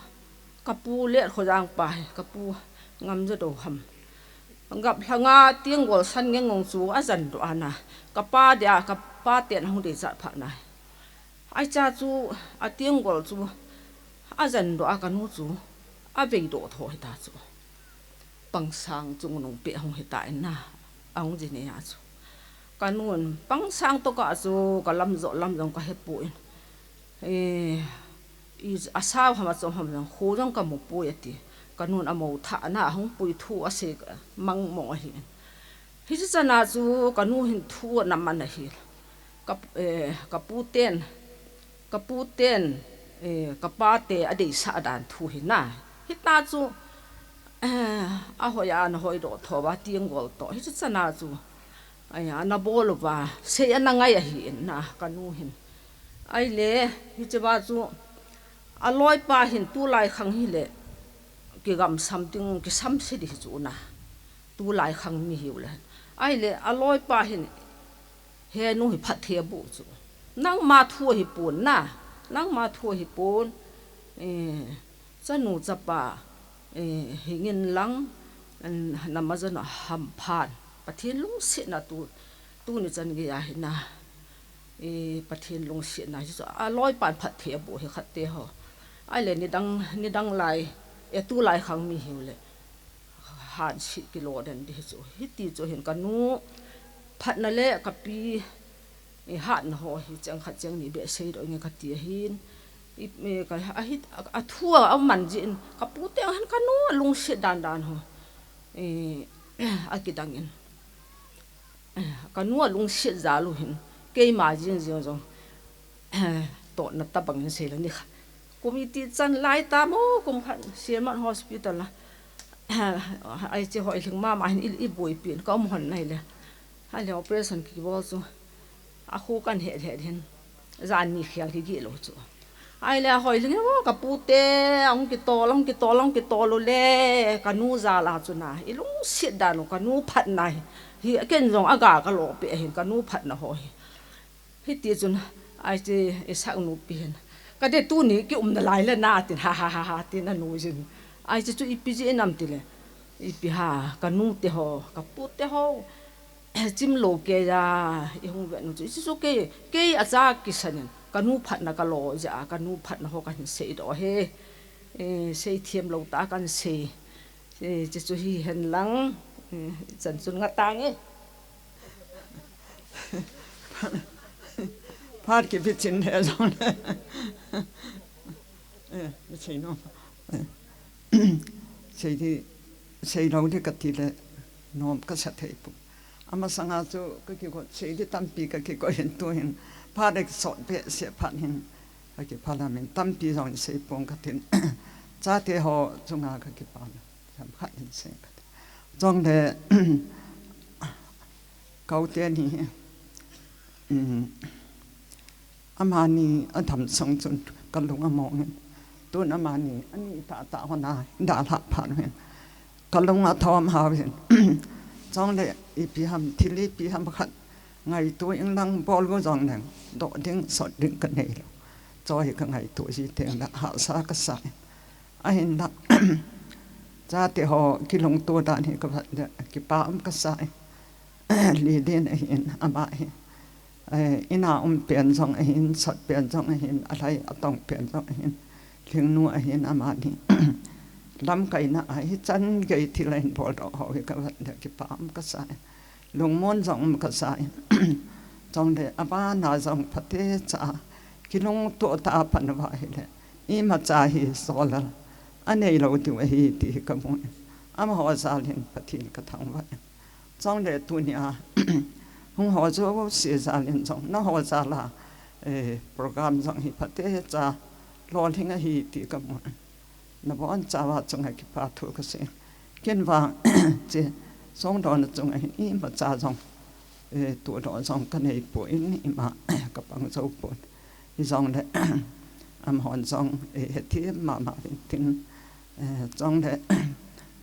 Kapu Letkhojang pa hi, kapu Ngamjadou ham. Gap lhanga Tienggol Sangengong chu ajan doh ana. Kapa dia, kapa ten ahung deichat phat na. Ahi cha chu, a Tienggol chu ajan doh a kanu chu avei doh tho hita chu. Pangsang chungnung peh ahung hita in na, ahung ji nei a chu. Kanun, Pangsang toh kah chu kalam jo lam jong kahepoi. Eh, i, asao ham achom ham jong, kho jong kamupoi ati. Kanun amou thah na, ahung pui thu asei mang mong ahi. Hiche chana chu kanu hin thu ana man ahi. Ka, eh, kapu ten, kapu ten, eh, kapa te adeisah dan thu hi na. Hita chu, eh, ahoi a ana hoi doh tho uva Tienggol toh. Hiche chana chu, ai, ana bol uva, sei ana ngai ahi in na, kanu hin. Ahile, hiche va chu, aloipa hin tulai khang hile, kigamsam ding, kisamse ding hi chu na. Tulai khang mi hiu le. Ahile, aloipa hin, henu hi phatthei aboh chu. Nangma thu ahipon na. Nangma thu ahipon. Eh, chanu chapa, eh, hingin lang, em, namajan a hamphan. Pathen lungsetna tu, tuni chan gei a hi na. Eh, Pathen lungsetna hi chu. Aloipan phatthei aboh hi khat te ho. Ahile nidang, nidang lai, eh, tulai khang mi hiu le. Hanset kilo den ding hi chu. Hiti chu hin kanu phatna le kapi, eh, hatna ho hi cheng khat cheng ni beh seidoh inge kati ahin. I, eh, ka, ahi, a, athu a, aman jeh in kapu te hin kanu alungset dan dan ho. Eh, akidang in. Kanu alungset jal u hin, keima jing jing jong, totna tabang in sei le ni kha. Kum iti chan lai tam o, kum khat, Sielmat Hospital a. Ahi che Hoilhing mama hin i, iboipi in, ka um hon nai le. Ahile operation kibol chu. Akhu kan het het hin. Jan ni khel kigih lou chu. Ahile Hoilhing in, o, kapu te, ahung kitol, ahung kitol, ahung kitol u le, kanu jal a chu na. Ilungset dan u, kanu phatna hi. Hi, ken jong aga kalo peh ahin, kanu phatna ho hi. Hiti chun, ahi che, isah nupi hin. Kati tuni kium nalai le na, tin, ha, ha, ha, ha, tin anu jin. Ahi che chu ipi jeh ham tile. Ipi ham, kanu te ho, kapu te ho. Chim lou kei a, ihung vet u chu. Hichu kei, kei acha kisan in. Kanu phatna kalo jeh a, kanu phatna ho kahin seidoh e. Eh, seithem lou tah a kahin sei. Eh, hichu hihen lang. Chan chun nga tang e. Phat kibichin le jong le. Eh, sei nom. Eh. Sei di, sei lou di kati le nom kasa thei pon. Amasanga chu kakigot sei di tampi kakigot hin tuhin. Phat le sot behseh phat hin. Kakipah lamin tampi jong sei pon katin. Chate ho chunga kakipah. Jam khat in sei khat. Jong le, kaute ni, um, amani adam song chun kalung among in. Tun amani, ani tata hona, dalha phan hin. Kalung athom hao hin. Jong le, ipi ham, thil ipi ham khat. Ngaito inlang bol go jong leng. Doh ding, sot ding kanei lou. Choi kangaito ji teng le, hahsa kasa in. Ahinla, chate ho kilungto dan hi kavet le, kipa um kasa e. Lilin ahin, ama hi. Eh, ina um pen jong ahin, sot pen jong ahin, alhai atong pen jong ahin, lhingnu ahin, amani. Lamkaina a hichan gei thil ahin bol doh ho hi kavet le, kipa um kasa e. Lungmon jong um kasa in. Chong le abana jong phatecha kilungto tah a pan uva ahile, imacha hi solal anei lou diu ahi ti hi kamu in. Amaho jal in Pathen kathangvah in. Chong le tunia hung ho jouse jal in jong, naho jal a, eh, program jong hi phatecha lolhing ahi ti kamu in. Nabonchauva chunga kipa thu kasei. Ken vang che songdohna chunga hin imacha jong, eh, tudoh jong kanei poi, ima kapang jou pon. Hijongle, amahon jong, eh, hethem mama uvin tin, eh, chong le,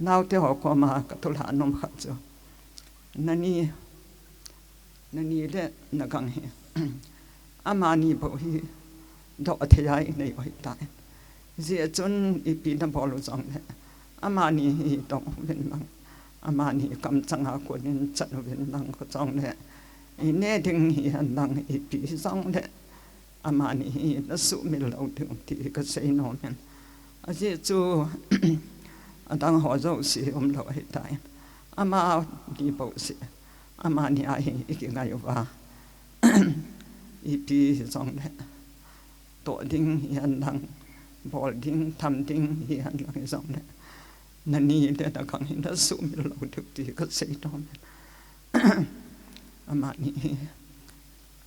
naote ho koma kathu lha nom khat chu. Nani, nani le nagang hi. Amani bou hi doh thei a inei u ahitai. Hijeh chun ipi nabol u jongle, amani hi dong uvin lang. Amani kamchang a konin chan uvin lang, kho jongle. Ine ding hihen lang, ipi hijongle. Amani hi nasumil lou diu ti kasei nom in. Ajeh chu adang ho jouse umlou ahitai. Amani bou se. Amani a hi ikingai uva. Ipi hijongle. Toh ding hihen lang. Bol ding, tham ding hihen lang hijongle. Nani le nagang hi nasumil lou diu ti kasei nom in. Amani hi.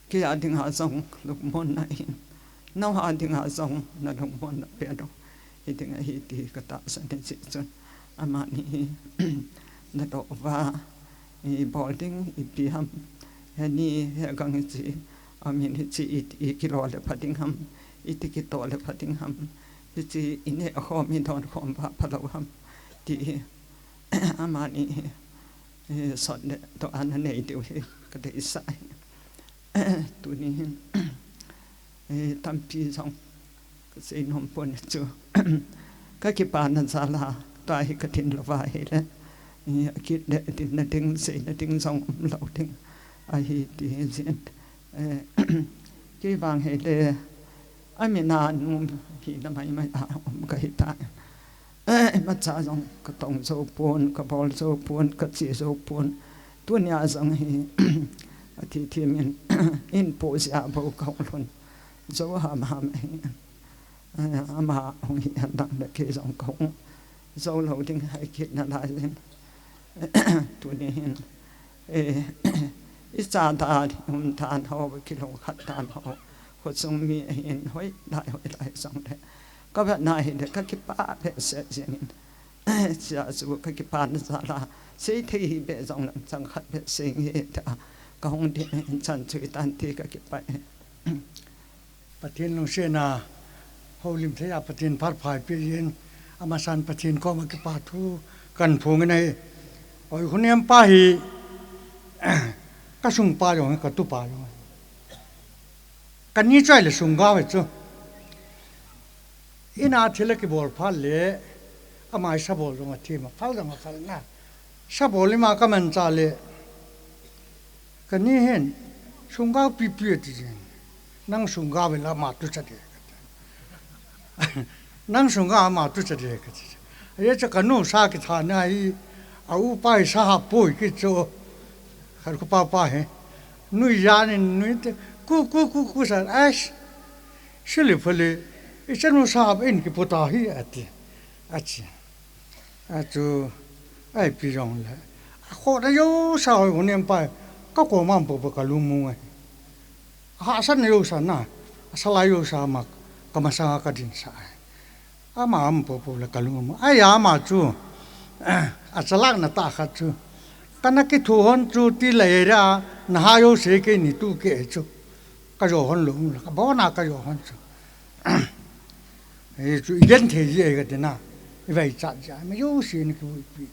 Kei a dinga jong lungmonna ahin, nao a dinga jong nalungmonna pen u hiding ahi ti katahsan in, hijeh chun amani hi nadoh uva, ibol ding ipi ham, heni hegang hiche, amin hiche i, ikilo le pha ding ham, iti kitoh le pha ding ham, hiche ineh khom idon khom uva phalou ham ti hi amani hi, eh, sot le toh a nanei diu hi kadeisah ahi. Tuni hin, eh, tampi jong kasei nom pon chu. Kakipana jal a, tua hi kadin louva ahile, eh, akit le dinna ding, seina ding jong umlou ding ahi ti hi jin. Eh, kei vang hile, amina nu hina maimai a um kahitai. Eh, imacha jong katong jou pon, kabol jou pon, kache jou pon. Tunia jong hi, athi thimin, inpo jeh a bou kahung lhun jou hamham ahi. Eh, ama hung hihen lang le kei jong kahung jou lou ding ahi kit nalai jin. Tuni hin, eh, icha dan, um dan ho, kilungkhat dan ho, khosung mi ahin hoilai, hoilai jongle. Kavetna hile kakipah behseh jengin. Hijeh chun kakipana jal a, seithei hih beh jong lang chang khat beh seinge tia kahung ding in, chan chu hitan ti kakipah e. Pathen lungsetna, houlim thei a Pathen phat pha eipeh jeh in, amasan Pathen koma kipa thu kahin phong in ahi. Oi, Khunem pa hi, kasungpa jong hi, katupa jong hi. Kani chu ahile Sungao ahi chu. Ina thil akibol phat le, ama hi sabol jong athem a, phal jong aphal na. Sabol ima kamanchah le, kani hin, Sungao pipi ati jin. Nang Sungao ve la ama tucha de kati. Nang Sungao ama tucha de kati. Ajeh chu kanu sa kithana hi, A upa hi sahap poi kit chu. Khat khu papa hi. Nui jan in nui te. Ku, ku, ku, ku sa. Ai. Sili phali. I chanu sahap in kipu ta hi ati. Achi. Achu. Ai pi jong le. A kho na jo sa hoi ko nem pai. Ka ko mam po po ka lu mu ngai. Hahsatna jouse na, a salai jouse ama, ka masanga ka dinsa. Ama um popo le ka lung um. Ai ama chu, a chalakna tah khat chu. Kana kithu hon chu ti lei ra, na ha jouse kei ni tu ke chu. Ka jo hon lou, ka bona ka jo hon chu. Ei chu i gen thei ji ei ka tina, i vai chat ja, mi jouse ni ki pi.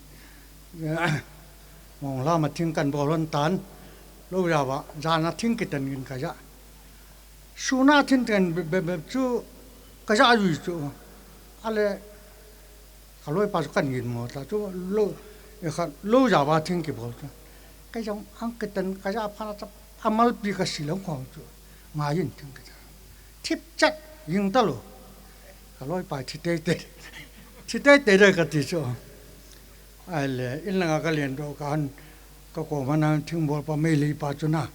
Mong lama thing kan bol hon tan, lo ja ba, jana thing kitan ngin ka ja. Suna thing tan be, be, be chu, ka ja ju chu. Ale, ka loi pa chu kan ngin mo ta chu, lo, e kha, lo ja ba thing ki bol ta. Ka jong ang kitan ka ja pha na cha, amal pi ka si lo khong chu. Nga yin thing kitan. Thip chat, ying ta lo. Ka loi pa thi tei tei. Thi tei tei de ka ti chu. Ai le, in langa ka len doh ka han, ka koma na thing bol pa mei lei pa chu na,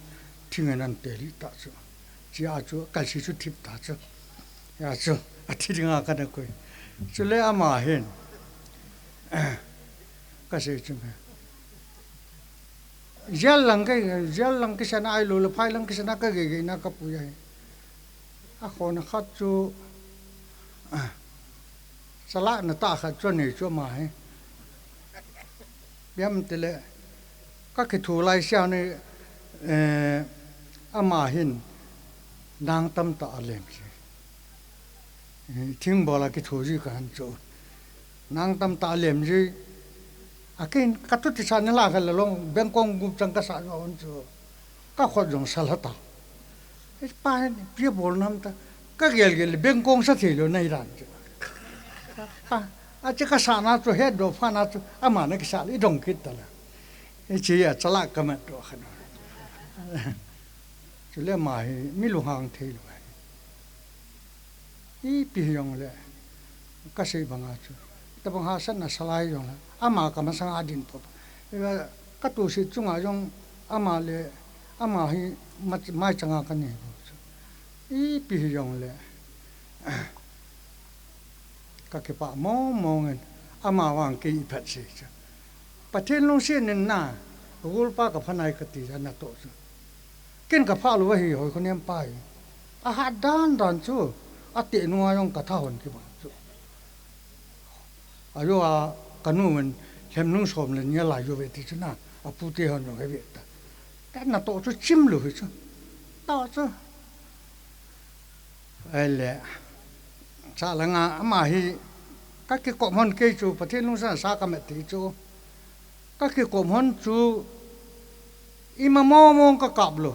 thing an an te li ta chu. Chi a chu, ka si chu thip ta chu. Ya chu, a thi dinga ka na koi. Chu le ama hin. Ka sei chu me. Jail lang ka, jail lang kisana ai lo le, phai lang kisana ka ge ge na ka pu ya. A khona khat chu, ah, chalakna tah khat chu nei chu ama hi. Biam tile, ka kithu lai sia ni, eh, ama hin nang tam tah a lem si. Eh, thing bola kithu ji ka han chu. Nang tam tah a lem ji. A kin ka tu ti sa ni la ka le long, bengkong gup chang ka sa jo hon chu. Ka khot jong sa la ta. Ei pa ni, pi bol nam ta. Ka gel gel, bengkong sa thei lo nai ran chu. Pa, a che ka sa na chu, he do pha na chu, ama na ki sa li dong kit ta la. Ei che ya, chalak ka mat do khan. Chu le ama hi, mi lunghang thei lo. Ipi hi jong le, ka sei banga chu. Tabang hahsatna salai jong le, ama ka masanga din po. Ka tu si chunga jong ama le, ama hi ma-, mai changa ka ni po chu. Ipi hi jong le, ka kipa mong mong in, ama vang kei i phat si chu. Pathen lungset in na, gul pa ka phanai ka ti ja na to chu. Ken ka pha lou ahi hoi kho nem pa hi. A hat dan dan chu, a te nunga jong ka tha hon ki bang chu. A jo a ka nu men lhem nung som le nia lai jo ve ti chu na, a pu te hon jong he ve ta. Ka na to chu chim lou hi chu. To chu. Ai le, cha langa ama hi, ka kikop hon kei chu, Pathen lungsan sa ka met ti chu. Ka kikop hon chu, ima mong mong ka kap lou.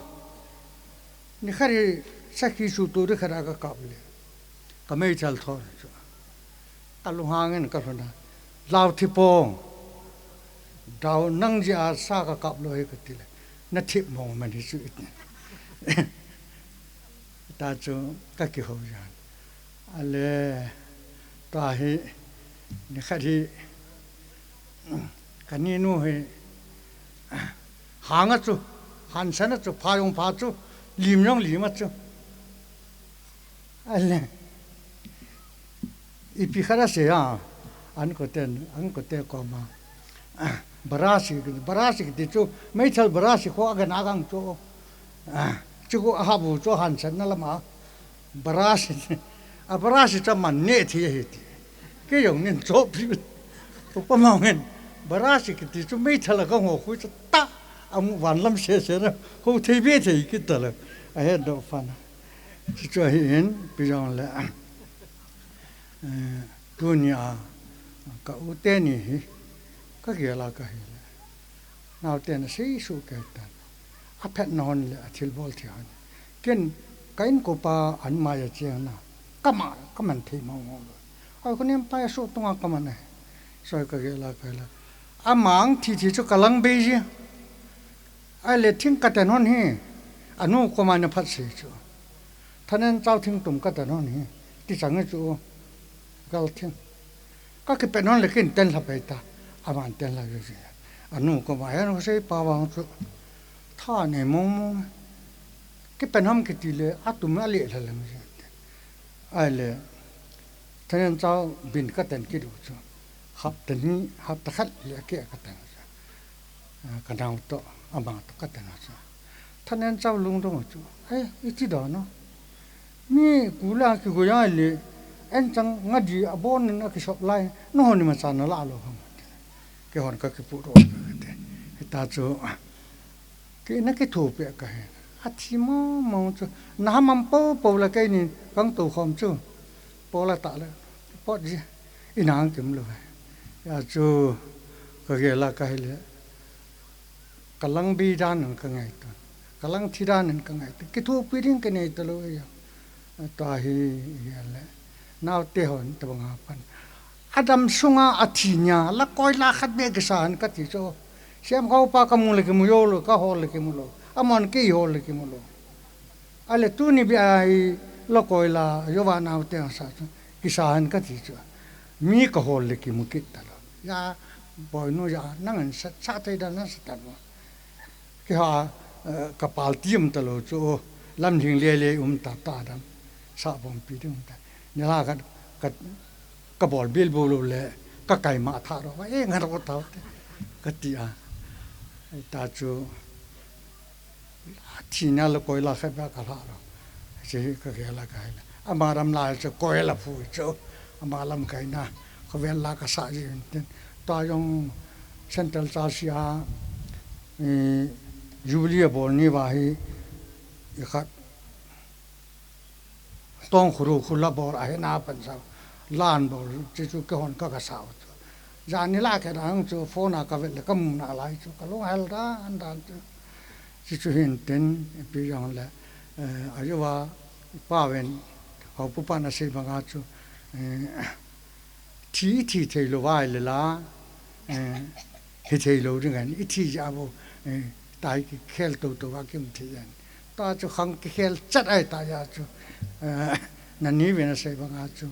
Ni khat hi, sakhi chu tu ni khat a ka kap le. Ka meithal thon chu. Ka lunghang in ka lhun a. Lau thi pong. Dau nang ji a sa ka kap lou hi ka ti le. Na thip mong man hi chu it ni. Ta chu ka kihou jan. A le, ta hi, ni khat hi, ka ni nu hi, hang a chu, han san a chu, pha jong pha chu, lim jong lim a chu. A le, ipi khat a sei a, an ko ten, an ko te koma. Barasi, barasi kiti chu, meithal barasi kho a gan a gang chu. Ah, chu kho a habu chu han san na lama. Barasi, a barasi chu man ne thi hi ti. Kei jong nin chop pi. Upa ma ngen, barasi kiti chu meithal a ka ngo khu chu ta. A mu van lam se se na. Ho thei be thei kit ta le. A he do fa na. Chu chu hi in, pi jong le. Eh, Tunia, ka u teni hi, ka gel a ka hi le. Nau tena sei su ke tan. A phet na hon le, a thil bol thi hon. Ken, ka in ko pa an mai a chiang na. Ka ma, ka man thei ma ngong lo. Ai ko nem pa ya su tunga ka man e. Soi ka gel a ka hi le. A mang thi thi chu ka lang bei ji. Ai le thing ka ten hon hi. A nu ko ma na phat sei chu. Thanen chau thing tum ka ten hon hi. Ti chang chu. Gal thing. Ka kipet non le kin ten lha pai ta. Aman ten lha jo ji. Anu koma, "He, nusei pa vang chu tha nei mong mong. Kipen ham kiti le, atum a le lha lem." Ahile, Thanenchao bin ka ten kit u chu. Hapta ni, hapta khat le a keh ka ten u chu. A, ka nao toh, ama toh ka ten u chu. Thanenchao lungdong chu. "Eh, iti dan o. Mi kula kigoi a le, en chang nga di a bon in a kisop lai, nahon imacha na la lou ham?" Keihon ka kipu ro ka te. Hita chu, Kei na kithopi ka he. Athi mong mong chu. Na ham am po po la kei ni kang to khom chu. Po la ta le. Pot ji. Inang kim lo he. Ya chu ka gel a ka he le. Ka lang bi dan in ka ngai ta. Ka lang thi dan in ka ngai ta. Kithopi ding ka nei ta lo ya. Tua hi, hi le. Naote hon tabang a pan. Adam sunga athi nia, la koi la khat beh kisa hen ka ti chu. Siam kau pa ka mu le kimu jou lou, ka hol le kimu lou. Amon kei hol le kimu lou. Ahile tuni beh a hi la koi la, jouva naote hon sa chu. Kisa hen ka ti chu. Mi ka hol le kimu kit ta lou. Ya, boinu ya, nang in sa, sa thei dan nang sa ta lou. Kei ha, eh, ka pal ti um ta lou chu, lamlhing le le um ta ta dam, sa bom pi ding um ta. Ni la ka, ka, ka bol bil bu lou le, ka kai ma tha ro, e nga ro ta te, ka ti a. Ta chu, thi na la koi la kha ba ka la ro. Che ka ke la ka la. Ama ram la chu koi la phu chu. Ama lam kai na. Khovel la ka sa ji tin. Ta jong Central Church a, eh, Jubilee a bol ni va hi, i khat tong khuru khula bol a hi na pan sa. Lan bol, chi chu ke hon ka ka sa u chu. Jan ni la ke dang chu phone a ka vet le ka mu na lai chu. Ka lung hel dan dan chu. Chi chu hin tin, pi jong le, eh, a jo va, pa ven, hau pu pa na sei banga chu, eh, Thi, i thi thei lou vai le la, eh, hi thei lou ding an, i thi ja bo, eh, tai ki khel to to va kim thi an. Ta chu khang ki khel chat ai ta ja chu, eh, na ni ve na sei banga chu,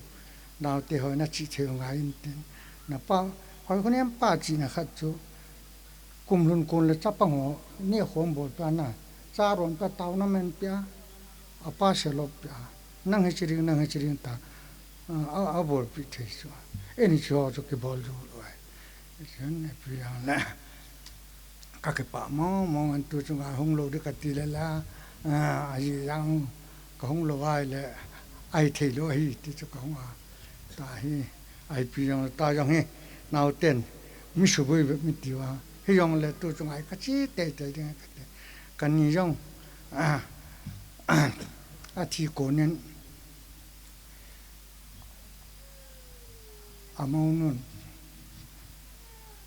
naote hoi na chi thei ngai in tin. Na pa, hoi khun em pa chi na khat chu, Kum lhun kon le chapang ho, neh khom bol pia na, cha ron pia tao na men pia, a pa se lop pia, nang hi chi ding, nang hi chi ding ta, a, a, a bol pi thei chu. Eni chu ho chu ki bol ju lo ai. Chen ne pi yang le. Ka ke pa mo, mo an tu chu nga hung lo de ka ti le la, a, a yi yang ka hung lo ai le, ai thei lo hi ti chu ka hung a. Ta hi, ai pi jong ta jong hi, nau ten, mi subui ve mi ti va. Hi jong le tu chung ai ka chi tei tei ding ka te. Ka ni jong, a, a thi konin, a mo nun,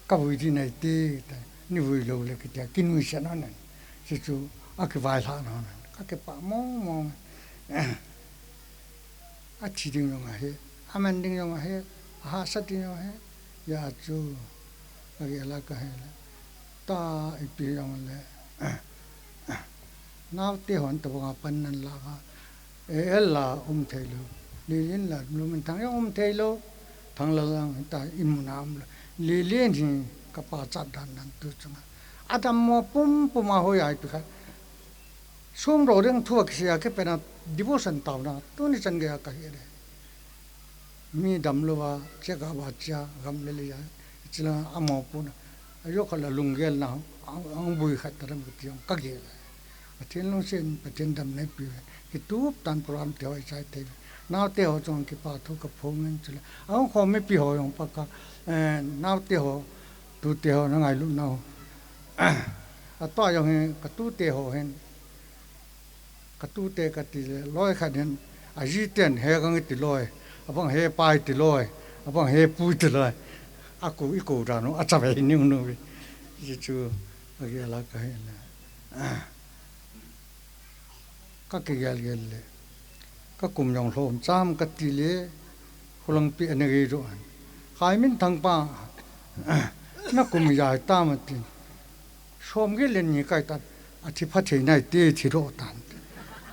ka vui di nai ti, ta, ni vui lo le ki tia, ki nui sa na nan. Si chu, a ki vai hla na nan. Ka ke pa mo mo. A thi ding jong ahi, a man ding jong ahi, a hahsat ding jong ahi, ya chu, ka gel a ka he le. Ta ipi jong le, naote hon tabang a pan nan la va, e el la um thei lou, lilin la lu min thang jong um thei lou, thang la lang ta i mu na um lou, lilin hi ka pa chat dan nan tu chunga. Adam mo pum pum a hoi ai pi kha, Sum ro ding thu a kisia ke pena devotion tauna, tuni chan gei a ka hi le. Mi dam lou va, che ka va chia, gam le le ya, chila a mo pu na. A yo kha la lung gel na, ang, ang bui khat ta ram ka ti ang ka gel. A thin lung sen, pa thin dam ne pi ve. Ki tup tan program te hoi chai te ve. Nau te ho chong ki pa thu ka phong in chila. Ang kho me pi ho yong pa ka, eh, nau te ho, tu te ho na ngai lu nau. A tua jong hi ka tute ho hin, ka tute ka ti le, loi khat hin, a ji ten he kang i ti loi, a bang he pai ti loi, a bang he pui ti loi, a ku i ku dan u, a cha ve niu nu ve. Ji chu, a gel a ka hin le. Ka kigel gel le. Ka kum jong lhom cham ka ti le. Khulang pi ana gei ro an. Khai min thang pa. Na kum jai ta ma tin. Som gel le ni kai ta. A thi pha thei nai te thi ro tan.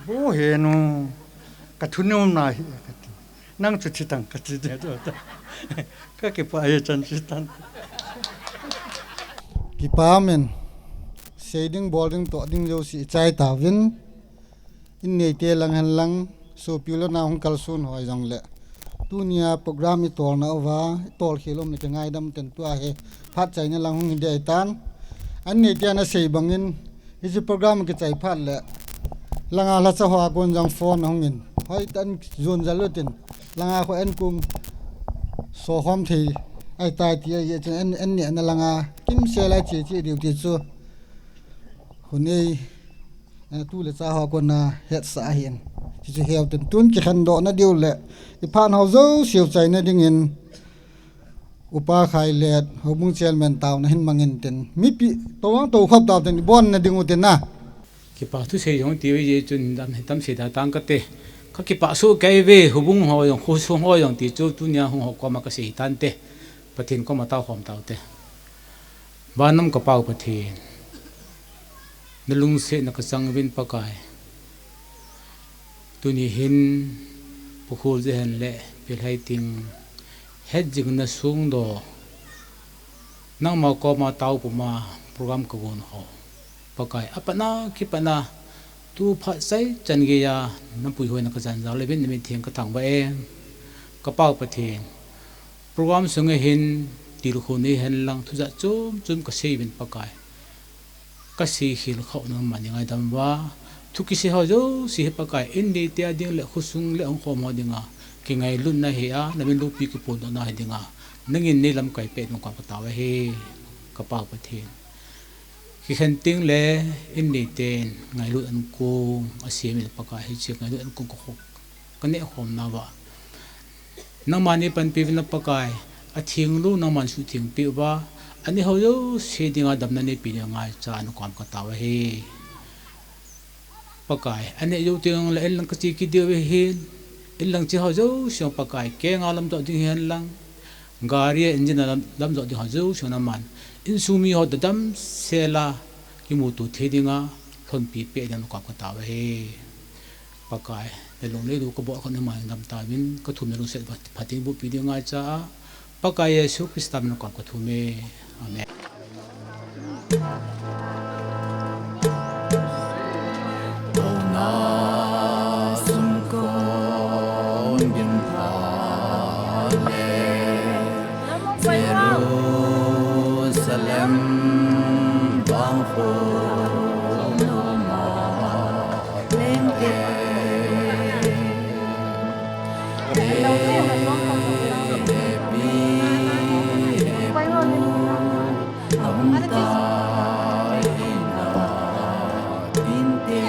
Bo he nu. Ka thu nu na hi ka ti. Nang chu thi tang ka ti de ro ta. Ka ke pa ye chan chi tan. Kipa umin, sei ding, bol ding, toh ding jouse i chai tauvin, in neite lang hen lang, sopi u le nao hung kalson ho hijongle, tunia program i tolna uva, i tolkhel um le kingaidam ten tua hi phat chaina lang hung hi ding ahitan. An neite ana sei bangin, hiche program kichai phat le, langa lhacha hoa kon jong phone ahung in, hoitah in jon jal utin, langa kho en kung so khom thei ahitai ti ahi chun, en, en ne ana langa kimsel a che che diu ti chu. Hun ei, eh, tu le cha ho kona hetsah ahin. Hichu heu tin tun kikhendohna diu le, i phat ho jouse u chaina dingin, Upa Khailet, Houbung Chairman taona hin mangin tin. Mipi, tou ang tou khop tau tin, i bonna ding u tin na. Kipa thusei jong ti uve chun dam, tam sei da tang kate. Ka kipah soh kei ve, houbung ho jong, khosung ho jong ti chu tunia hung ho koma ka sei tante. Pathen koma tao khom taute. Vannam ka Pau Pathen, na lungsetna ka chang uvin Pakai. Tuni hin Pu Khulje hen le Pi Lhaiting, hetjingna songdoh, nangma koma tao puma program ka gon ho, Pakai, apatna kipatna tu phat chai chan geiya na puihoina ka jan jal uvin, na mitheng ka thangvah e. Ka Pau Pathen, program sunga hin tilkhouna hi hen lang thu jat chom chom ka sei uvin Pakai. Ka seikhel khah u nangman nei ngaidam uva, thu kisei ho jouse hi Pakai, in neite a ding le khosung le hung khom ho dinga kingailutna hi a, na min loupi kiphondohna hi dinga nangin nei lamkai peh ding koma ka tao ahi, ka Pau Pathen. Kikhen teng le in neiten ngailut ankong a sem in Pakai, hiche ngailut ankong ka khop, ka neh khom nauva nangman nei panpi uvin a Pakai, a thenglou nangman suhtheng peh uva, anei ho jouse dinga damna neipe ding ngaicha na koma ka tao ahi. Pakai, anei jou teng le in lang ka che kit diu ahin, in lang che ho jouse Pakai, kenga lamdoh ding hi hen lang, gari a engine a lam, lamdoh ding ho jouse nangman insung mi ho damsel a kimuto thei dinga lhonpi peh ding na koma ka tao ahi. Pakai, na lungleilut ka bol khah u nangman dam tauvin, ka thumna lungset pha, phatthei bohpi ding ngaicha a, Pakai Jesu Christa min a koma ka thum e. Amen. Jerusalem vang kho noma lengte. Hepi, hepu, aum ta ina pinte.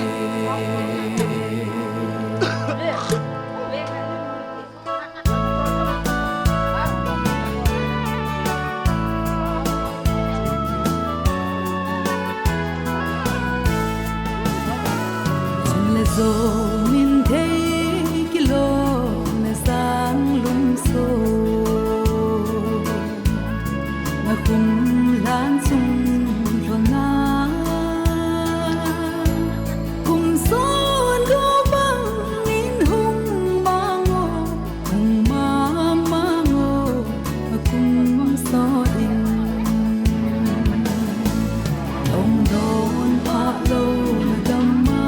Chun le jo min thei kilom le sang lum so. Na kum lhan sung lhona. Kum son do bang in hung mang o, hung mang mang o, a kum so in. Long don pha lo na dam ma.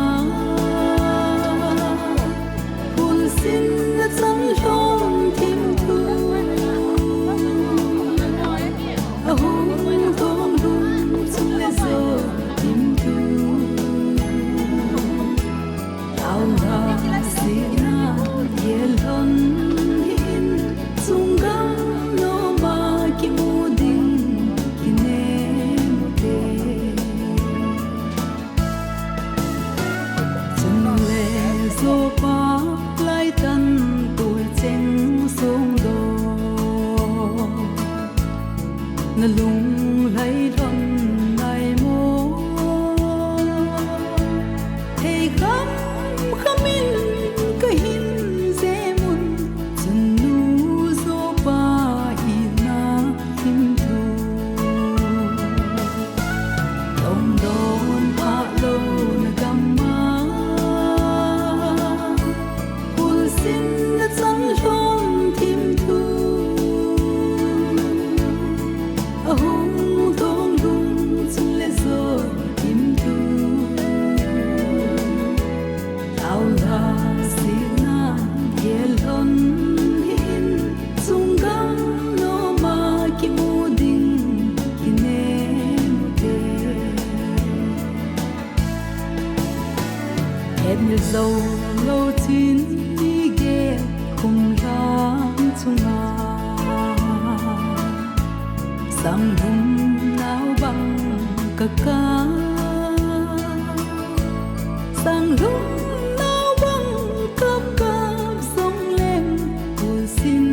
Mil jou lou chin ni gel kum lang chunga, sang lhum nau bang ka kap, sang lhum nau bang ka kap jong leng, pulsin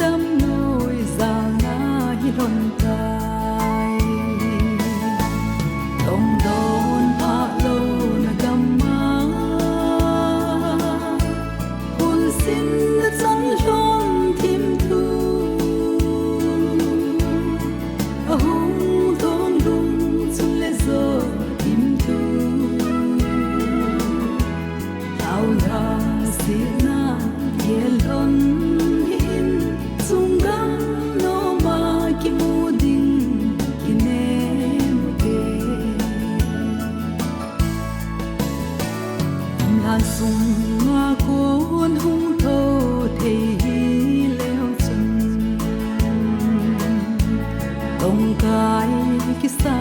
damlou jal na hi lhon tai. Tongdon phah louna gam a, pulsin na chang lhon thim thu, ahung thong lung chun le jo thim thu. Tao la sina gel lhon hin, chung gam nom a kimu ding kinem u te. Gamla sunga kon hung tho thei hi leu chun, tongkai kisa